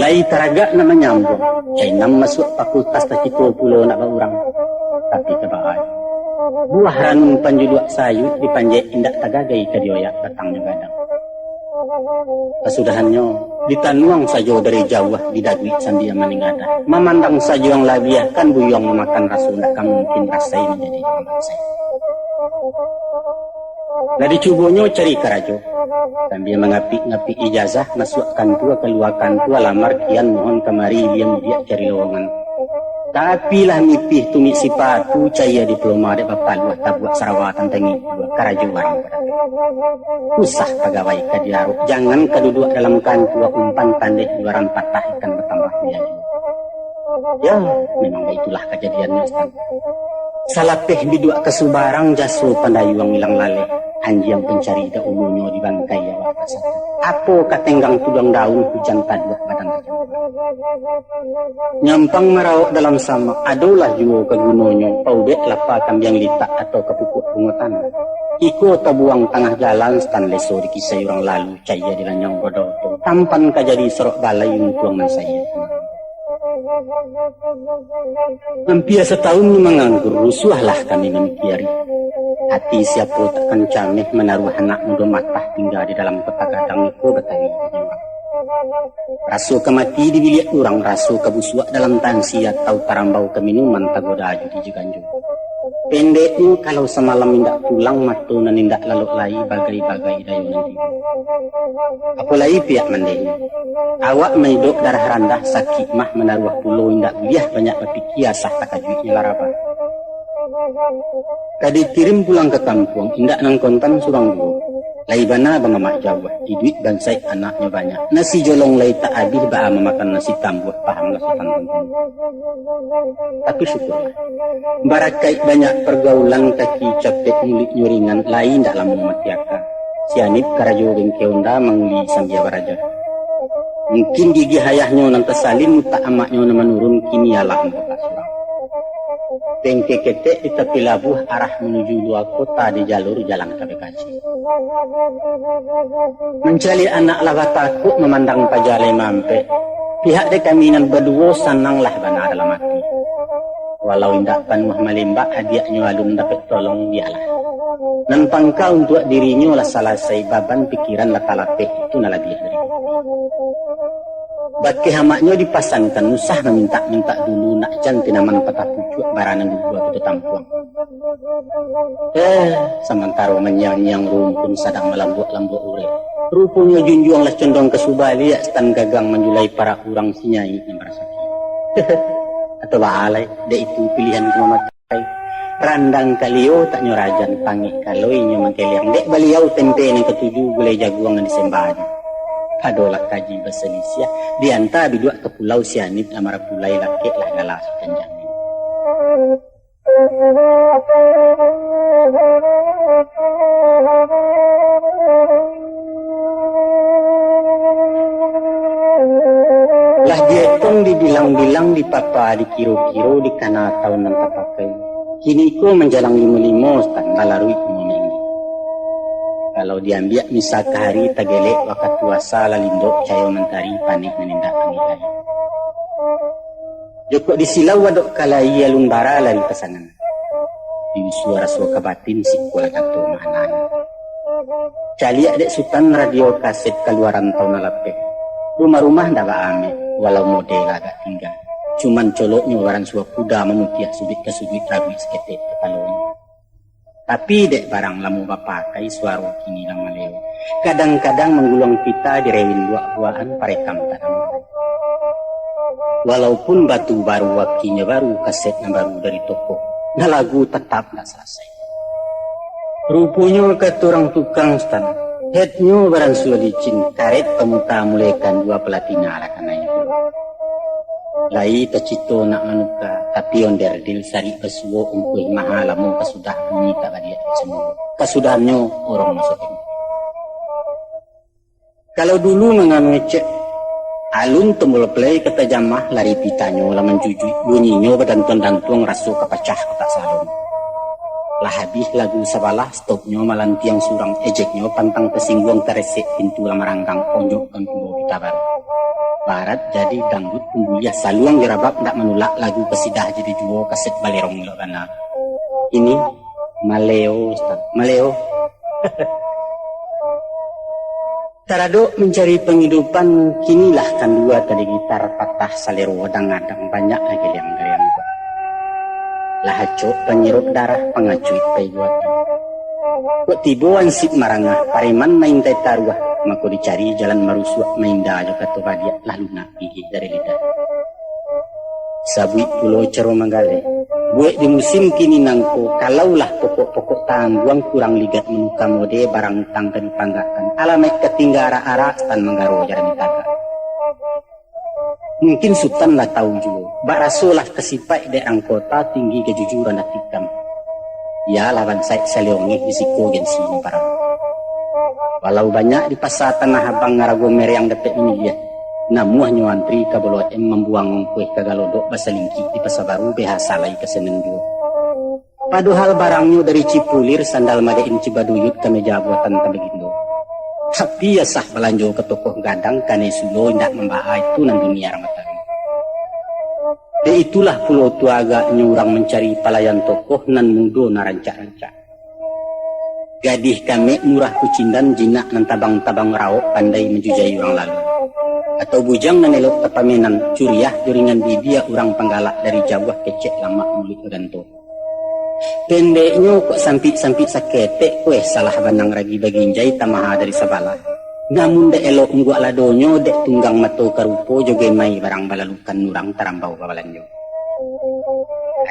Lai taragak nak manyambuang, Cainam masuak fakultas, takito pulo nak baurang. Tapi tabaai, buah ranun panjuluak sayuik, dipanjek indak tagagai, ka dioyak batangnyo gadang. Kasudahannyo, ditanuang sajo dari jauah, didaguik sambia maningadah. Mamandang sajo nan labiah, kan buyuang mamakan raso, ndak ka mungkin rasai manjadi urang bansaik. Lah dicubonyo cari karajo, sambia mangapik-ngapik ijazah, masuak kantua kalua kantua, lamar kian mohon kamari, ilia mudiak cari lowongan. Tapi lah nipih tumik sipatu, cayia diploma dek bapaluah, tabuak sarawa tantangi puluah, karajo barang padatang. Usah pagawai ka diarok, jangan ka duduak dalam kantua, umpan tandeh di luaran patah, ikan batambah miayo. Yo, memang baitulah kajadiannyo, Sutan. Salapeh biduak ka subarang, jaso pandayuang ilang laleh, anjiang pancari dahulunyo, di bangkai awak basatu. Apo ka tenggang tuduang daun, hujan taduak badan tajam. Nyampang marawok dalam samak, adolah juo ka gunonyo, paubek lapa kambiang litak, atau ka pupuk bungo tanah. Iko tabuang tangah jalan, Sutan, leso dikisai urang lalu, cayia dilanyau bodoh tu, tampan ka jadi sorok balai, untuang nan sayia. Ampia satahun ni manganggur, rusuahlah kami mamikiari. Ati siapo takkan cameh, manaruah anak mudo matah, tingga di dalam kota gadang, iko batari. Raso ka mati di biliak urang, raso ka busuak dalam tansi, atau tarambau ka minuman, tagoda judi jo ganjo. Pendeknyo, kalau samalam indak pulang, mato nan indak lalok lai, bagai-bagai dayo nan tibo. Apo lai pihak mandeh. Awak maidok darah randah, sakik mah manaruah pulo, indak buliah banyak bapikia, sah takajuiknyo lah rabah. Ka dikirim pulang ka kampuang, indak nan kontan surang duo. Lai bana bamamak jauah, iduik bansaik anaknyo banyak. Nasi jolong lai tak abih, baa mamakan nasi tambuah, pahamlah Sutan. Tapi syukurlah, barakaik banyak pargaulan, kaki capek muluiknyo ringan, lai indak lamo mati aka. Si Anip karajo bengke onda, manguli sambia baraja. Mungkin gigih ayahnyo nan tasalin, utak amaknyo nan manurun, kini alah mambukak surang. Bengke ketek di tapi labuah, arah manuju lua kota, di jalur jalan ka Bekasi. Mancaliak anak lah batakuik, mamandang paja lai mampek. Pihak dek kami nan baduo sananglah bana dalam ati. Walau indak panuah malimbak, adiaknyo alun dapek tolong, bialah. Nan pangka untuak dirinyo lah salasai, baban pikiran lah talapeh, itu nan labiah dari. Bakeh amaknyo dipasankan, usah mamintak-mintak dulu, nak jan tanaman patah pucuak, bara nan gugua kito tampuang. Eh, samantaro manyiang-nyiang rumpun, sadang malambuak-lambuak urek. Ruponyo junjuang lah condong ka subaliak, Sutan, gagang manjulai parak urang, si nyaik nan barasaki. Atau baalai, dek itu pilihan ka mamakai. Randang kalio tak nyo rajan, pangik kaloi nyo mangkeliang. Dek baliau tempe nan katuju, gulai jaguang nan disembanyo. Padolah kaji basalisiah, dianta biduak ka pulau, si Anip lah marapulai, lakek lah gala Sutan Jamil. Lah dietong, dibilang-bilang, dipapa, dikiro-kiro, dikana taun nan tapakai. Kini ko manjalang limo-limo, Sutan, balaruik umua Mak Enggi. Kalau diambiak misa ka hari, tagelek wakatu asa, lah lindok cahayo mantari, paneh nan indak paneh lai. Jokok disilau adok kalai, alun bara lari pasanan. Diusua raso ka batin, siko lah kato maanan. Caliak dek Sutan radio kaset kaluaran taun nan lapeh. Rumah-rumah ndak baamek, walau model agak tingga. Cuman coloknyo baransuah kuda, mamutiah suduik ka suduik, rabuik saketek kapalonyo. Tapi dek barang lamo bapakai, suaro kini lah maleo. Kadang-kadang mangguluang pita, direwin buak-buakan, parekam tadanga. Walaupun batu baru, akinyo baru, kaset nan baru dari toko, nah lagu tatap ndak salasai. Ruponyo kato urang tukang, Sutan, headnyo baransua licin, karet pamuta mulai kandua, palatina lah kanai. Lai tacito nak manuka, tapi onderdil sarik basuo, ungkuih maha, lamo ka sudah, bunyi tak baliak basamulo. Kasudahannyo urang masuak tembok. Kalau dulu manganu ecek, alun tombol play ka tajamah, lari pitanyo lah manjujuik, bunyinyo badantuang-dantuang, raso ka pacah kotak salon. Lah habih lagu sabalah, stopnyo malantiang surang, ejeknyo pantang tasingguang, taresek pintu lah maranggang, onyok kan pulo pita baru. Barat jadi dangdut pun buliah, saluang jo rabab ndak manulak, lagu kasidah jadi juo, kaset balerong elok bana. Ini maleo, Ustaz, maleo. Taradok mancari panghidupan, kinilah kandua tali gitar, patah salero adang-adang, banyak lah galiang-galiang. Lah acok panyirok darah, pangacuik pai buatan. Kok tibo ansip marangah, pareman maintai taruah, mako dicari jalan marusuak, mainda jo kato baliak, lah lunak gigih dari lidah. Sabuik pulo caro manggaleh. Buek di musim kini nangko, kalaulah pokok-pokok taangguang, kurang ligat manuka mode, barang utang ka dipanggakkan, alamaik ka tingga arak-arak, Sutan manggaro jarami tagak. Mungkin Sutan lah tahu juo, bak raso lah kasipaik dek rang kota, tinggi kajujuran ati kam. Iyolah bansaik saliongeh, di siko gengsi nan parang. Walau banyak di pasa Tanah Abang, arago meriang dapek mamiliah, namuahnyo antri ka Blok M, mambuang ongkoih ka Galodok, basalingkik di Pasa Baru, B H salai ka Senen juo. Padohal barangnyo dari Cipulir, sandal Made in Cibaduyut, kameja buatan Tabagindo. Tapi asah balanjo ka toko gadang, kanai sulo indak mambaa, itu nan dunia rang batari. Dek itulah pulo tu agaknyo urang mancari palayan tokoh nan mudo, nan rancak-rancak. Gadih kamek murah kucindan, jinak nan tabang-tabang raok, pandai manjujai urang lalu. Atau bujang nan elok tapamenan, curiah jo ringan bibia, urang panggalak dari jauah, kecek lamak muluik baganto. Pendeknyo kok sampik-sampik saketek, kueh salah banang ragi baginjai, tamaha dari sabalah. Namun dek elok ungguak ladonyo, dek tunggang mato ka rupo, jo gemai barang balalukan, urang tarambau babalanjo.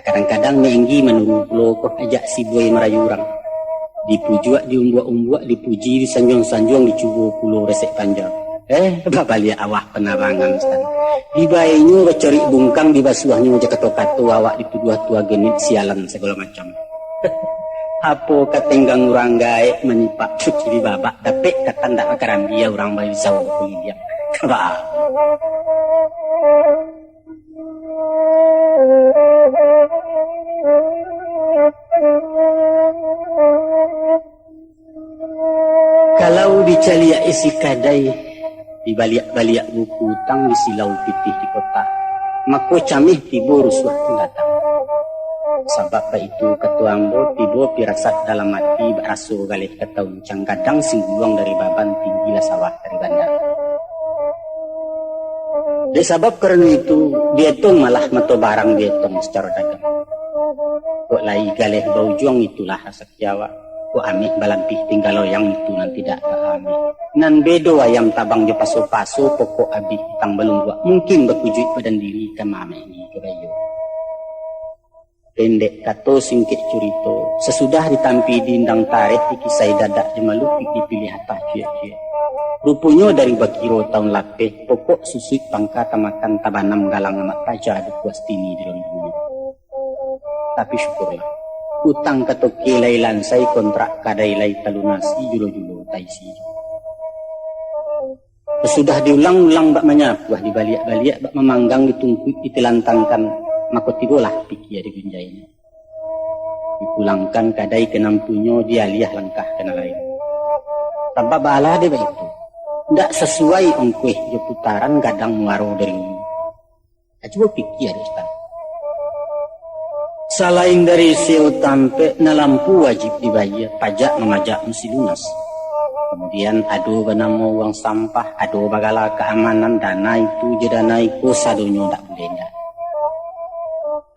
Kadang-kadang Mak Enggi manuru pulo ko, ajak si Boy marayu urang. Dipujuak, diumbuak-umbuak, dipuji, disanjuang-sanjuang, dicubo pulo resek panjang. Eh, babaliak awah panabangan, Ustaz. Dibaenyo bacorik bungkang, dibasuahnyo jo kato-kato, awak dituduah tua genit, sialan sagalo macam. Apo ka tenggang urang gaek, manyipak cuci di babak, dapek katan dak bakarambia, urang baisau bakuliliang. Bah. Kalau dicaliak isi kadai, dibaliak-baliak buku utang, disilau pitih di kotak, mako cameh tibo rusuah pun datang. Sabab baitu kato ambo, tibo pirasat dalam ati, baraso galeh ka taun, canggadang singguluang dari baban, tinggilah sawah dari banda. Dek sabab karano itu, dietong malah mato barang dietong sacaro dagang. Kok lai galeh baujuang, itulah rasaki awak. Kok ameh balampih tingga loyang, itu nan tidak baameh. Nan bedo ayam tabang jo paso-paso, pokok abih utang balumbuak, mungkin bakujuik badan diri, ka mameh ni ka bayo. Pendek kato, singkek curito, sasudah ditampi di indang tareh, dikisai dadak jo malupik, dipiliah atah ciek-ciek. Ruponyo dari bakiro taun lapeh, pokok susuik pangka tamakan, tabanam galang amak raja, dikuas tini di londonyo. Tapi syukurlah, utang ka toke lai lansai, kontrak kadai lai talunasi, julo-julo taisi. Sasudah diulang-ulang bak manyapuah, dibaliak-baliak bak mamanggang, ditungkuik ditilantangkan, mako tibolah pikia di gunjainyo. Dipulangkan kadai ka nan punyo, dialiah langkah ka nan lain. Sabab baalah dek baitu, ndak sasuai ongkoih jo putaran, gadang muaro dari ulu. Cubo pikia dek Sutan. Salain dari seo tampek, nan lampu wajib dibayia, pajak mamajak musti lunas. Kamudian ado banamo uang sampah, ado bagala kaamanan, dana itu jo dana iko, sadonyo ndak buliah indak.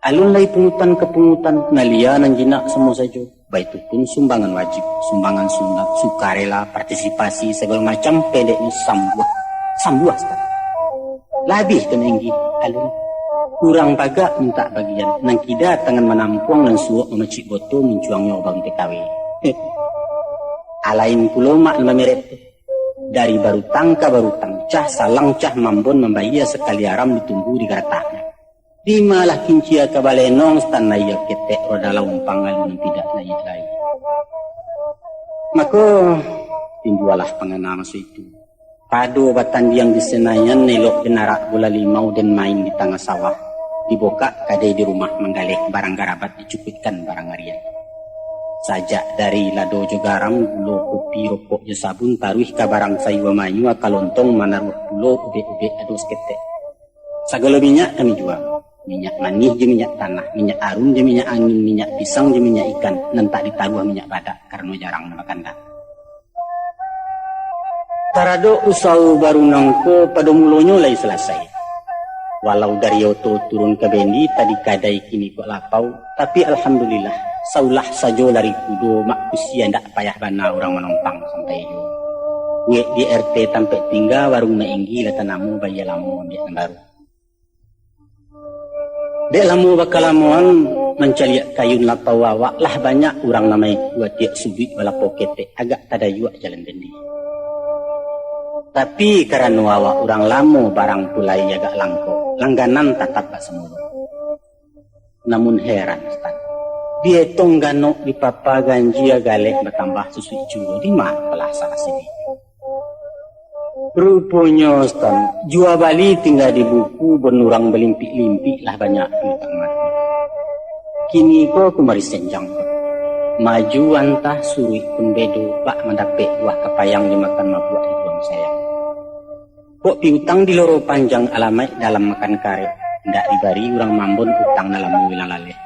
Alun lai pungutan ka pungutan, nan lia nan jinak samo sajo. Baitu pun sumbangan wajib, sumbangan sunat, sukarela, partisipasi, sagalo macam, pendeknyo sambuah. Sambuah sakali. Labiah tu nan inggih, alun. Urang bagak mintak bagian, nan kida tangan manampuang, nan suok mamacik boto, muncuangnyo bang T K W. Alain pulo mak nan mamerek tu. Dari barutang ka barutang, cah salang cah mambon, mambayia sakali aram, ditunggu di garataknyo. Dimalah kincia ka balenong, Sutan, naiak ketek roda laumpang, alun tidak naiak lai. Mako, timbualah pangana maso itu. Pado batandiang di Senayan, elok den arak bola limau, den main di tangah sawah, dibukak kadai di rumah, manggaleh barang garabat, dicukuikkan barang arian. Sajak dari lado jo garam, gulo, kopi, rokok jo sabun, taruih ka barang sayua mayua, ka lontong manaruah pulo ubek-ubek ado saketek. Sagalo minyak kami jua. Minyak manih jo minyak tanah, minyak arum jo minyak angin, minyak pisang jo minyak ikan, nan tak ditaruah minyak badak, karano jarang nan bakandak. Taradok usaho baru nangko pado mulonyo lai salasai. Walau dari oto turun ka bendi, tadi kadai kini kok lapau, tapi alhamdulillah, saulah sajo lari kudo, mak kusia ndak payah bana urang manompang sampai juo. Buek di R T tampek tingga, warung Mak Inggi lah tanamo, bayia lamo ambiak nan baru. Dek lamo bakalamoan mancaliak kayun lapau awak, lah banyak urang nan maikua tiok suduik balapo ketek, agak tadayuak jalan bendi. Tapi karano awak urang lamo, barang tu lai agak langkok, langganan tatap bak samulo. Namun heran, Sutan. Dietong ganok dipapa, ganjia galeh batambah, susuik juo, di ma palah salah sini? Ruponyo, Sutan, jua bali tingga di buku, bon urang balimpik-limpik, lah banyak piutang mati. Kini ko kumari senjang, maju antah suruik pun bedo, bak mandapek buah kapayang, dimakan mabuak dibuang sayang. Kok piutang di Loro Panjang, alamaik dalam makan karek, ndak dibari urang mambon, utang nan lamo ilang laleh.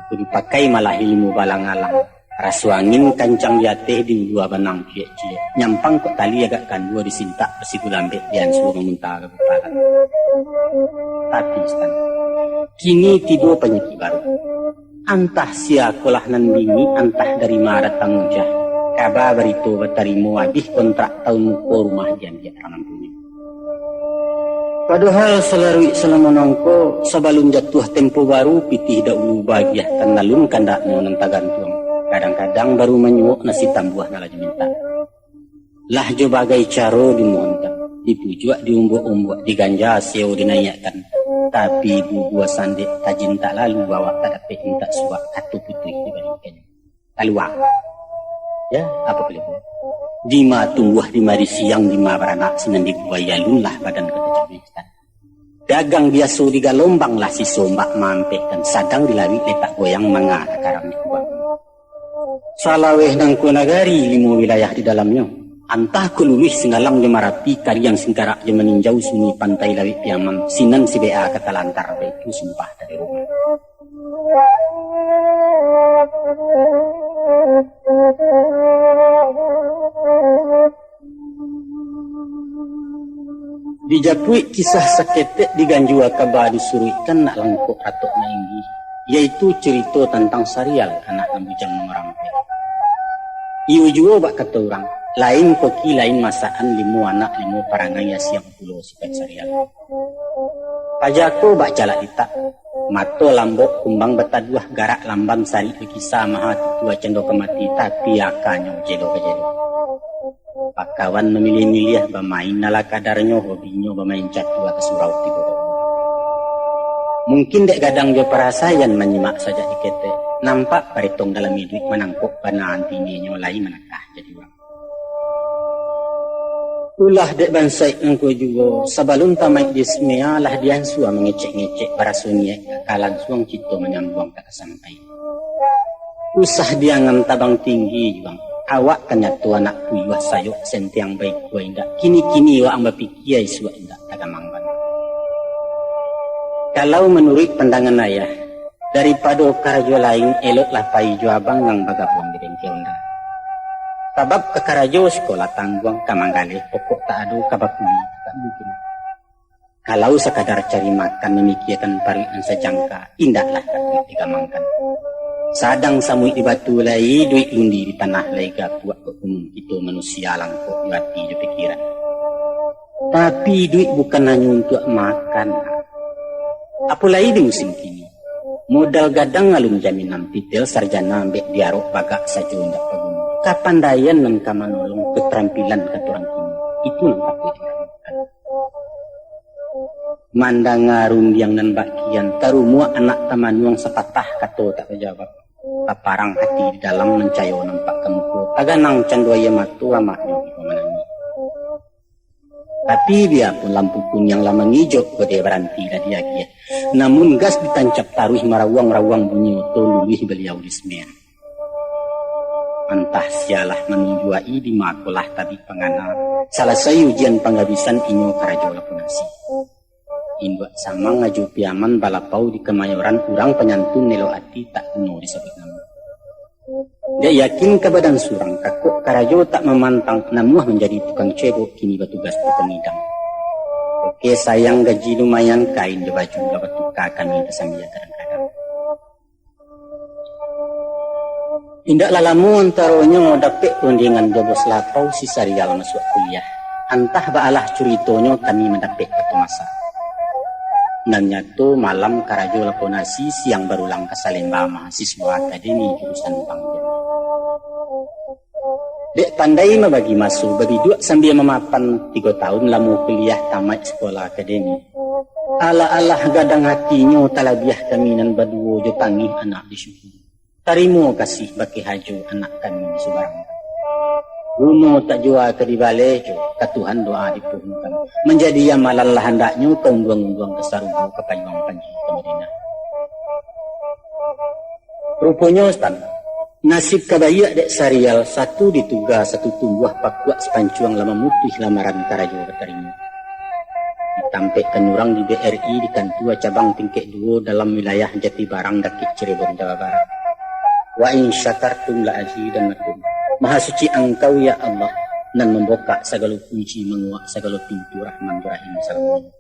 Buku dipakai malahi limo balang-alang. Raso angin kancang di ateh, di ulua banang ciek-ciek. Nyampang kok tali agak kandua, disintak basiku lambek, diansua mamunta ka gupalan. Tapi, Sutan, kini tibo panyakik baru. Antah sia kolah nan bingik, antah dari ma datang ujah. Kaba barito batarimo, abih kontrak taun muko, rumah diambiak urang nan punyo. Padohal salaruik salamo nangko, sabalun jatuah tempo baru, pitih daulu bagiah, kan alun kandaknyo nan tagantuang. Kadang-kadang baru manyuok nasi tambuah nan lah dimintak. Lah jo bagai caro dimohonkan, dipujuak, diumbuak-umbuak, diganja seo dinaiakkan. Tapi bubua sandek tajin tak lalu, awak tak dapek mintak suak, kato putuih dibalikkannyo. Kalua. Ya, apo paliang? Dima tumbuah, dima disiang, dima baranak, sinan dibuai, alunlah badan ka tacabikan. Dagang biaso di galombang, lah siso ombak maampehkan, sadang di lauik letak goyang, manga ka karam dikuak. Salaweh nangko nagari, limo wilayah di dalamnyo. Antah kok luluih Singgalang jo Marapi, Kariang Singkarak jo Maninjau, Sungi Pantai Lauik Piaman, sinan si B A ka talantar, baitu sumpah dari rumah. Dijapuik kisah saketek, diganjua kaba disuruikkan, nak langkok ratok mainggi, yaitu curito tantang Sarial, anak nan bujang nan marampek. Iyo juo bak kato urang, lain koki, lain masakan, limo anak, limo parangai, asiang pulo sifat Sarial. Paja ko bak jalak litak, mato lambok kumbang bataduah, garak lamban sarik bakisa, maha tutua cando ka mati, tapi akanyo jelo ka jelo. Bakawan mamiliah-miliah, bamain ala kadarnyo, hobinyo bamain catur ateh surau tigo dahulu. Mungkin dek gadang jo parasaian manyimak sajak di ketek, nampak paretong dalam iduik manangkok bana antinyo lai manakah jadi urang. Ulah dek bansaik nangko juo, sabalun tamaik di semea lah diansua mangecek-ngecek baraso niaik ka lansuang kito manyambuang ka sampai. Usah diangan tabang tinggi juang, awak kan nyato anak puyuah sayok sentiang baikua indak, kini-kini waang bapikia isuak indak tagamang bana. Kalau manuruik pandangan ayah, daripado karajo lain, eloklah pai jo abang nan bagabuang di bengkel Honda. Sabab ka karajo sikola tangguang, ka manggaleh pokok tak ado, ka bakuli tak mungkin. Kalau sakadar cari makan, mamikiakan paruik nan sajangka, indaklah katuik digamangkan. Sadang samuik di batu lai, duik lundi di tanah lai, gapuak kok gunung, kito manusia langkok jo ati jo pikiran. Tapi duik bukan hanyo untuak makan. Apo lai di musim kini? Modal gadang alun jaminan, titel sarjana ambek diarok bagak sajo indak baguna. Kapandaian nan ka manolong, keterampilan ka turang kini. Itu nan patuik diharapkan. Mandanga rundiang nan bak kian, tarumuak anak tamanuang, sapatah kato tak bajawab. Taparang hati di dalam, mancayo nampak ka muko, taganang cando aia mato, amaknyo tibo manangih. Tapi biapun lampu kuniang lah mangijok, kode baranti lah diagiah. Namun gas ditancap taruih, marawuang-rawuang bunyi oto, luluih baliau di semea. Antah sialah manunjuak-i, di ma ko lah tabik pangana, salasai ujian panggabisan, inyo karajo lakonasi. Induak Samang Ajo Piaman balapau di Kamayoran, urang panyantun elok ati, tak guno disabuik namo. Dek yakin ka badan surang, kakok karajo tak mamantang, namuah manjadi tukang cebok, kini batugas tukang idang. Oke, sayang gaji lumayan, kain jo baju lah batuka, kami basambia kadang-kadang. Indaklah lamo antaronyo, dapek rundiangan jo bos lapau, si Sarial masuak kuliah. Antah baalah curitonyo, kami mandapek kato masak. Nan nyato, malam karajo lakonasi, siang barulang ka Salemba, mahasiswa akademi jurusan bank. Dek pandai mambagi maso, babiduak sambia mamapan, tigo taun lamo kuliah, tamaik sikola akademi. Alah-alah gadang hatinyo, talabiah kami nan baduo, jo tangih anak disyukuri. Tarimo kasih bakeh ajo, anak kami di subarang. Guno tak jua ka dibaleh jo, ka Tuhan doa dipohonkan. Manjadi amalan lah handaknyo, ka unduang-unduang ka sarugo, ka payuang panji ka Madinah. Ruponyo, Stan, nasib ka baiak dek Sarial, satu dituga, satu tumbuah pakuak, sapancuang lah mamutuih lamaran karajo batarimo. Ditampekkan urang di B R I, di kantua cabang tingkek duo, dalam wilayah Jatibarang, dakek Cirebon, Jawa Barat. Wa in syakartum la azidannakum. Maha suci Angkau, ya Allah, nan mambukak sagalo kunci, manguak sagalo pintu, Rahman jo Rahim salamonyo.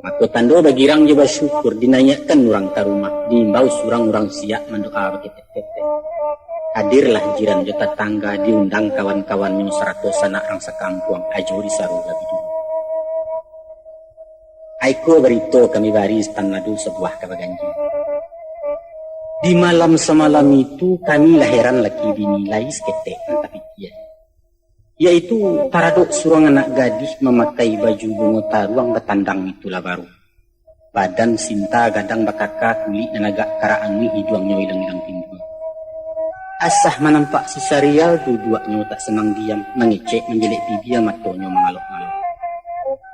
Mako tando bagirang jo basyukur, dinaiakkan urang ka rumah, diimbau surang urang siak, mandoa baketek-ketek. Hadirlah jiran jo tatangga, diundang kawan-kawannyo, sarato sanak rang sakampuang, ajo disaru labiah duo. Aiko barito kami bari, Stan, ado sabuah ka baganjia. Di malam samalam itu, kami lah heran laki bini, lai saketek nan tapikia. Yaitu taradok surang anak gadih mamakai baju bungo taruang, batandang itulah baru. Badan sinta gadang bakaka, kulik nan agak karak anuih, iduangnyo ilang-ilang timbua. Asah manampak si Sarial, duduaknyo tak sanang diam, mangecek manjelek bibia, matonyo mangalok-ngalok.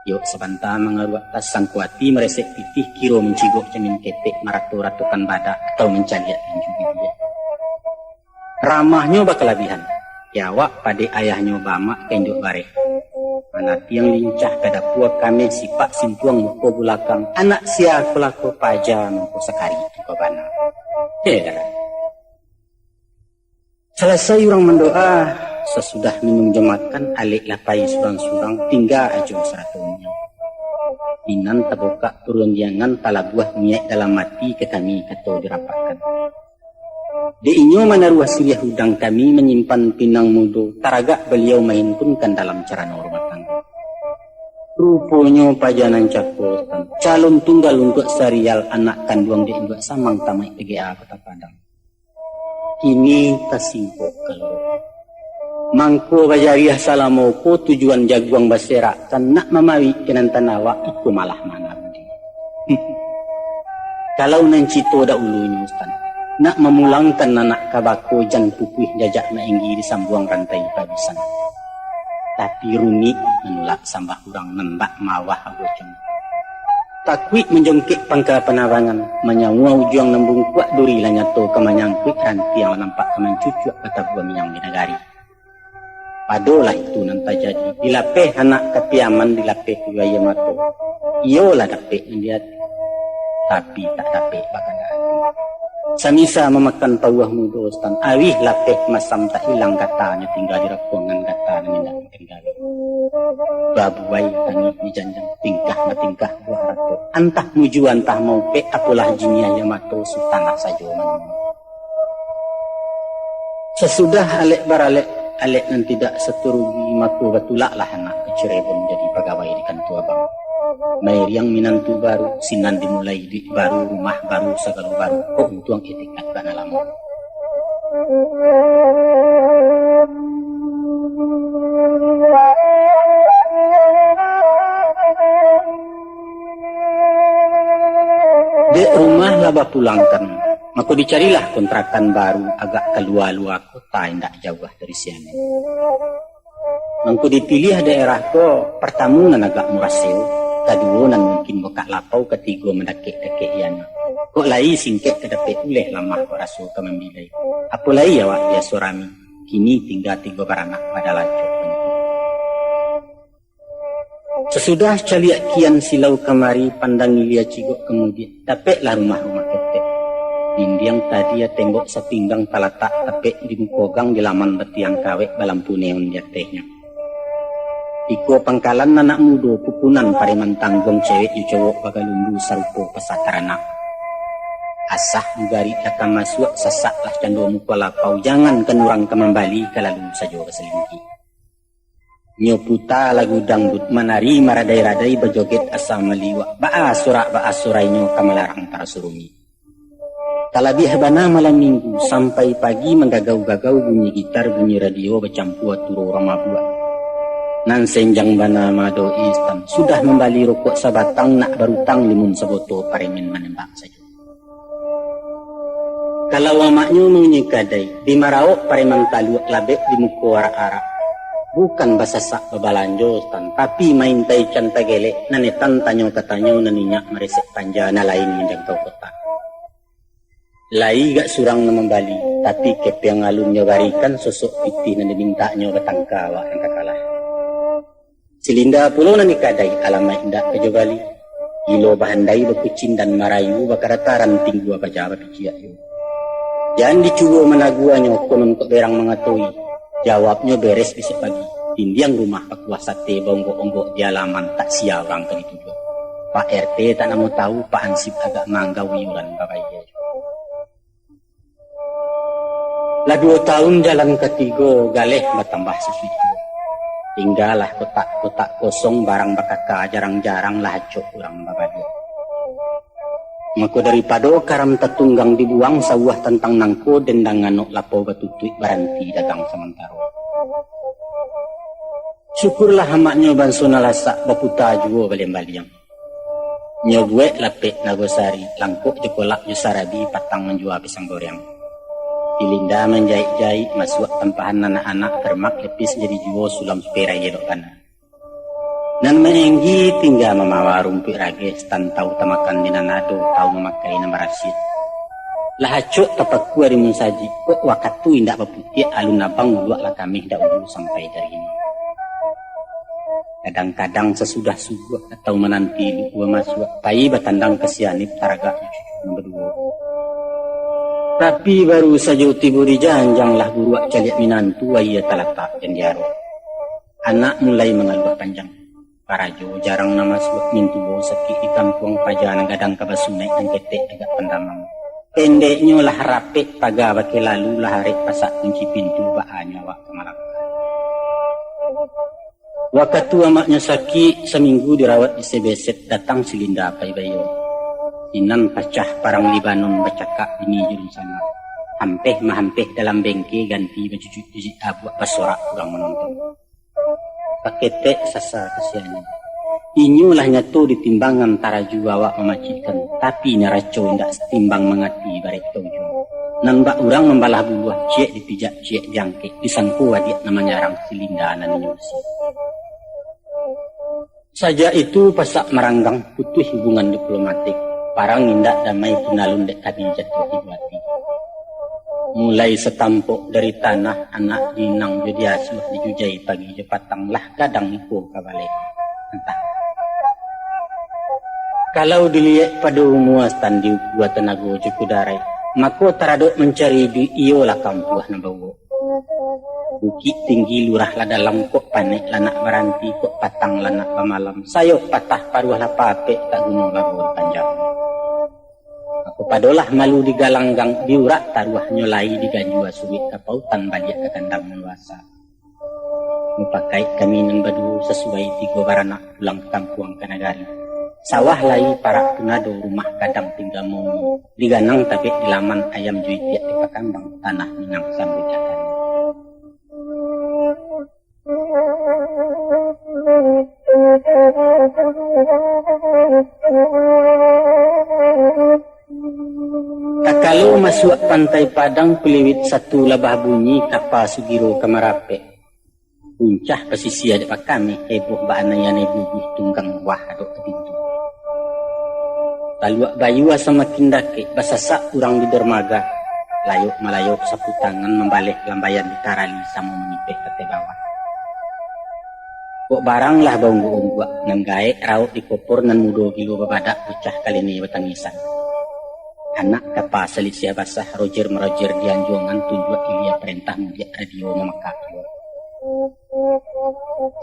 Yok sabanta mangaruak tas, sangko ati maresek pitih, kiro mancigok camin ketek, marato-ratokan badak, atau mancaliak tinju bibia. Ramahnyo bakalabihan, di awak padek ayahnyo, baamak ka induak bareh. Manatiang lincah ka dapua kameh, sipak sintuang muko bulakang, anak sia ko lah ko paja, mangko sakari tu ka bana. Heran. Salasai urang mandoa, sasudah minum jo makan, aleklah pai surang-surang, tingga ajo saratonyo. Di nan tabukak parundiangan, talabuah niaik dalam ati, ka kami kato dirapakkan. Dek inyo manaruah siriah udang, kami manyimpan pinang mudo, taragak baliau mahintunkan dalam carano rumah tanggo. Ruponyo paja nan cako, calon tunggal untuak Sarial, anak kanduang dek induak Samang, tamaik T G A Kota Padang. Kini tasimpok kaloro. Mangko bajariah salamo ko, tujuan jaguang baserak, kan nak mamawik ka nan tanawak, iko malah manabudi. Kalau nan cito daulunyo, Sutan, nak mamulangkan anak ka bako jan pupuih jajak mainggi di sambuang rantai pabisan. Tapi rumik manulak sambah urang nan bak mawah agocang. Takuik manjongkek pangka panabangan, manyaua ujuang nan bungkuak duri lah nyato ka manyangkuik rantiang lah nampak ka mancucuak ka tabuah minyak di nagari. Padolah itu nan tajadi, dilapeh anak ka piaman, dilapeh pulo aia mato. Iyolah dapek nan di ati, tapi tak dapek bakandak ati. Samisa mamakan pauah mudo, Sutan, awih lapeh masam tak ilang gatanyo, tingga di rapuangan gata nan indak mungkin gawi. Babuai tangih di janjang, tingkah matingkah buah rato. Antah mujua, antah maupek, apolah jiniah aia mato, Sutan lah sajo manamo. Sasudah alek baralek, alek nan tidak satu rugi, mako batulaklah anak ka Cirebon jadi pagawai di kantua bank. Mairiang minantu baru, sinan dimulai iduik baru, rumah baru, sagalo baru, kok untuang itikat bana lamo. Dek rumah lah bapulangkan, mako dicarilah kontrakan baru agak kalua-lua kota, indak jauah dari sinan. Mangko dipiliah daerah ko, partamo nan agak murah sewo, kaduo nan mungkin bukak lapau, katigo mandakek-dakek ianyo. Kok lai singkek ka dapek uleh, lamah kok raso ka mambilai. Apo lai awak biaso rami, kini tingga tigo baranak badalacok. Sasudah caliak kian silau kamari, pandang ilia cigok kamudiak, dapeklah rumah-rumah ketek. Dindiang tadia, tembok sapinggang talatak, tapek di muko gang, di laman batiang kawek, balampu neon di atehnyo. Iko pangkalan anak mudo, pupunan pareman tangguang, cewek jo cowok bagalumbu sarupo pasa taranak. Asah mugarik lah ka masuak, sasaklah cando muko lapau, jangankan urang ka mambali, ka lalu sajo basalingki. Nyo puta lagu dangdut, manari maradai-radai, bajoget asa maliwak, baa sorak baa sorainyo, ka malarang taraso rumik. Talabiah bana malam minggu, sampai pagi manggagau-gagau, bunyi gitar, bunyi radio, bacampua turo urang mabuak. Nan senjang bana mado Istan, sudah mambali rokok sabatang, nak barutang limun saboto, paremen manembak sajo. Kalau amaknyo maunyi kadai, di maraok pareman taluak, labek di muko arak-arak. Bukan basasak babalanjo, Tan, tapi maintai can tagelek, nan etan tanyo katanyo, nan inyak maresek panja, nan lain manjangkau kotak. Lai gak surang nan mambali, tapi kepeang alunnyo barikan, sosok pitih nan dimintaknyo, batangka awak nan takalah. Silinda pulo nan di kadai, alamaik indak ka jo bali. Gilo bahandai bakucing, dan marayu bakadataran, tinggua baja bapiciak yo. Jan dicubo managuanyo, konon kok berang mangatoi. Jawabnyo beres bisuak pagi. Dindiang rumah bakuah sate, baonggok-onggok di alaman, tak sia urang ka dituduah. Pak R T tak namo tahu, Pak Hansip agak manggau iuran babayia. Lah duo taun jalan katigo, galeh batambah sasuik juo. Tinggalah kotak-kotak kosong, barang bakaka, jarang-jarang lah acok urang babaliak. Mako daripado karam tatunggang dibuang, sauah tantang nangko, dendang anok lapau batutuik, baranti dagang samantaro. Syukurlah amaknyo banso nan lasak, baputa juo baliang-baliang. Nyo buek lapek nagosari, langkok jo kolak jo sarabi, patang manjua pisang goreng. Silinda manjaik-jaik, masuak tampahan anak-anak, karmak lepis jadi juo, sulam superai elok bana. Nan maenggi tingga mamawa rumpuik rageh, Tan, tahu tamakan di nan ado, tahu mamakai nan barasiah. Lah acok tapakua di munsajik, kok wakatu indak baputiak, alun abang uluak lah kameh, dahulu sampai dari ini. Kadang-kadang sasudah subuah atau mananti lukua masuak, pai batandang ka sianip, taragak jo cucu nan baduo. Tapi baru sajo tibo di janjang, lah buruak caliak minantu, aia talatak jan diarok. Anak mulai mangaluah panjang. Karajo jarang nan masuak, mintuo sakik di kampuang, paja nan gadang ka basunaik, nan ketek agak pandamang. Pendeknyo lah rapek paga bakeh lalu, lah arek pasak kunci pintu, baanyo awak ka malangkah. Wakatu amaknyo sakik, saminggu dirawat di Sebesep, datang Silinda pai baiyo. Sinan pacah parang Libanon, bacakak bini jo dunsanak. Hampeh mahampeh dalam bengke, ganti bajujuik-jujuik abuak, basorak urang manonton. Paketek sasa kasiannyo. Inyo lah nyato ditimbang nan taraju awak mamacikkan, tapi naraco indak satimbang mangati barek taujuang. Nan bak urang mambalah buluah, ciek dipijak, ciek diangkek, disangko adiak nan manyarang, silinda nan inyo usie. Sajak itu pasak maranggang, putuih hubungan diplomatik, parang indak damai kinalun dek kami jatuah ibo ati. Mulai satampok dari tanah, anak diinang jo diasuah, dijujai pagi jo patang, lah gadang iko ka baleh. Antah. Kalau diliek pado umua, stan diukua tanago jo kudaraik, mako taradok mancari iduik iyolah kampuah nan bauwok. Bukik tinggi lurah lah dalam, kok panek lah nak baranti, kok patang lah nak bamalam, sayo patah paruah lah papek, tak guno labuah panjang. Mako padolah malu digalanggang, diurak taruahnyo lai, diganjua suruik ka pautan, baliak ka kandang nan basa. Mupakaik kami nan baduo, sasuai tigo baranak, pulang ka kampuang ka nagari. Sawah lai parak pun ado, rumah gadang tingga mauni, diganang tabek di laman, ayam jo itiak dipakambang, tanah Minang sambuik akan. Takalo masuak Pantai Padang, kuliwit satu lah babunyi, kapa sugiro ka marapek. Buncah pasisia dek bakameh, heboh baanai-anai bubuih, tunggang buah adok ka pintu. Taluak bayua samakin dakek, basasak urang di dermaga, layok-malayok sapu tangan, mambaleh lambaian di tarali, samo manipeh ka ateh bawah. Kok barang lah baungguak-ungguak, nan gaek raok dikopor, nan mudo gilo babadak, bocah kalene batangisan. Anak kapa salisiah basah, rojer-marojer di anjuangan, tunjuak ilia parentah, mudiak radio mamakak juo.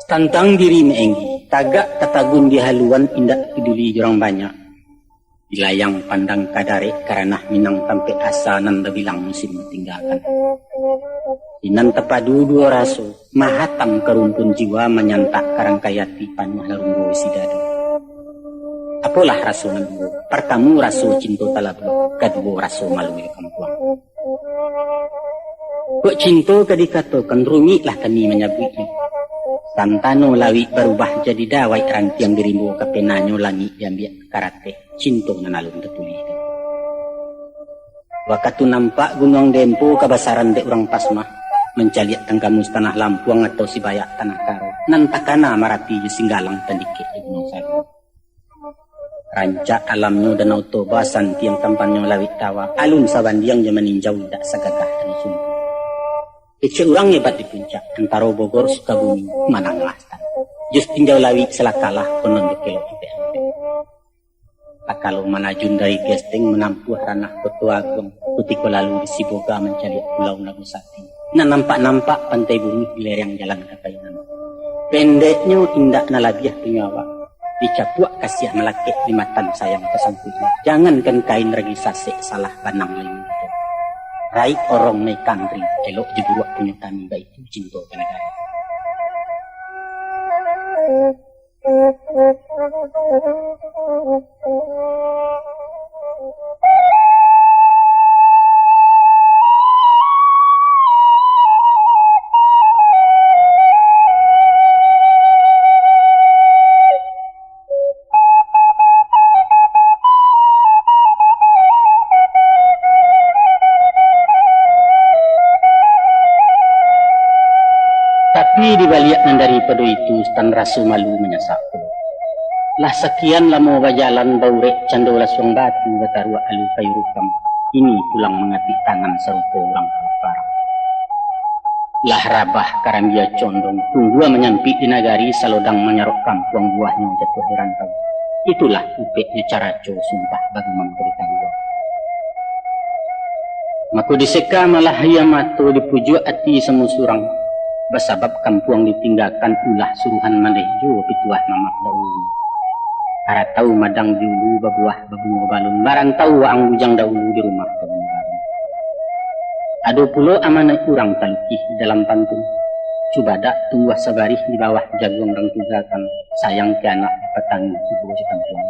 Tantang diri maenggi, tagak tatagun di haluan, indak paduli jo urang banyak. Di layang pandang ka darek, ka ranah Minang tampek asa, nan babilang musim ditinggakan. Sinan tapadu duo raso, mahatam ka rumpun jiwa, manyantak ka rangkai ati, panuah larunggo isi dado. Apolah raso nan duo? Partamo raso cinto talabuah, kaduo raso malu jo kampuang. Kok cinto ka dikatokan, rumiklah kami manyabuiknyo. Santano lawik barubah jadi dawaik, rantiang di rimbo ka penanyo, langik diambiak ka karateh, cinto nan alun tatulihkan. Wakatu nampak Gunuang Dempo kabasaran dek urang Pasmah, mancaliak tanggamus tanah Lampuang atau Sibayak tanah Karo, nan takana marapi jo Singgalang, tandikek jo Gunuang Sago. Rancak alamnyo Danau Toba, santiang tampannyo Lawik Tawa, alun sabandiang jo maninjau, indak sagagah Danau Sumbu. Kecek urang hebat di puncak, antaro Bogor, Sukabumi, mananglah stan. Jos tinjau lawik salakalah, konon jo kelok ampek-ampek. Takalo manajun dari Gesteng, manampuah ranah Koto Aguang, kutiko lalu di Siboga, mancaliak Pulau Nago Sati, nan nampak-nampak Pantai Bumi, di lereng jalan ka Painan. Pendeknyo, indak nan labiah punyo awak, dicapuak kasiah malakek, di matan sayang tasangkuiknyo. Jangankan kain ragi sasek, salah banang lai. Raik orong nai kantri, elok diburuak punyo kami, baitu cinto ka nagari. Tapi di baliak nan daripado itu, stan raso malu manyasak pulo. Lah sakian lamo bajalan, baurek cando lasuang batu, bataruak alu kayu rukam, kini pulang mangatik tangan sarupo urang parang. Lah rabah karambia condong, tunggua manyampik di nagari, salodang manyarok kampuang, buahnyo jatuah di rantau. Itulah upeknyo caraco, sumpah bagumam ka ditangguang. Mako diseka malah aia mato, dipujuak ati samo surang, basabab kampuang ditinggakan, ulah suruhan mandeh juo pituah mamak dahulu. Aratau madang di ulu, babuah babungo balun, marantau waang bujang dahulu, di rumah babungo balun. Ado pulo amanat urang talukih di dalam pantun, cubadak tumbuah sabarih, di bawah jaguang rang tugakan, sayang ka anak patani, ibo jo kampuang.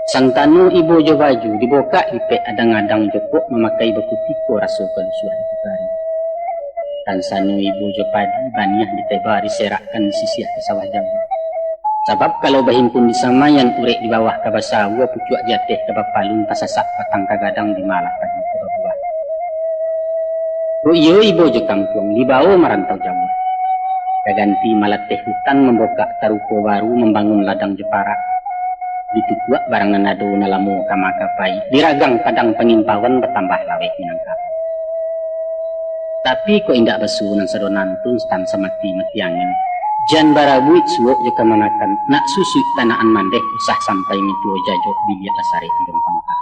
Santano ibo jo baju, dibokak lipek adang-adang, jokok mamakai bakutiko, raso kalusuah dipukari. Tansano ibo jo padi, baniah diteba, diserakkan, disisiah ka sawah jago. Sabab kalau bahimpun di samaian urek di bawah ka basa, buah pucuak di ateh ka bapalun, tasasak batang ka gadang, di malah padi ka babuah. Kok iyo ibo jo kampuang, dibawo marantau jauah. Ka ganti malateh hutan, mambokak taruko baru, mambangun ladang jo parak. Ditukuak barang nan ado, nan lamo ka makapai, diragang padang pangimpauan, batambah laweh Minangkabau. Tapi kok indak basuo nan sado nantun, stan samati-mati angin. Jan barabuik suok jo kamanakan, nak susuik tanaan mandeh, usah sampai mituo jajok, biliak lah sarek ujung pangka.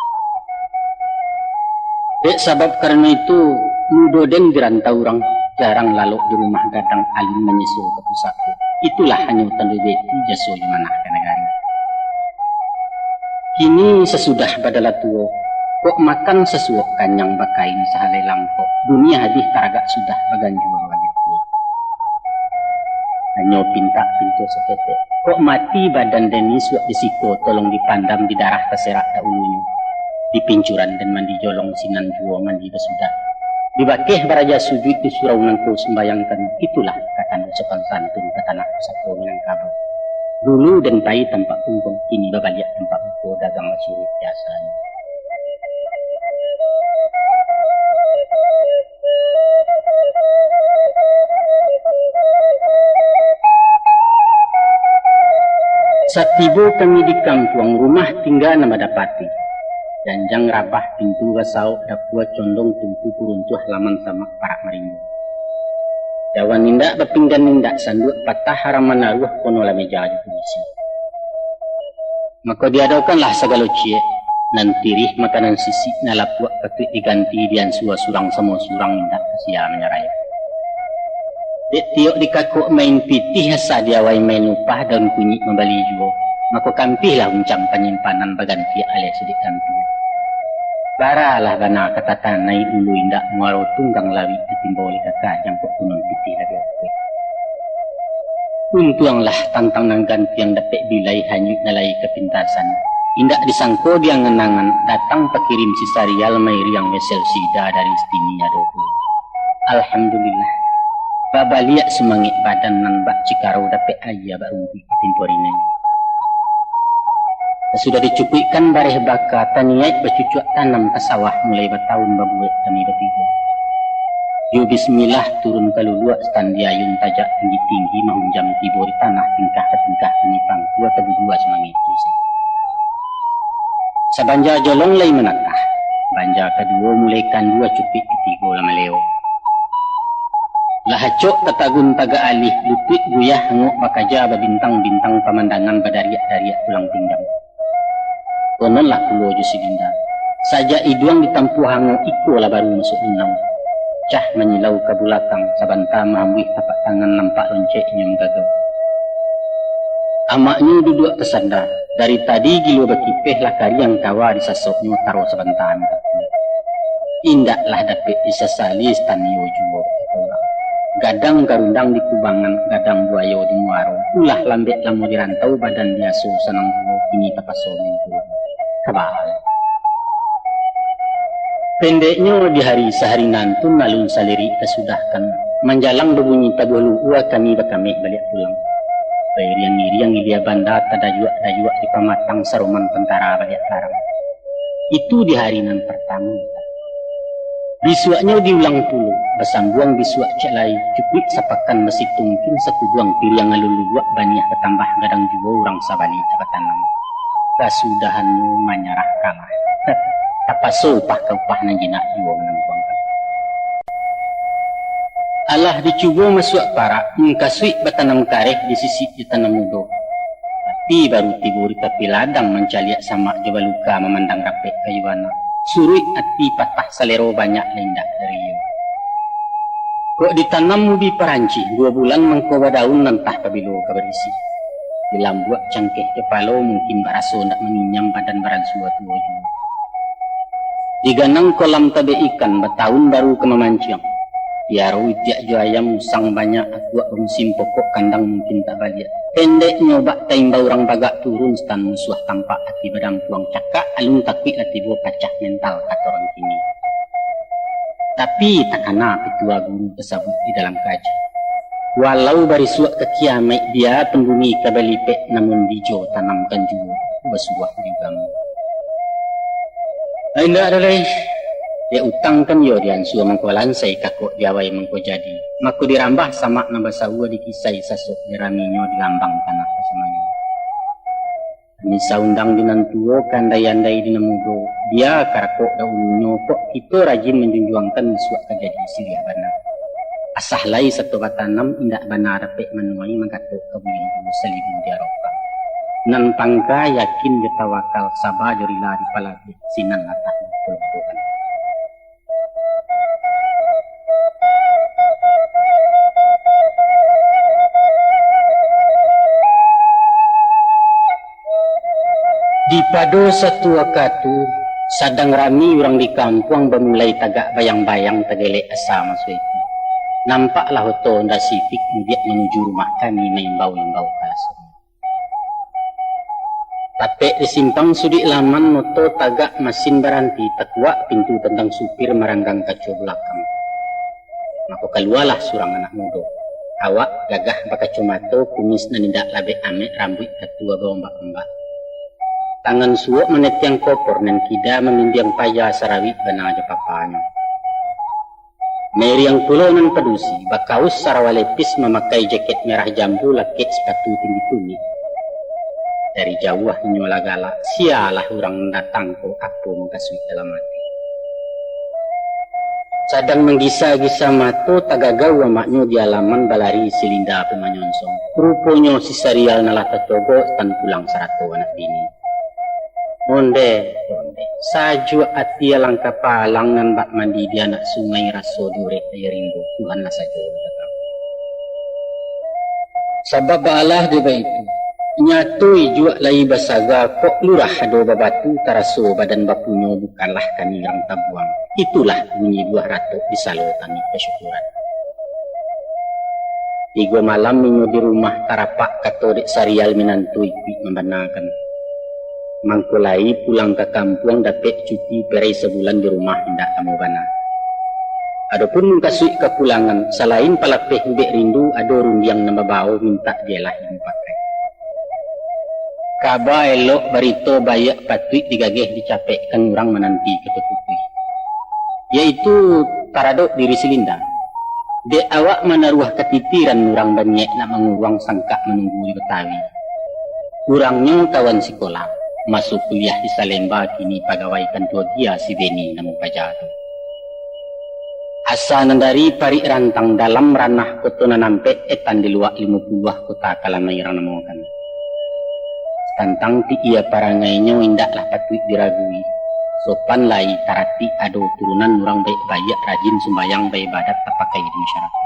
Dek sabab karano itu, mudo den di rantau urang, jarang lalok di rumah gadang, alun manyeso ka pusako. Itulah hanyo tando beti, jaso jo manah ka nagari. Kini sasudah badala tuo, kok makan sasuok kanyang, bakain sahalai langkok, dunia hadih taragak sudah, baganjua baliak pulo. Hanyo pintak pinto saketek, kok mati badan den, isuak di siko tolong dipandam, di darah taserak dahulunyo, di pincuran den mandi jolong, sinan juo mandi basudah, di bakeh baraja sujuik, di surau nangko sumbayangkan, itulah ka tando sopan santun ka tanah pusako Minangkabau. Dulu den pai tampak tungkong, kini babaliak tampak muko, dagang lah suruik biasonyo. Satibo kami di kampuang, rumah tingga nan badapati. Janjang rabah, pintu basaok, dapua condong tungku, kuruntuah laman samak, parak marimbo. Cawan indak, bapinggan indak, sanduak patah, haram manaruah, kono lah meja jo kurisi. Mako diadokanlah sagalo ciek, nan tirih makanan sisik, nan lapuak patuik diganti, diansua surang samo surang, indak ka sia manyarayok. Dek tiok dikakok main pitih, asa diawai main upah, daun kunyik mambali juo, mako kampihlah uncang panyimpanan, bagantiak aleh sidik kampih. Baralah bana ka tatanai, ulu indak muaro, tunggang lawik ditimbo, dikakah jangkok, kunun pitih lah diopek. Untuanglah tantang nan gantiang, dapek bilai hanyuik, nan lai kapintasan. Indak disangko di angan-angan, datang pakirim si Sarial, mairiang wesel sida dari Stini ado pulo. Alhamdulillah, babaliak sumangek badan, nan bak cikarau dapek aia barumpuik di timpo rinai. Sasudah dicukuikkan bareh baka, taniaik bacucuak tanam ka sawah, mulai batahun babuek kami batigo. Jo bismillah turun ka luluak, stan di ayun tajak tinggi-tinggi, mahunjam tibo di tanah, tingkah ka tingkah kami pangkua, tabujua sumangek tu se. Sabanja jolong lai manatah, banja kaduo mulai kandua, cukuik katigo lah maleo. Lah acok tatagun tagak alih, lutuik guyah angok bakaja, babintang-bintang pamandangan, badariak-dariak tulang pinggang. Kononlah pulo jo si Dinda. Sajak iduang ditampuah angok, iko lah baru masuak linau. Cah manyilau ka bulakang, sabanta mahambuih tapak tangan, nampak loncek inyo manggagau. Amaknyo duduak tasanda, dari tadi gilo bakipeh, lah kariang kawa disasoknyo, taro sabanta mintak pulo. Indaklah dapek disasali, stan iyo juo. Gadang garundang di kubangan, gadang buayo di muaro, ulah lambek lamo di rantau, badan biaso sanang juo, kini tapaso main pulo. Kabal. Pendeknyo, di hari sahari nantun alun salirik tasudahkan, manjalang babunyi tabuah luhua, kami bakameh baliak pulang. Bairiang-iriang ilia banda, tadayuak-dayuak di pamatang, saroman tantara baliak tarang. Itu di hari nan partamo. Bisuaknyo diulang pulo, basambuang bisuak ciek lai, cukuik sapakan basitung, kin sakubuang piriang alun lubuak, baniah batambah gadang juo, urang sabali ka batanam. Kasudahannyo manyarah kalah. Tapaso upah ka upah, nan jinak juo manangguangkan. Alah dicubo masuak parak, mukasuik batanam kareh, disisik jo tanam mudo. Tapi baru tibo di tapi ladang, mancaliak samak jo baluka, mamandang rapek kayu anak. Suruik ati patah, salero banyak lah indak dari iyo. Kok ditanam ubi parancih, duo bulan mangko badaun, antah pabilo ka barisi. Dilambuak cangkeh kapalo, mungkin baraso ndak manginyam, badan baransua tuo juo. Diganang kolam tabek ikan, batahun baru ka mamanciang. Piaro itiak jo ayam, usang banyak, akuak bamusim, pokok kandang mungkin tak baliak. Pendeknyo, bak taimbau urang bagak turun, stan musuah tampak ati badampuang, cakak alun takuik lah tibo, pacah mental kato urang kini. Tapi takana pitua guru tasabuik di dalam kaji. Walau barisuak ka kiamaik, bia pun bumi ka balipek, namun bijo tanamkan juo, basuah di ugamo. Indak ado lai, dek utang kan iyo diansua mangko lansai, kakok diawai mangko jadi, mako dirambah samak nan basaua, dikisai sasok diraminyo, dilambang tanah basamanyo. Kami saundang di nan tuo, ka andai-andai di nan mudo, bia karakok daulunyo, kok kito rajin manjunjuangkan, isuak ka jadi siriah bana. Asah lai sato batanam, indak bana dapek manuai, mangkato ka buliah juo salibu di arokah. Nan pangka yakin jo tawakal, saba jo rila dipalabeh, sinan latak di kalompokan. Di pado satu wakatu, sadang rami urang di kampuang, bamulai tagak bayang-bayang, tagelek asa maso itu. Nampaklah oto Honda Civic mudiak manuju rumah kami, maimbau-imbau ka lasonyo. Tapek di simpang suduik laman, oto tagak, masin baranti, takuak pintu tantang supir, maranggang kaco bulakang. Mako kalualah surang anak mudo. Awak gagah bakacomato, kumis nan indak labek amek, rambuik katua baombak-ombak. Tangan suok manetiang kopor, nan kida mamimbiang paja, sarawik bana jo papanyo. Mairiang pulo nan padusi, bakaus sarawa lepis, mamakai jakek merah jambu, lakek sapatu tinggi tumik. Dari jauah inyo lah galak, sialah urang nan datang ko, apo mukasuik dalam ati. Sadang manggisa-gisa mato, tagagau amaknyo di alaman, balari si Linda pun manyonsong. Ruponyo si Sarial nan lah tacogok, tan pulang sarato anak bini. Onde, onde, sajuak ati alangkah palang, nan bak mandi di anak sungai, raso di urek aia rimbo, Tuhanlah sajo nan datang. Sabab baalah dek baitu, nyato ijuak lai basaga, kok lurah ado babatu, taraso badan bapunyo, bukanlah kami urang tabuang. Itulah bunyi buah ratok, di salo tangih kasyukuran. Tigo malam inyo di rumah, tarapak kato dek Sarial minantu ikuik mambanakan. Mangko lai pulang ka kampuang, dapek cuti perai sabulan di rumah, indak lamo bana. Adopun mukasuik kapulangan, salain palapeh ubek rindu, ado rundiang nan babao, mintak dielah dimupakai. Kaba elok, barito baiak, patuik digageh, dicapekkan urang, mananti kato putuih. Yaitu taradok diri si Linda. Dek awak manaruah katitiran, urang baniaik nak manguruang, sangkak manunggu di Batawi. Urangnyo kawan sikola, maso kuliah di Salemba, kini pagawai kantua gia si Beni namo paja tu. Asa nan dari parik rantang, dalam ranah koto nan ampek, etan di luak limo puluah kota, ka lamai urang namokan. Tantang pikia parangainyo, indaklah patuik diragui. Sopan lai, taratik, ado turunan urang baiak-baiak, rajin sumbayang, baibadat, tapakai di masyarakat.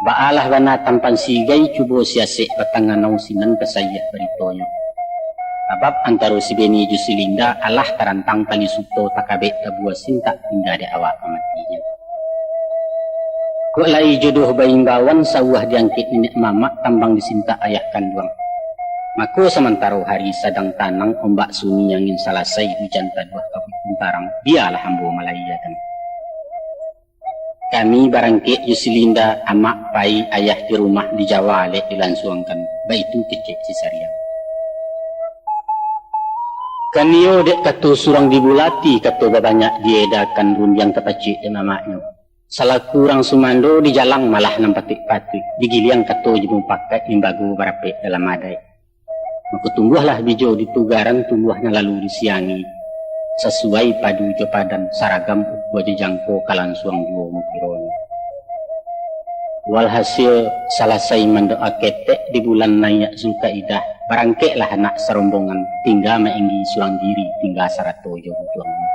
Baalah bana tampan sigai, cubo siasek batanganau, sinan tasaiah baritonyo. Sabab antaro si Beni jo si Linda, alah tarantang tali suto, takabek tabua sintak, tingga dek awak mamatinyo. Kok lai jodoh baimbauan, sauah diangkek niniak mamak, tambang disintak ayah kanduang. Mako samantaro hari sadang tanang, ombak sunyi angin salasai, ujan taduah kabui kuntarang, bialah ambo malayiekan. Kami barangkek jo si Linda, amak pai, ayah di rumah, di Jawa alek dilansuangkan, baitu kecek si Sariang. Kan iyo dek kato surang dibulati, kato babanyak diedakan, rundiang tapacik dek mamaknyo. Salaku urang sumando dijalang, malah nan patuik-patuik, digiliang kato jo mupakat, limbago barapek dalam adaik. Mako tumbuahlah bijo di tugaran, tumbuah nan lalu disiangi, sasuai padu jo padan, saragam ukua jo jangko, ka lansuang juo mukironyo. Walhasil, salasai mandoa ketek di bulan naiak Zulkaidah, barangkeklah anak sarombongan, tingga mainggi surang diri, tingga sarato jo bujuangnyo.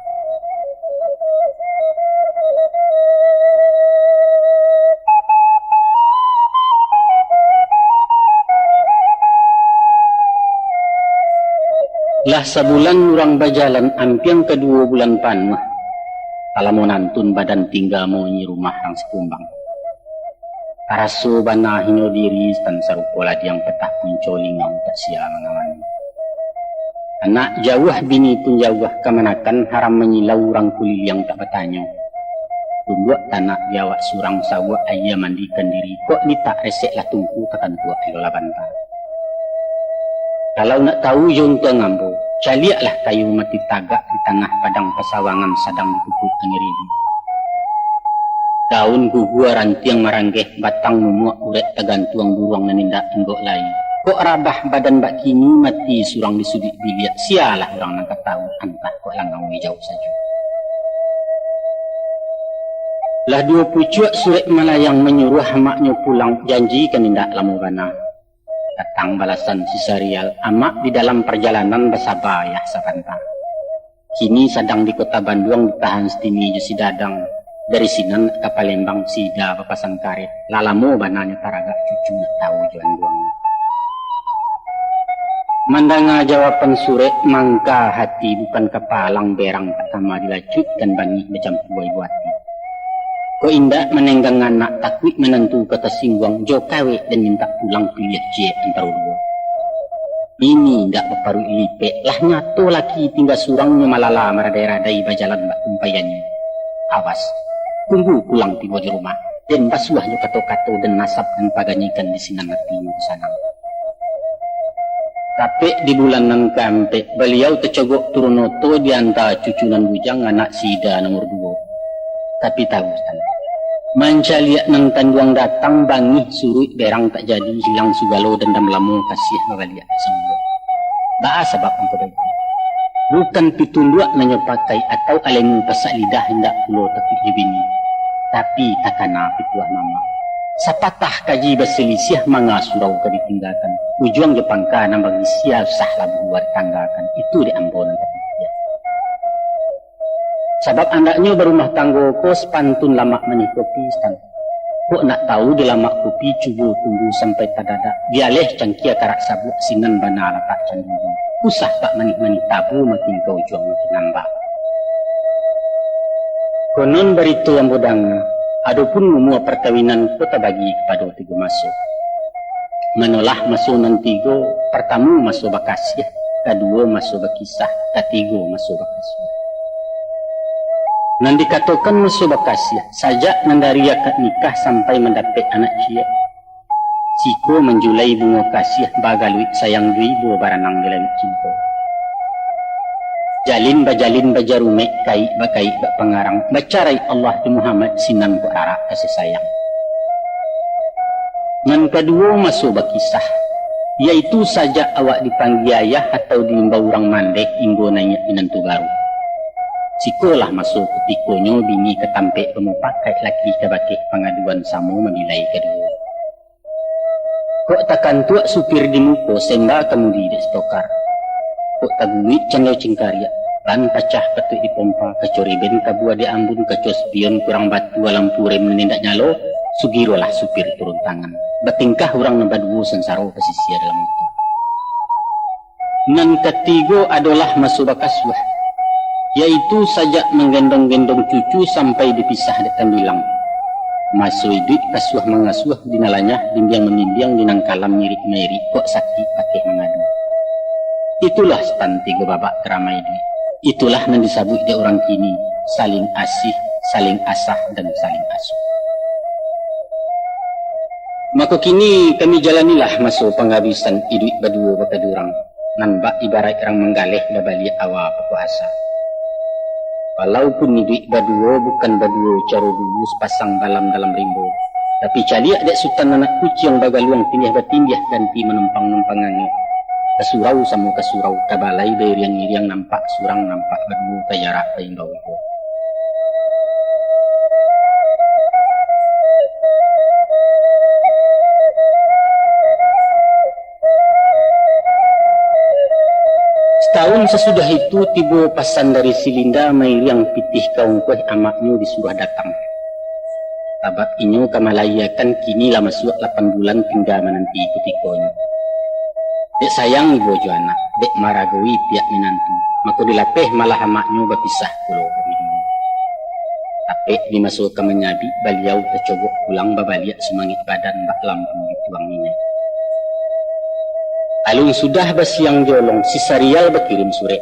Lah sabulan urang bajalan, ampiang kaduo bulan panuah, talamo nantun badan tingga maunyi rumah rang sikumbang. Taraso bana hino diri, tan sarupo ladiang patah punco, lingau tak sia mangawani. Anak jauah, bini pun jauah, kamanakan haram manyilau, urang kuliliang tak batanyo. Tunduak tanak di awak surang, sabuak aia mandikan diri, kok litak resek lah tungku, takantuak ilo lah banta. Kalau nak tahu jo untuang ambo, caliaklah kayu mati tagak di tangah padang pasawangan sadang ditutuik angin ribut. Daun gugua rantiang maranggeh, batang mumuak urek tagantuang, buruang nan indak tunduak lai. Kok rabah badan bak kini, mati surang di suduik biliak, sialah urang nan ka tahu, antah kok langau ijau sajo. Lah duo pucuak surek malayang manyuruah amaknyo pulang, janjikan indak lamo bana. Datang balasan si Sarial, amak di dalam parjalanan basaba ayah sabanta. Kini sadang di Kota Banduang ditahan si Tini jo si Dadang. Dari sinan ka Palembang si Ida bapasan kareh. Lah lamo bana nyo taragak cucu nak tahu jo anduangnyo. Mandanga jawaban surek, mangka hati bukan kapalang, berang tak tama dilacuikkan, bangih bacampua ibo ati. Kok indak manenggang anak, takuik manantu ka tasingguang, jo kawek dan mintak pulang, piliah ciek antaro duo. Ini indak baparuik lipek, lah nyato laki tingga surang nyo malala maradai-radai bajalan bak kumpaiannyo. Awas, tunggu pulang tibo di rumah, den basuah jo kato-kato, den asapkan paganyikan di sinan atinyo sanang. Tapek di bulan nan kaampek, baliau tacogok turun oto di anta cucu nan bujang, anak si Ida nomor duo. Tapi tahu, Tan, mancaliak nan tanduang datang, bangih suruik berang tak jadi, hilang sugalo dandam lamo, kasiah babaliak ka sinan. Baa sabab mangko baitu? Bukan pitunduak nan nyo pakai, atau alemu pasak lidah, indak pulo takuik jo bini. Tapi takana pituah mamak. Sapatah kaji basalisiah, manga surau ka ditinggakan. Ujuang jo pangka nan bagisia, usah labuah ditanggakan. Itu dek ambo nan tapikia. Sabab andaknyo barumah tanggo ko sapantun lamak manih kopi, Tan. Kok nak tahu di lamak kopi, cubo tunggu sampai tadadak. Dialeh cangkia karak sabuak, sinan bana latak candunyo. Usah bak manih-manih tabu, makin ka ujuang makin lambak. Konon barito ambo danga, adopun umua parkawinan ko tabagi kapado tigo maso. Manolah maso nan tigo, partamo maso bakasiah, kaduo maso bakisah, katigo maso bakasuah. Nan dikatokan maso bakasiah, sajak nan dari akad nikah sampai mandapek anak ciek. Siko manjulai bungo kasiah, bagaluik sayang, duo ibo baranang di lauik cinto. Jalin bajalin bajarumek, kaik bakaik bak pangarang, bacarai Allah jo Muhammad, sinan kok rarak kasih sayang. Nan kaduo maso bakisah, yaitu sajak awak dipanggia ayah atau diimbau urang mandeh, inggo naiak minantu baru. Sikolah maso kutikonyo bini ka tampek bamupakaik, laki ka bakeh pangaduan, samo mamilai kaduo. Kok takantuak supir di muko, semba kamudi dek stokar. Kok tagunuik cando cingkariak, ban pacah patuik dipompa, kaco riben kabua diambun, kaco spion kurang batu, lampu rem nan indak nyalo, sugirolah supir turun tangan. Batingkah urang nan baduo, sansaro pasisia dalam moto. Nan katigo adolah maso bakasuah, yaitu sajak manggendong-gendong cucu sampai dipisah dek tambilang. Maso iduik kasuah mangasuah, di nan lanyah bimbiang mamimbiang, di nan kalam mirik mairik, kok sakik pateh mangadu. Itulah stan tigo babak drama iduik. Itulah nan disabuik dek urang kini, saling asih, saling asah, dan saling asuh. Mako kini kami jalanilah maso pangabisan iduik baduo bakadurang, nan bak ibaraik urang manggaleh babaliak awa pokok asa. Walaupun iduik baduo bukan baduo caro dulu sapasang balam dalam rimbo, tapi caliak dek sutan anak kuciang bagaluang tindiah batindiah ganti manumpang-numpang angek. Ka surau samo ka surau, ka balai bairiang-iriang, nampak surang, nampak baduo, ka jarak baimbau. Satahun sasudah itu, tibo pasan dari si Linda mairiang pitih ka ungkuih amaknyo disuruah datang. Sabab inyo ka malahiakan, kini lah masuak lapan bulan tingga mananti kutikonyo. Dek sayang ibo jo anak, dek maragoi piak minantu, mako dilapeh malah amaknyo bapisah pulo dari dunia. Tapek di maso ka manyabik, baliau tacogok pulang babaliak sumangek badan bak lampu dituang minyak. Alun sudah basiang jolong, si Sarial bakirim surek.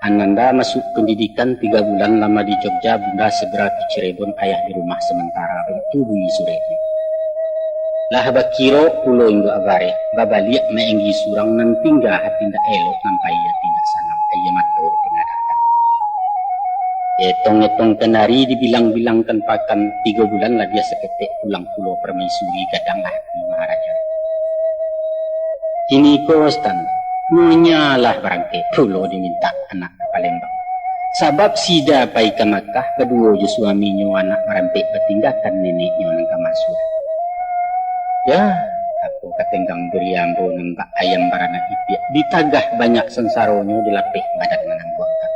Ananda masuak pandidikan tigo bulan lama di Jogja, bunda sagara ka Cirebon, ayah di rumah samantaro, baitu bunyi suratnyo. Lah bakiro pulo induak bareh, babaliak maenggi surang, nan tingga hati indak elok, nan pai hati indak sanang, aia mato dipangadahkan. Etong-etong kanari dibilang-bilangkan pakan, tigo bulan labiah saketek pulang pulo parmaisuri, gadanglah hati Maharaja. Kiniko Sutan, nyonya lah barangkek pulo dimintak anak ka Palembang. Sabab sida pai ka Makkah baduo jo suaminyo, anak barampek batinggakan neneknyo nan ka masuak. Yah, apo ka tenggang diri ambo nan bak ayam baranak ipiak, ditagah banyak sansaronyo, dilapeh badan manangguangkan.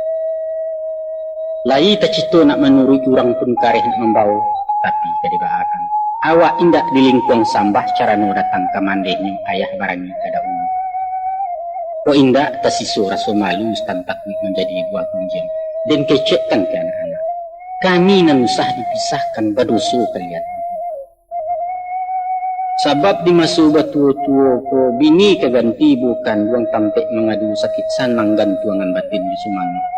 Lai tacito nak manuruik, urang pun kareh nak mambao, tapi ka dibaakan. Awak indak dilingkuang sambah, carano datang ka mandehnyo, ayah barangik ka dahulu. Kok indak tasiso raso malu, Sutan takuik manjadi buah gunjiang, den kecekkan ka anak-anak. Kami nan usah dipisahkan, badoso kalian. Sabab di maso batuo-tuo ko, bini ka ganti ibu kanduang, tampek mangadu sakik sanang, gantuangan batin di sumanuak.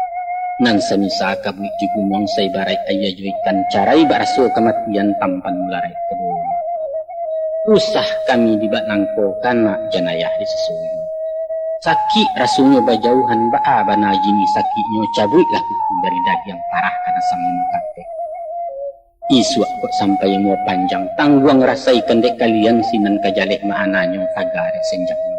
Nan samisa kabuik di gumuang, saibaraik aia jo ikan, carai bak raso kamatian, tampan mularaik kaduonyo. Usah kami di bak nangko, kanak janayah di sasuyu. Sakik rasonyo bajauhan, baa bana jinih sakiknyo, cabuiklah kuku dari dagiang, parah ka nasang makatek. Isuak kok sampai umua panjang, tangguang rasaikan dek kalian, sinan ka jaleh maananyo, taga dek senjaknyo.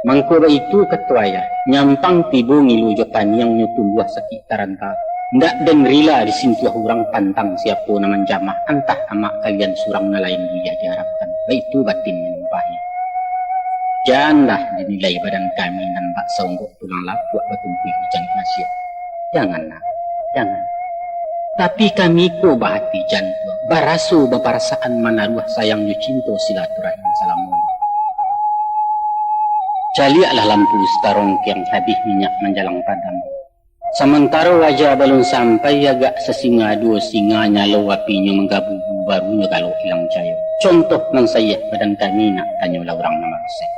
Mangko baitu kato ayah, nyampang tibo ngilu jo taniang, nyo tumbuah sakik taranta. Ndak den rila disintuah urang, pantang siapo nan manjamah, antah amak kalian surang, nan lain buliah diarapkan. Baitu batin manumpahi. Janlah dinilai badan kami nan bak saonggok tulang lapuak, batumpuik di jangik nasiak. Jangan, nak, jangan. Tapi kami ko bahati jantuang, baraso baparasaan, manaruah sayang jo cinto, silaturahim salamonyo. Caliaklah lampu sakarongkeng, habih minyak manjalang padam. Samantaro waja balun sampai, agak sasinga duo singa, nyalo apinyo manggabubu, barunyo galok ilang cayo. Contoh nan saiah badan kami, nak, tanyolah urang nan marusaik.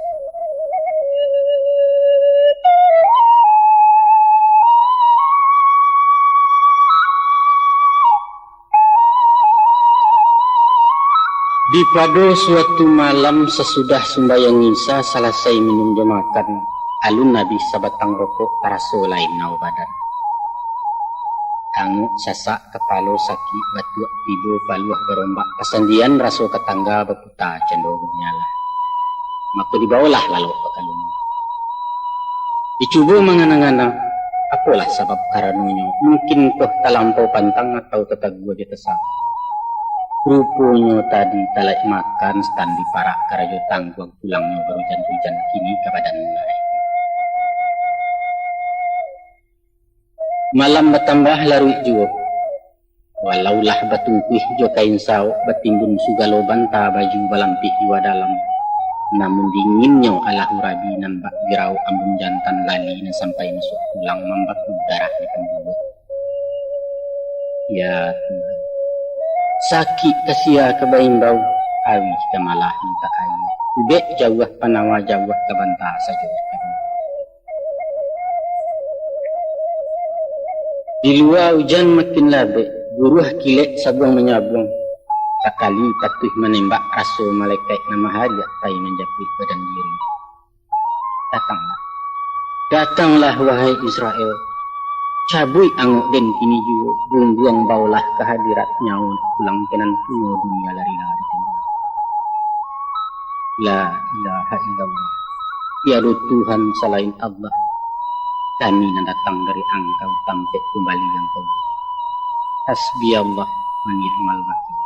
Di pado suatu malam, sasudah sumbayang Isya, salasai minum jo makan, alun abih sabatang rokok, taraso lain nao badan. Angok sasak, kapalo sakik, batuak tibo, paluah barombak, pasandian raso ka tangga, baputa cando dunia lah. Mako dibawolah lalok bakalunyo. Dicubo mangana-ngana, apolah sabab karanonyo, mungkin toh talampau pantang atau tatagua jo tasabik. Ruponyo tadi talaik makan, Sutan diparak karajo tangguang, pulangnyo barujan-rujan, kini ka badan mulai. Malam batambah laruik juo. Walau lah batungkuih jo kain saok, batimbun sugalo banta, baju balampih luwa dalam, namun dinginnyo alah urabi, nan bak dirauk ambun jantan, lali nan sampai masuak tulang, mambaku darah di pambuluah. Ya Tuhan, sakik ka sia ka baimbau, awih ka malah mintak aia, ubek jauah panawa, jauah ka banta sajo. Di luwa ujan makin labek, guruah kilek sabuang manyabuang. Sakali patuih manembak, raso malekaik nan mahariak pai manjapuik badan diri. Datanglah, datanglah, wahai Israel. Cabuik angok den kini juo, bungguang bawolah ka hadirat, nyawo nak pulang ka nan punyo, dunia lah rila ditingga. La ilaha illallah. Tiado Tuhan salain Allah. Kami nan datang dari Angkau, tampek kumbali Angkau. Hasbi Allah wa ni'mal wakil.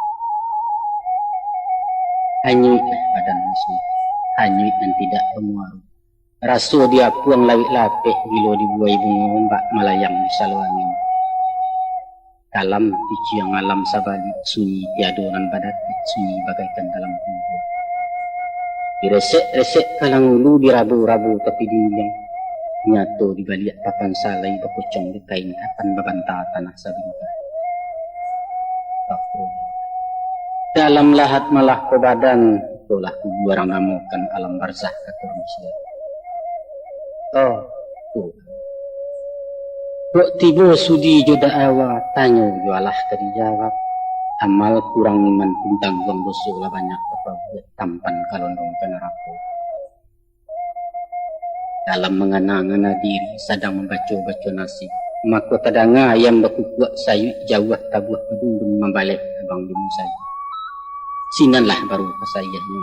Hanyuiklah badan musuh, hanyuik nan tidak bamuaro. Raso diapuang lawik lapeh, bilo dibuai bungo, ombak malayang di salo angin. Kalam piciang alam sabalik, sunyi tiado nan badatik, sunyi bagaikan dalam kubua. Diresek-resek kalang ulu, dirabo-rabo tapi dinding. Nyato dibaliak papan salai, bakocong di kain, apan babanta tanah sabingkah. Astagfirullah. Dalam lahat malah ko badan, itulah kubua urang namokan alam barzah kato manusia. Toh, Kok tibo sudi jo dakwa, tanyo jo alah ka dijawab. Amal kurang iman pun tangguang, doso lah banyak tapabuek, tampan ka londong ka narako. Dalam mangana-ngana diri, sadang mambaco-baco nasib, mako tadanga ayam bakukuak sayuik jauah tabuah badundun mambaleh abang dulu sajo. Sinanlah baru kasaiahnyo.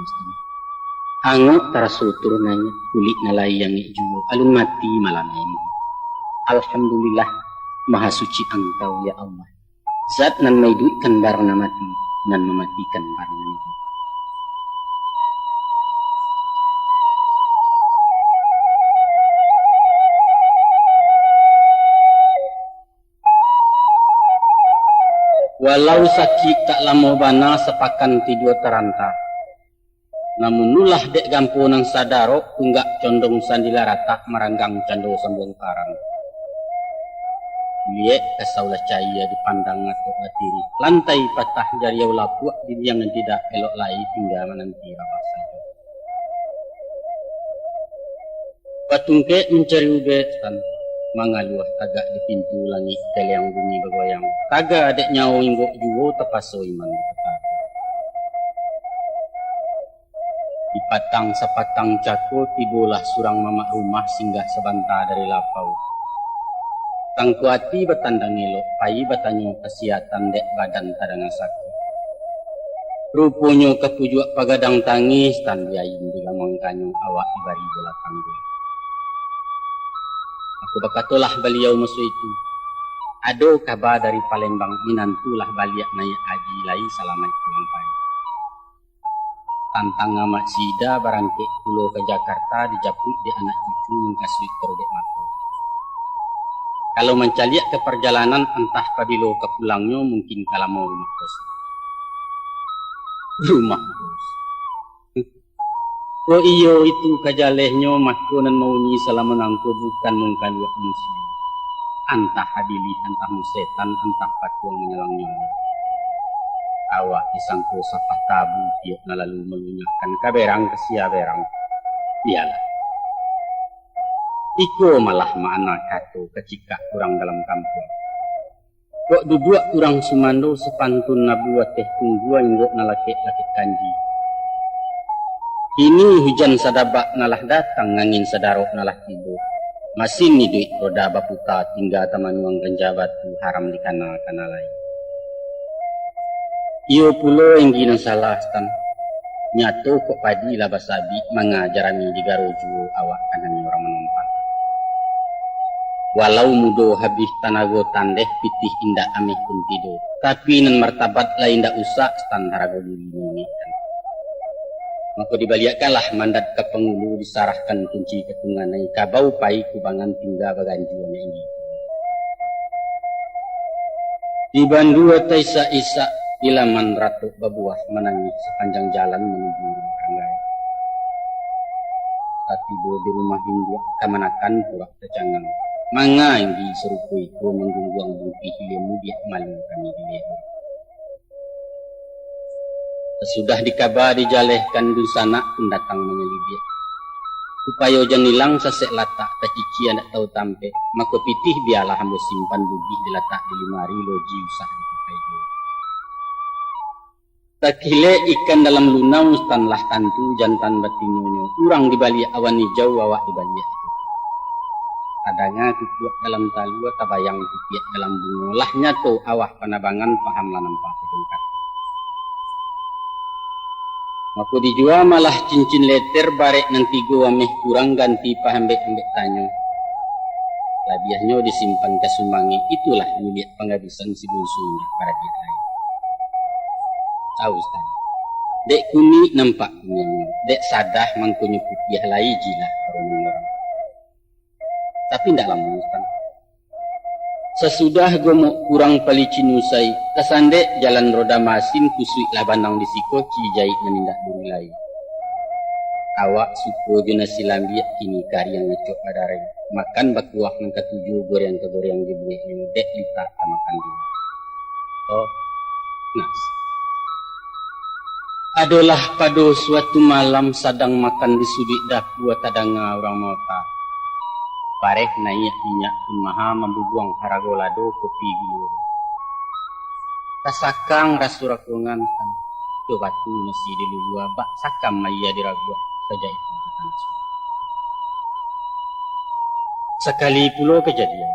Angok taraso turun angek, kulik nan lai angek juo, alun mati malah naik. Alhamdulillah, Maha Suci Angkau, ya Allah. Zat nan maiduikkan bara nan mati, nan mamatikan bara nan iduik. Walau sakik tak lamo bana, sapakan tidua taranta. Namun ulah dek gampo nan sadarok, tunggak condong sandila ratak, maranggang cando sambuang karang. Liek kasau lah cayia dipandang atok batiri, lantai patah jariau lapuak, diliang nan tidak elok lai, tingga mananti rabah sajo. Batungkek mancari ubek, Tan. Mangaluah tagak di pintu langik, keliang bumi bagoyang. Taga dek nyawo inggok juo, tapaso iman dipatago. Di patang sapatang cako, tibolah surang mamak rumah, singgah sabanta dari lapau. Tangko ati batandang elok, pai batanyo kasihatan, dek badan tadanga sakik. Ruponyo kapujuak pagadang tangih, Tan, di ain digamangkannyo, awak dibari bola tanggo. Mako bakatolah baliau maso itu, "Ado kaba dari Palembang, minantu lah baliak naiak haji, lai salamaik pulang pai." Tantang amak sida barangkek pulo ka Jakarta, dijapuik dek anak cucu mangkasuik karodek mato. Kalau mancaliak ka parjalanan, antah pabilo ka pulangnyo, mungkin ka lamo rumah kos. Rumah kos. Oh iyo, itu ka jalehnyo, mako nan maunyi salamo nangko bukan mungkaluak manusia. Antah habilih, antah musetan, antah patuang manyalang nyawa. Awak disangko sapah tabu, tiok nan lalu malunyahkan ka berang, ka sia berang. Iyolah. Iko malah makna kato kacikak urang dalam kampuang. Kok duduak urang sumando, sapantun nabu ateh tunggua, inggok nan lakek-lakek kanji. Kini hujan sadabak nan lah datang, angin sadarok nan lah tibo. Masin iduik roda baputa, tingga tamanuang ganja batu, haram dikana-kana lai. Iyo pulo Enggi nan salah, Tan. Nyato kok padi lah basabik, manga jarami digaro juo, awak kanai urang manompang. Walau mudo habih tanago tandeh, pitih indak ameh pun tido. Tapi nan martabat lah indak usah, Tan, harago diri mangekkan. Mako dibaliakkanlah mandat ka pangulu, disarahkan kunci ka tunganai, kabau pai kubangan, tingga baganjua nan Enggi. Di bandua taisak-isak, di laman ratok babuah, manangih sapanjang jalan manuju rumah anggai. Tatibo di rumah induak, kamanakan purak tacangang. Manga Enggi sarupo iko, manggungguang bungkih hilia, mudiak malu kami diliek. Sasudah dikaba dijalehkan, dunsanak pun datang manyalidiak. Supayo jan ilang sasek latak, tacicia ndak tahu tampek, mako pitih bialah ambo simpan, bugih dilatak di limari, loji usah dipakai juo. Takilek ikan dalam lunau, Tan, lah tantu jantan batinonyo, urang dibaliak awan ijau, awak dibaliak. Tadanga kukuak dalam talua, tabayang kupiak dalam bungo, lah nyato awah panabangan, pahamlah nampak ujung kaki. Mako dijua malah cincin leter, barek nan tigo ameh kurang, ganti pahambek-ambek tanyo. Labiahnyo disimpan ka sumangek, itulah milik pangabisan si bunsu indak baradiak lai. Tahu, Tan. Dek kunik nampak kuniangnyo, dek sadah mangkonyo putiah, lai jilah karumahan urang. Tapi indak lamo, Tan. Sasudah gomok kurang palicin usai, tasandek jalan roda masin, kusuiklah banang di siko, ci jaik nan indak duri lai. Awak suko jo nasi lambiak, kini kariang acok badarai. Makan bakuah nan katuju, goreang ka goreang dibueknyo, dek litak tamakan juo. Oh, nas. Adolah pado suatu malam, sadang makan di suduik dapua, tadanga urang maota. Pareh naiak minyak pun maha, mambubuang harago lado kopi gulo. Tasakang raso rakongan, kan, jo batu masih dilulua, bak sakam aia diraguak, sajak itu ka tanah suci. Sakali pulo kajadian,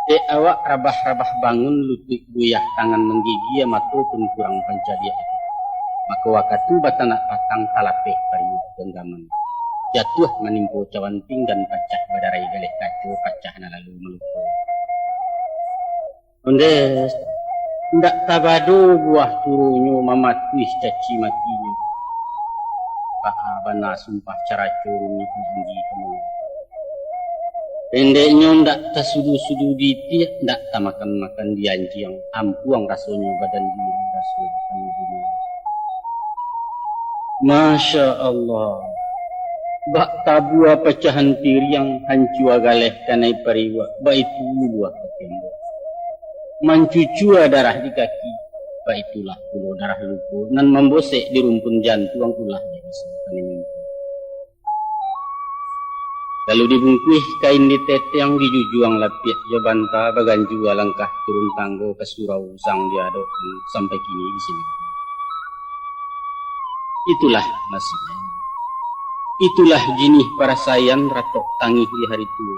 dek awak rabah-rabah bangun, lutuik goyah, tangan manggigia, mato pun kurang pancaliak. Mako wakatu batanak patang, talapeh pariuak ganggaman, jatuah manimpo cawan pinggan, pacah badarai galeh kaco, pacah nan lalu maluko. Onde, indak tabado buah turunyo, mamatuih caci makinyo. Baa bana sumpah caraco, rumik tinggi kamana. Pendeknyo, indak tasudu-sudu ditiak, indak tamakan-makan dianjiang, ampuang rasonyo badan diri, raso badan dunia. Masya Allah, bak tabua pacahan piriang, hancua galeh kanai pariuak, baitu luluah ka tembok. Mancucua darah di kaki, baitulah pulo darah luko, nan mambosek di rumpun jantuang, ulah di bisa kanai mimpi. Lalu dibungkuih kain di tetiang, dijujuang lapiak jo banta, baganjua langkah turun tanggo ka surau sang diadok, sampai kini di siko. Itulah nasib. Itulah jinih parasaian, ratok tangih di hari tuo.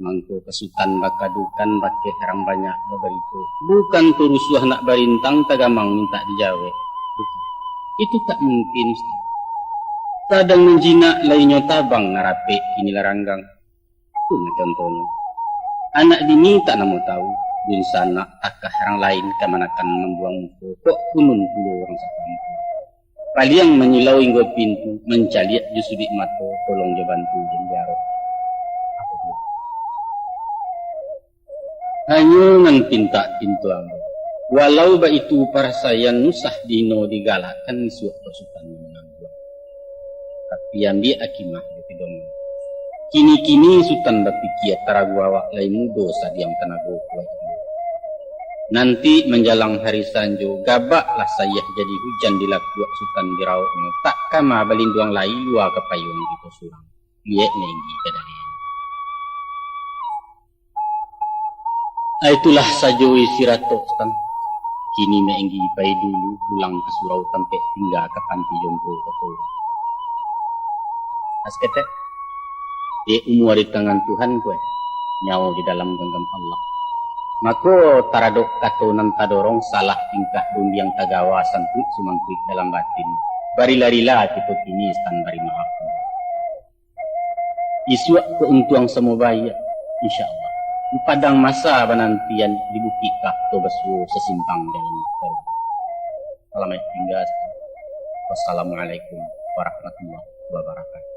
Mangko ka Sutan bakadukan, bakeh rang banyak babarito. Bukan tu rusuah nak barintang, tagamang mintak dijawek. Bukan. Itu tak mungkin, Ustaz. Sadang manjinak lai nyo tabang, nan rapek kini lah ranggang. Tu mah contohnyo. Anak dini tak namo tau, dunsanak takah rang lain kamanakan mambuang muko, kok kunun pulo rang sakampung. Paliang manyilau inggo pintu, mancaliak jo suduik mato, tolong jo bantu jo jaro. Hanyo nan pintak pintu ambo. Walau baitu parasaian, usah dihino digalakkan, isuak tu Sutan manangguang. Tapi ambiak akimah jo pidoman. Kini-kini Sutan bapikia, taragu awak lai mudo, sadiang tanago kuaik. Nanti manjalang hari sanjo, gabaklah sayah jadi hujan, dilakuak Sutan dirauknyo, tak kama balinduang lai, lua ka payuang kito surang. Liek Maenggi ka dari. Ah, itulah sajo isi ratok, Sutan. Kini Maenggi pai dulu pulang ka surau, tampek tingga ka panti jompo kato. Asketek, dek umua di tangan Tuhan, kueh, nyawo di dalam ganggam Allah. Mako, taradok kato nan tadorong, salah tingkah rundiang, tagawa santuik sumangkuik dalam batin. Barila-rila kito kini, Sutan, bari maaf. Isuak kok untuang samo baiak, insya Allah. Di padang masa banantian, di bukik Kahto basuo, sasimpang jalan. Salamaik tingga. Wassalamualaikum warahmatullahi wabarakatuh.